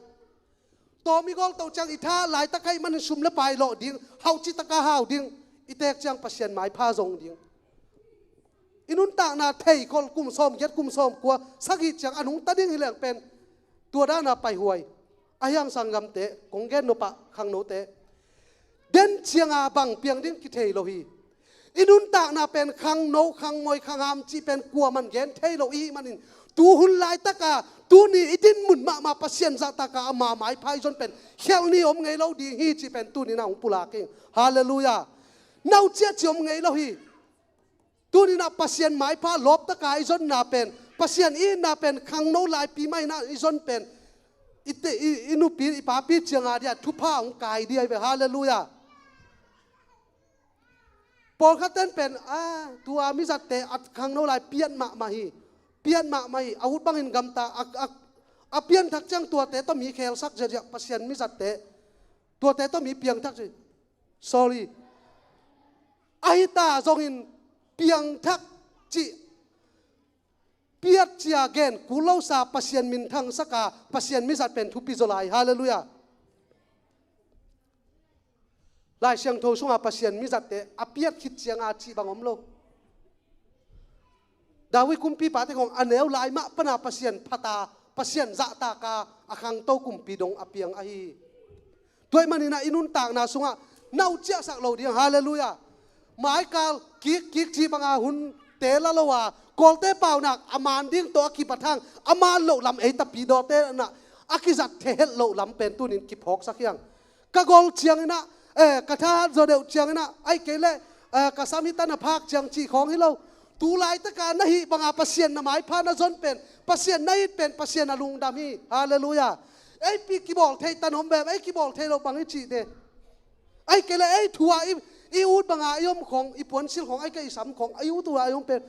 Tawm i gol to ciang i tha laitak ahih manin sum le pai lawh ding, hauh cih taka hau ding, i teek ciang Pasian maipha zong ding. I nuntakna theikhol kum sawm giat, kum sawm kua, sagih ciang a nungta ding hi leng pen tua dan a paihuai. Ahi hang sanggamte, kong gen nop ah khangnote, den ciang a bang piang ding kithei lo hi. I nuntakna pen khangno, khangmoi, khangham cih pen kuaman gen thei lo i hih manin, tu hun laitaka, tuni i dinmun mahmah Pasian zahtak a ama maipha i zon pen khelh ni om ngei lo ding hi cih pen tuni-in ah hong pulak ing. Halleluiah. Nau ciah cih om ngei lo hi. Tuni-in ah Pasian maipha lawptaka i zonna pen, Pasian i itna pen khangno laipi mah in ah i zon pen, i te, i, i nupi, i papi ciang a dia thupha hong kai ding ahi ve. Halleluiah. Pawlkhat ten pen, ah, tua mizatte a khangno lai pian mahmah hi. Pian mahmah hi. A ut bangin gamta, a, a, a pianthak ciang tuate tawh mi khelsak ziahziah, Pasian mizatte. Tuate tawh mi piangthak ci. Sorry. Ahi ta zongin piangthak cih piat cia gen kul losa Pasian minthangsak a Pasian mizat pen thupi zaw lai. Halleluiah. Lai Siangtho sunga Pasian mizatte a piat khit cianga cih bang om lo. David kumpipate khong a neu lai mah pana Pasian phata, Pasian zahtaka a khangto kumpi dong a piang ahi. Tua ahih manin ah i nuntakna sungah nau ciahsak lo ding. Halleluiah. Maikal kik kik cih banga hun te la lo a, Kawlte paunak a man ding tawh a kibat hang, a man loh lam ei tapidawte nah a kizat thehelh loh lam pen tunin kiphawksak hiang. Ka gol ciangin ah, eh, ka thahat zaw deuh ciangin ah, ahih kei leh, eh, ka sam hi tan a phak ciang cih khawng hi lo. Tu laitaka na hih banga Pasian na maipha na zon pen, Pasian na it pen, Pasian a lungdam hi. Halleluiah. Ei pi kibawl thei tan om ve, ei kibawl thei lo bang i cih de. Ahih kei leh ei thu a i, i ut banga i om khong, i puansilh khong, ahih kei i sam khong, i ut ua i om pen.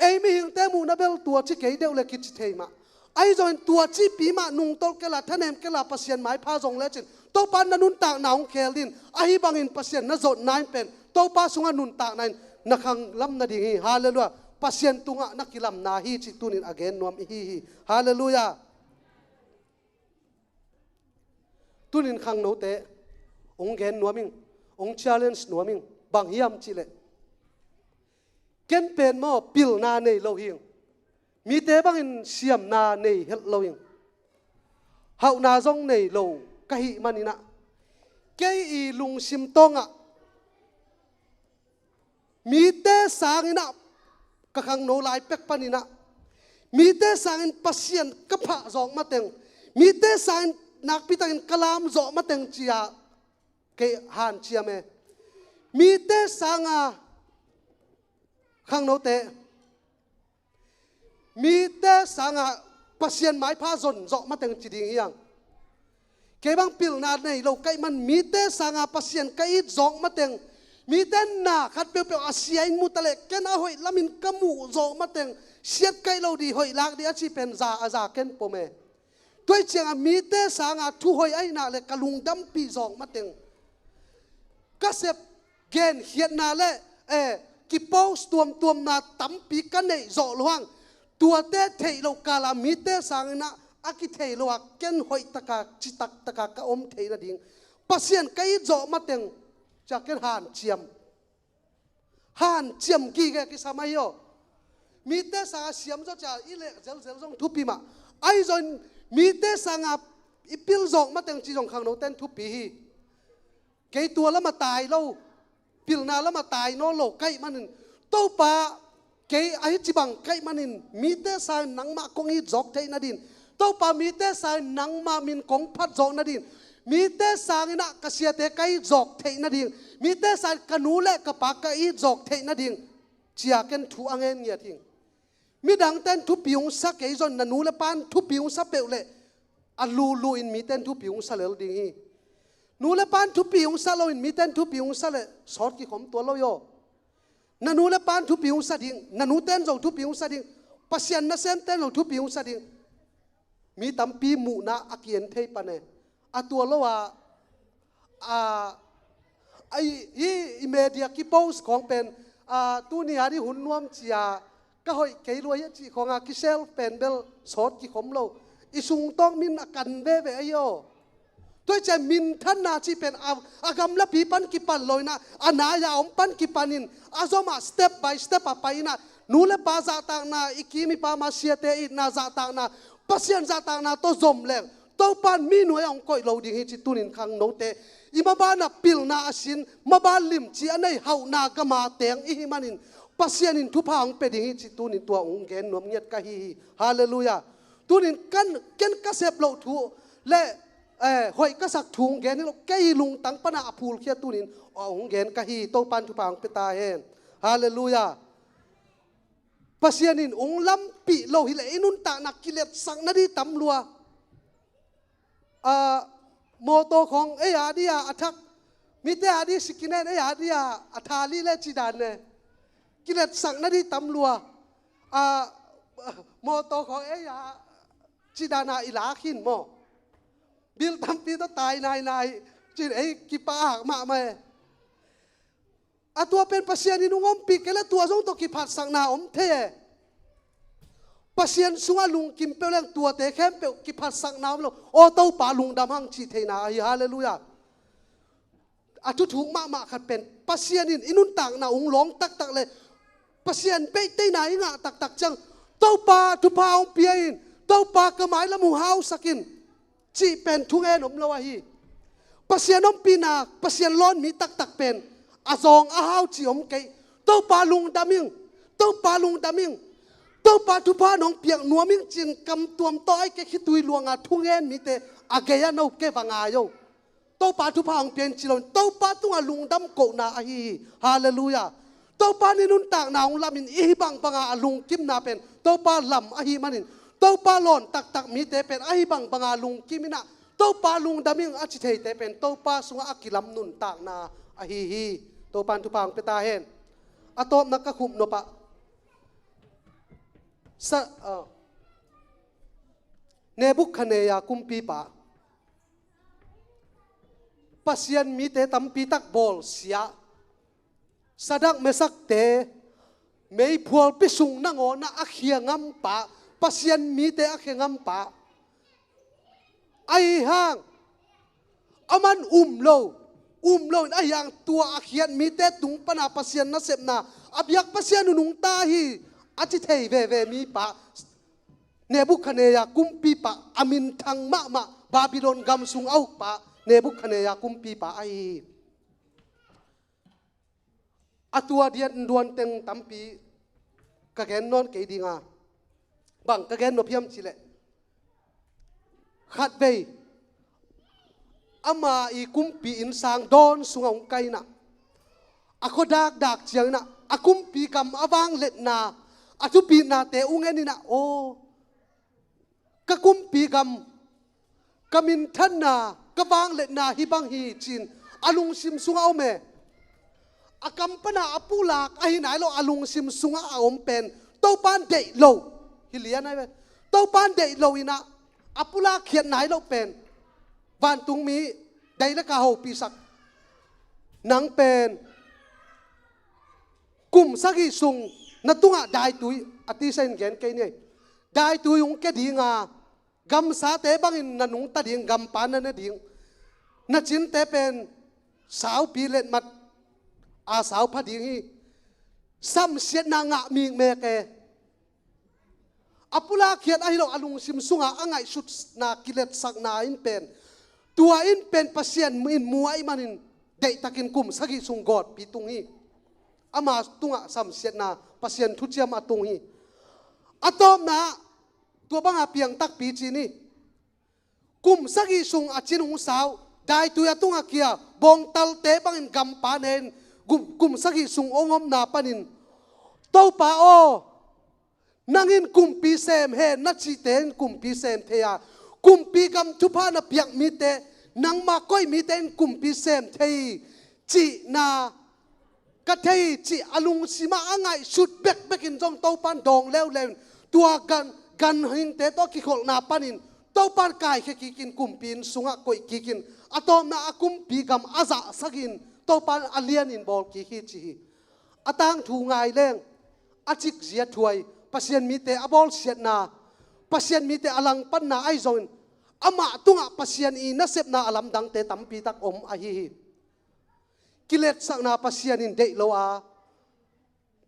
Ei mihingte muhna bel tua ci kei deuh le kici thei mah. Ahi zongin tua cipi mah nungtolh kei la, thanem kei la, Pasian maipha zong lecin Topa na nuntakna hong khel ding. Ahi bangin Pasian na zawhna in pen Topa sungah nuntakna in na khanglam nading hi. Halleluiah. Pasian tungah na kilamna hi cih tunin a gen nuam ihi hi. Halleluiah. Tunin khangnote hong gen nuam ing, hong challenge nuam ing. Bang hiam cih leh, ken pen maw pilna nei lo hing, mite bangin siamna nei helh lo hing, hauhna zong nei lo ka hih manin ah, kei i lungsim tawngah mite sangin ah, ka khangno lai pek panin ah, mite sangin Pasian ka phah zawk mateng, mite sangin nakpi takin ka lam zawk mateng ci-a kei hanciam e. Mite sanga, khangnote, mite sanga Pasian maipha zon zawk mateng ci ding hiang. Kei bang pilna nei lo ka hih man mite sanga Pasian ka it zawk mateng, mite na khat peuhpeuh a sia in mu ta leh ken a hoih lamin ka muh zawk mateng, siat ka hih lo ding, hoih lak ding a cih pen za a za ken pom e. Tua ahih cianga mite sanga thu hoih ahih nak leh ka lungdampih zawk mateng, ka sep genkhiatna le, eh, kipost tuamtuamna tampi ka neih zawh lo hang, Tuate theih loh kala mite sangin ah a kithei lo a ken hoih taka citak taka ka om theih nading, Pasian ka it zawh mateng cia ken hanciam. Hanciam gige kisam ahi aw. Mite sanga siam zawh cia i leh zelzel zong thupi mah. Ahi zongin mite sanga i pil zawh mateng ci zong khangnoten thupi hi. Kei tua lama tai lo, pilna lama tai nawn lo ka hih manin, Topa, kei ahi ci bang ka hih manin mite sangin nangmah kong it zawk theih nadin, Topa, mite sangin nangmah min kong phat zawk nadin, mite sangin ah ka siate ka it zawk theih nading, mite sangin ka nu le ka pa ka it zawk theih nading, cia ken thu a ngen ngiat hing. Midangten thupi hong sa kei zong na nu le pan thupi hong sa peuh leh a lulu in miten thupi hong sa lel ding hi. Nu le pan thupi hong sa loin miten thupi hong sa leh sawt kikhom tuan lo hi aw. Na nu le pan thupi hong sa ding, na nuten zong thupi hong sa ding, Pasian nasemten zong thupi hong sa ding. Mi tampi muhna a ki-en thei pan e. A tua lo a, a, a, i, i, i media ki-post khawng pen, a, tuni a di hun nuam cia ka hoih kei lua hi a cih khawnga kisel pen bel sawt kikhom lo. I sungtawng min a kan veve ahi aw. Tua hi ciah minthanna cih pen a, a gamlapi pan kipan lo inah, a nai-a om pan kipanin a zomah step by step a pai inah, nu le pa zahtakna, i kim i pam a siate itna zahtakna, Pasian zahtakna tawh zom leng Topan mi nuai-ah hong koih lo ding hi ci tunin khangnote i mabanah pilna a sin, maban limci a nei hauhna gama teng i hi manin Pasian in thupha hong pia ding hi ci tunin tua hong gen nuam ngiat ka hi hi. Halleluiah. Tunin kan, ken ka sep loh thu le, eh, hoih ka sak thu hong gen hi lo, kei lungtang pana a phulkhia tunin a hong gen ka hi. Topan thupha hong pia ta hen. Halleluiah. Pasian in hong lampih lo hileh i nuntakna kiletsakna di tam lua. Ah, mawtaw khawng ei a di a a thak, mite a di sikin en ei a di a a thali le cidan ne. Kiletsakna di tam lua. Ah, mawtaw khawng ei a cidana i lak hin maw? Bil tampi tawh tai nainai cin ei kipa ak mahmah e. A tua pen Pasian in hong ompih kei le tua zong tawh kiphatsakna om thei e. Pasian sungah lungkim peuh leng tuate khempeuh kiphatsakna om lo. Aw Topa lungdam hang cih theihna ahi. Halleluiah. A thuthuk mahmah khat pen Pasian in i nuntakna hong lawng taktak le Pasian peihtheihna i ngah taktak ciang Topa thupha hong pia in, Topa ka mailam hong hausak in cih pen thungen om lo ahi. Pasian ompihna, Pasian lawn mi taktak pen a zawng a hau cih om kei. Topa lungdam ing, Topa lungdam ing, Topa thupha nong piak nuam ing cin kam tuam tawh ai kei khitui luanga thungen mite a gei a no kei va ngai o. Topa thupha hong pia in ci loin Topa tungah lungdam kohna ahi hi. Halleluiah. Topa in i nuntakna hong lamin i hih bangbanga a lungkimna pen Topa lam ahi manin Topa lawn taktak mite pen a hih bangbanga lungkim inah Topa lungdam ing a ci theite pen Topa sungah a kilam nuntakna ahi hi. Topa in thupha hong pia ta hen. A tawpna ka khup nopah sa, ah, Nebukhadnezzar kumpipa Pasian mite tampi tak bawlsia, Sadak Mesakte meiphualpi sung nangawnah a khia ngampa, Pasian mite a khia ngampa ahi hang, aman um lo, um loin ahi hang tua a khiat mite tung pana Pasian nasepna a biak Pasian nunung ta hi a ci thei veve mipa Nebukhadnezzar kumpipa a minthang mahmah Babylon gam sung a ukpa Nebukhadnezzar kumpipa ahi hi. A tua dian duan teng tampi ka gen nawn kei dinga, bang ka gen nop hiam cileh, khatvei ama i kumpi innsang dawn sungah hong kainah a khuadakdak cianginah a kumpi gam a vangletna a thupihnate ung eninah aw ka kumpi gam, ka minthanna, ka vangletna hih bang hi cin a lungsim sungah om e. A kam pana a pulak ahi nai lo a lungsim sungah a om pen Topan deih lo hi lian ahi ve. Topan deih lo inah a pulak khiat nai lo pen vantungmi dai le ka hopihsak nang pen kum sagih sung na tungah daitui a tisa in gen kei ni. daitui hong kia ding a, gamsate bangin na nungta ding, gampa na ne ding, na cinte pen saupi letmat a sau pha ding hi. Samsiatna ngah mikmek e. A pulak khiat ahi lo, a lungsim sunga a ngaihsutna, kiletsakna in pen, tua in pen Pasian in mu ahih manin deihtakin kum sagih sung gawtpi tung hi. Ama tungah samsiatna, Pasian thuciam a tung hi. A tawpna, tua banga piang takpi ci ni. Kum sagih sung a cin hong sau, daitui a tungah kia, bawngtalte bangin gampa ne in, kum, kum sagih sung hong omna panin, Topa aw, nang in kumpi sem hen, na cihte in kumpi sem thei a, kumpi gam thupha na piak mite, nangma koih mite in kumpi sem thei, cihna ka thei hi, cih a lungsimah a ngaihsut bekbekin zong Topan dawng leuleu in, tua gan, ganhingte tawh kikholhna panin Topan kaikhia kikin, kumpi inn sungah koih kikin, a tawpna a kumpi gam a zahsakin Topan a lianin bawl kik hi ci hi. A tangthu ngai leng, a cikzia thuai, Pasian mite a bawlsiatna, Pasian mite a langpanna ahi zongin, amah tungah Pasian i nasepna a lamdangte tampitak om ahi hi. Kiletsakna Pasian in deih lo a,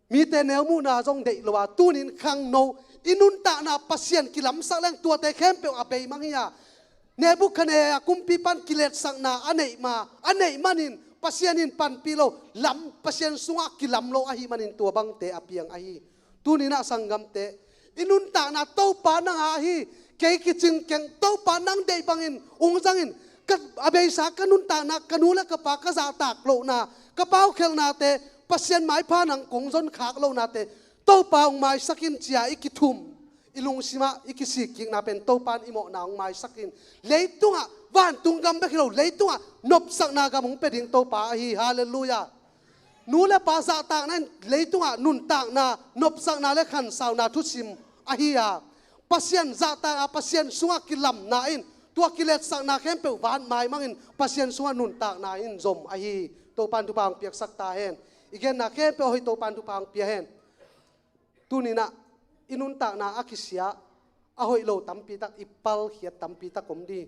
mite neumuhna zong deih lo a, tunin khangno, i nuntakna Pasian kilamsak leng tuate khempeuh a beimang hi a, Nebukhadnezzar kumpipan kiletsakna a neih ma, a neih manin Pasian in panpih lo, lam, Pasian sungah kilam lo ahih manin tua bangte a piang ahi. Tuninah sanggamte, i nuntakna Topa nang a ahi, kei kicing keng, Topa nang deih bangin hong zangin, ka, a beisa ka nuntakna, ka nu le ka pa ka zahtak lohna, ka paukhelhnate, Pasian maipha nang kong zon khak lohnate, Topa hong maisak in cia i kithum, i lungsimah i kisikkikna pen Topan i mawhna hong maisak in, leitungah, vantung gam bek hi lo, leitungah nopsakna gam hong pia ding Topa ahi. Halleluiah. Nu le pa zahtakna in leitungah nuntakna, nopsakna le khansauna thusim ahi a, Pasian zahtak a, Pasian sungah kilamna in tua kiletsakna khempeuh van maimangin Pasian sungah nuntakna in zom ahi. Topan thupha hong piaksak ta hen. I genna khempeuh a hoih, Topan thupha hong pia hen. Tuninah i nuntakna a kisia, a hoih lo tampitak, i palkhiat tampitak om ding.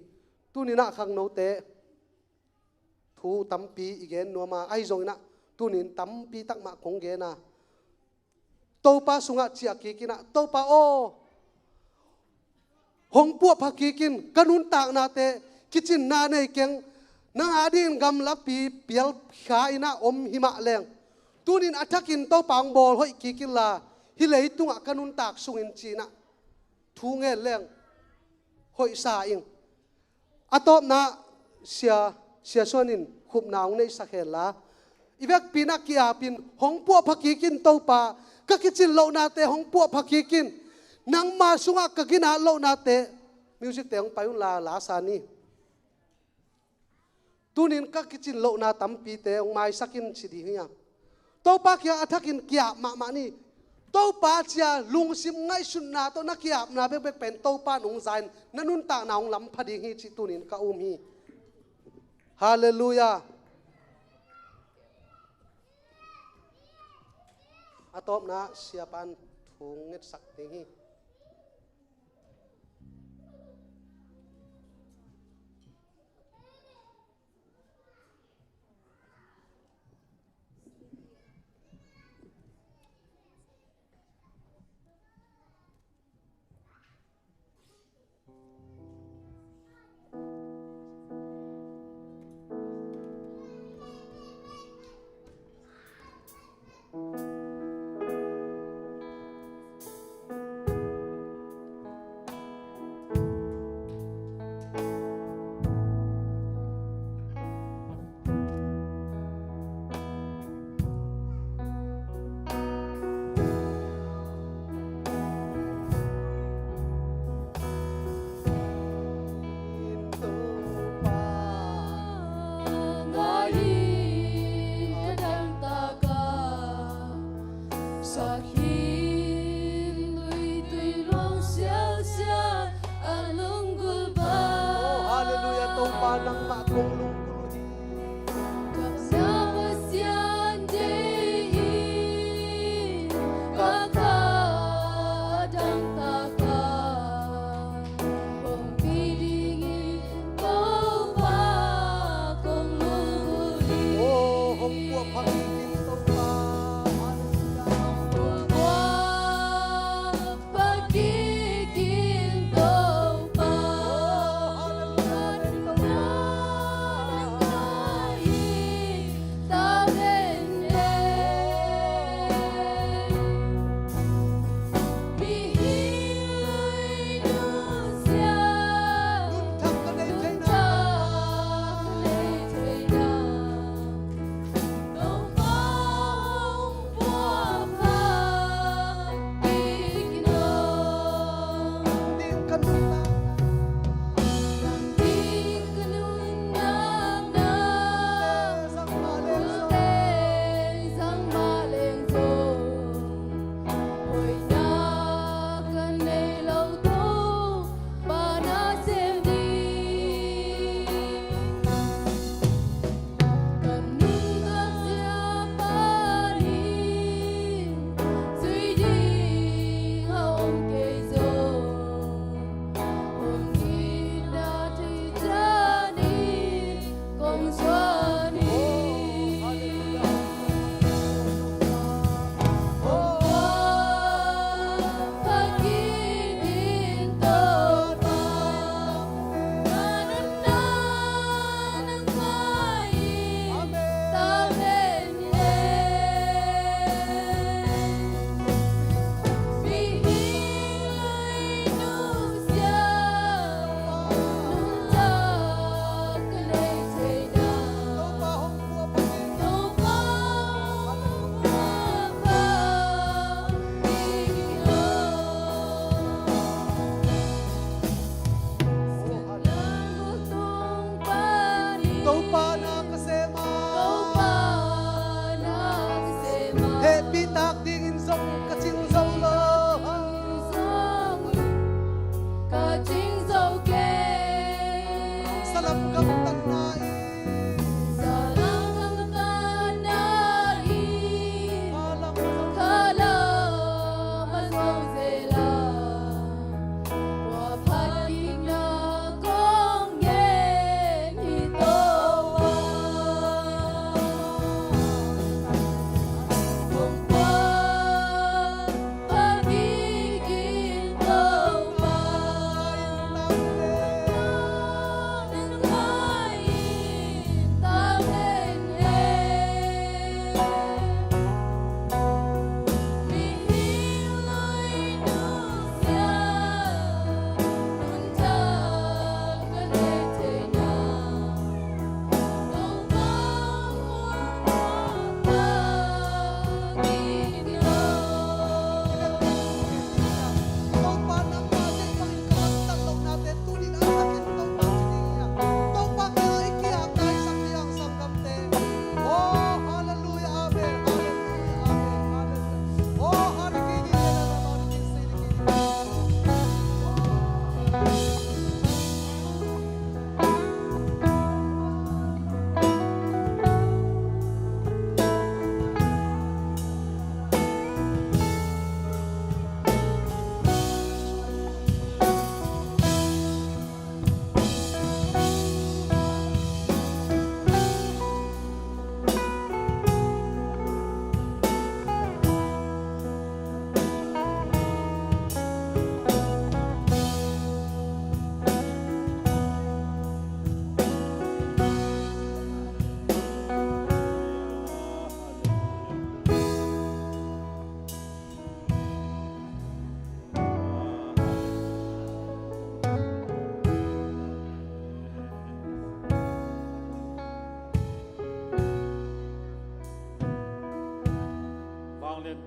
Tuninah khangnote, thu tampi i gen nuam a, ahi zonginah tunin tampitak mah kong gen a, Topa sungah ciah kikinah, Topa aw, hong puahpha kikin, ka nuntaknate, kicinna nei keng, nang a dingin gamlapi pialkha innah om himah leng, tunin a thakin Topa hong bawl hoih kikin la, hih leitungah ka nuntak sungin cinah thu ngen leng hoihsa ing. A tawpna, sia, sia suanin khupna hong neihsak henla, i vekpi na kiapin, hong puahpha kikin Topa, ka kicin lohnate hong puahpha kikin, nangma sungah ka ginat lohnate, music te hong pai unla, lasa ni. Tunin ka kicin lohna tampite hong maisakin ci ding hi a. Topa kiang a thakin kiap mahmah ni. Topa cia lungsim ngaihsutna tawh na kiapna bekbek pen Topa nungzain na nuntakna hong lampha ding hi cih tunin ka um hi. Halleluiah. A tawpna siapan thu ngetsak ding hi.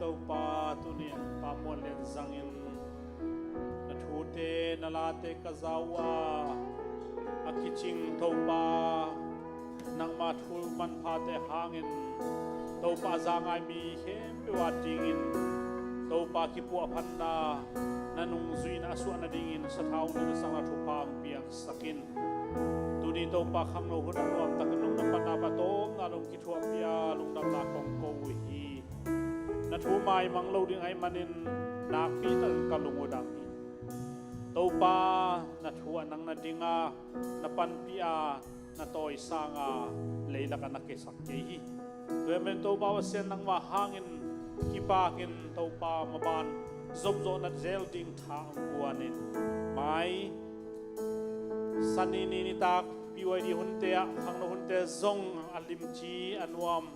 Topa, tuni Pa Muan Lian zangin na thute na late ka za uh a, a kicing Topa, nangma thu manphate hangin Topa, a za ngai mi khempeuh a dingin Topa, kipuahphatna na nungzuihna a suah nadingin sathau nunasakna thupha ang piaksak in. Tuni Topa, khangno hun a nuamtakin lungdam panna, patawpna lung kithuahpih a, lungdamna kong ko uh hi. Na thu maimang lo ding ahih manin nakpi takin ka lung uh dang hi. Topa, na thu ah nang na ding a, na panpih a, na tawi sang a, leilak ah na keisak kei hi. Tua ahih manin Topa Pasian, nangma hangin kipakin Topa, maban zomzawhna zel ding tha ang guan in. Mai Sani ni nitak P Y D hunte ah khangno hunte zong a limci a nuam,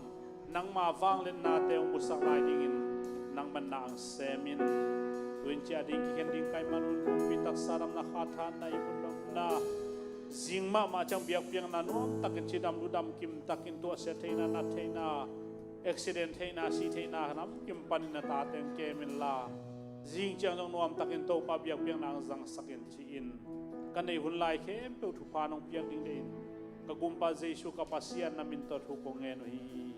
nangma vangliatnate hong busak lai dingin nangman na ang sem in. Tu-in ciah ding kikhen ding ka hih manun kumpi taksa damna, khathatna, ihmun lawhna, zing mahmah ciang biakpiakna nuamtakin cidam ludam kimtakin tuahsia theihna, nat theihna, accident theihna, si theihna namkim panin na tate hong kem inla, zing ciang zong nuamtakin Topa biakpiakna ang zangsak in ci-in, ka neih hun lai khempeuh thupha nong piak ding deih in, ka Gumpa Jesu ka Pasian na min tawh thu kong ngen uh hi.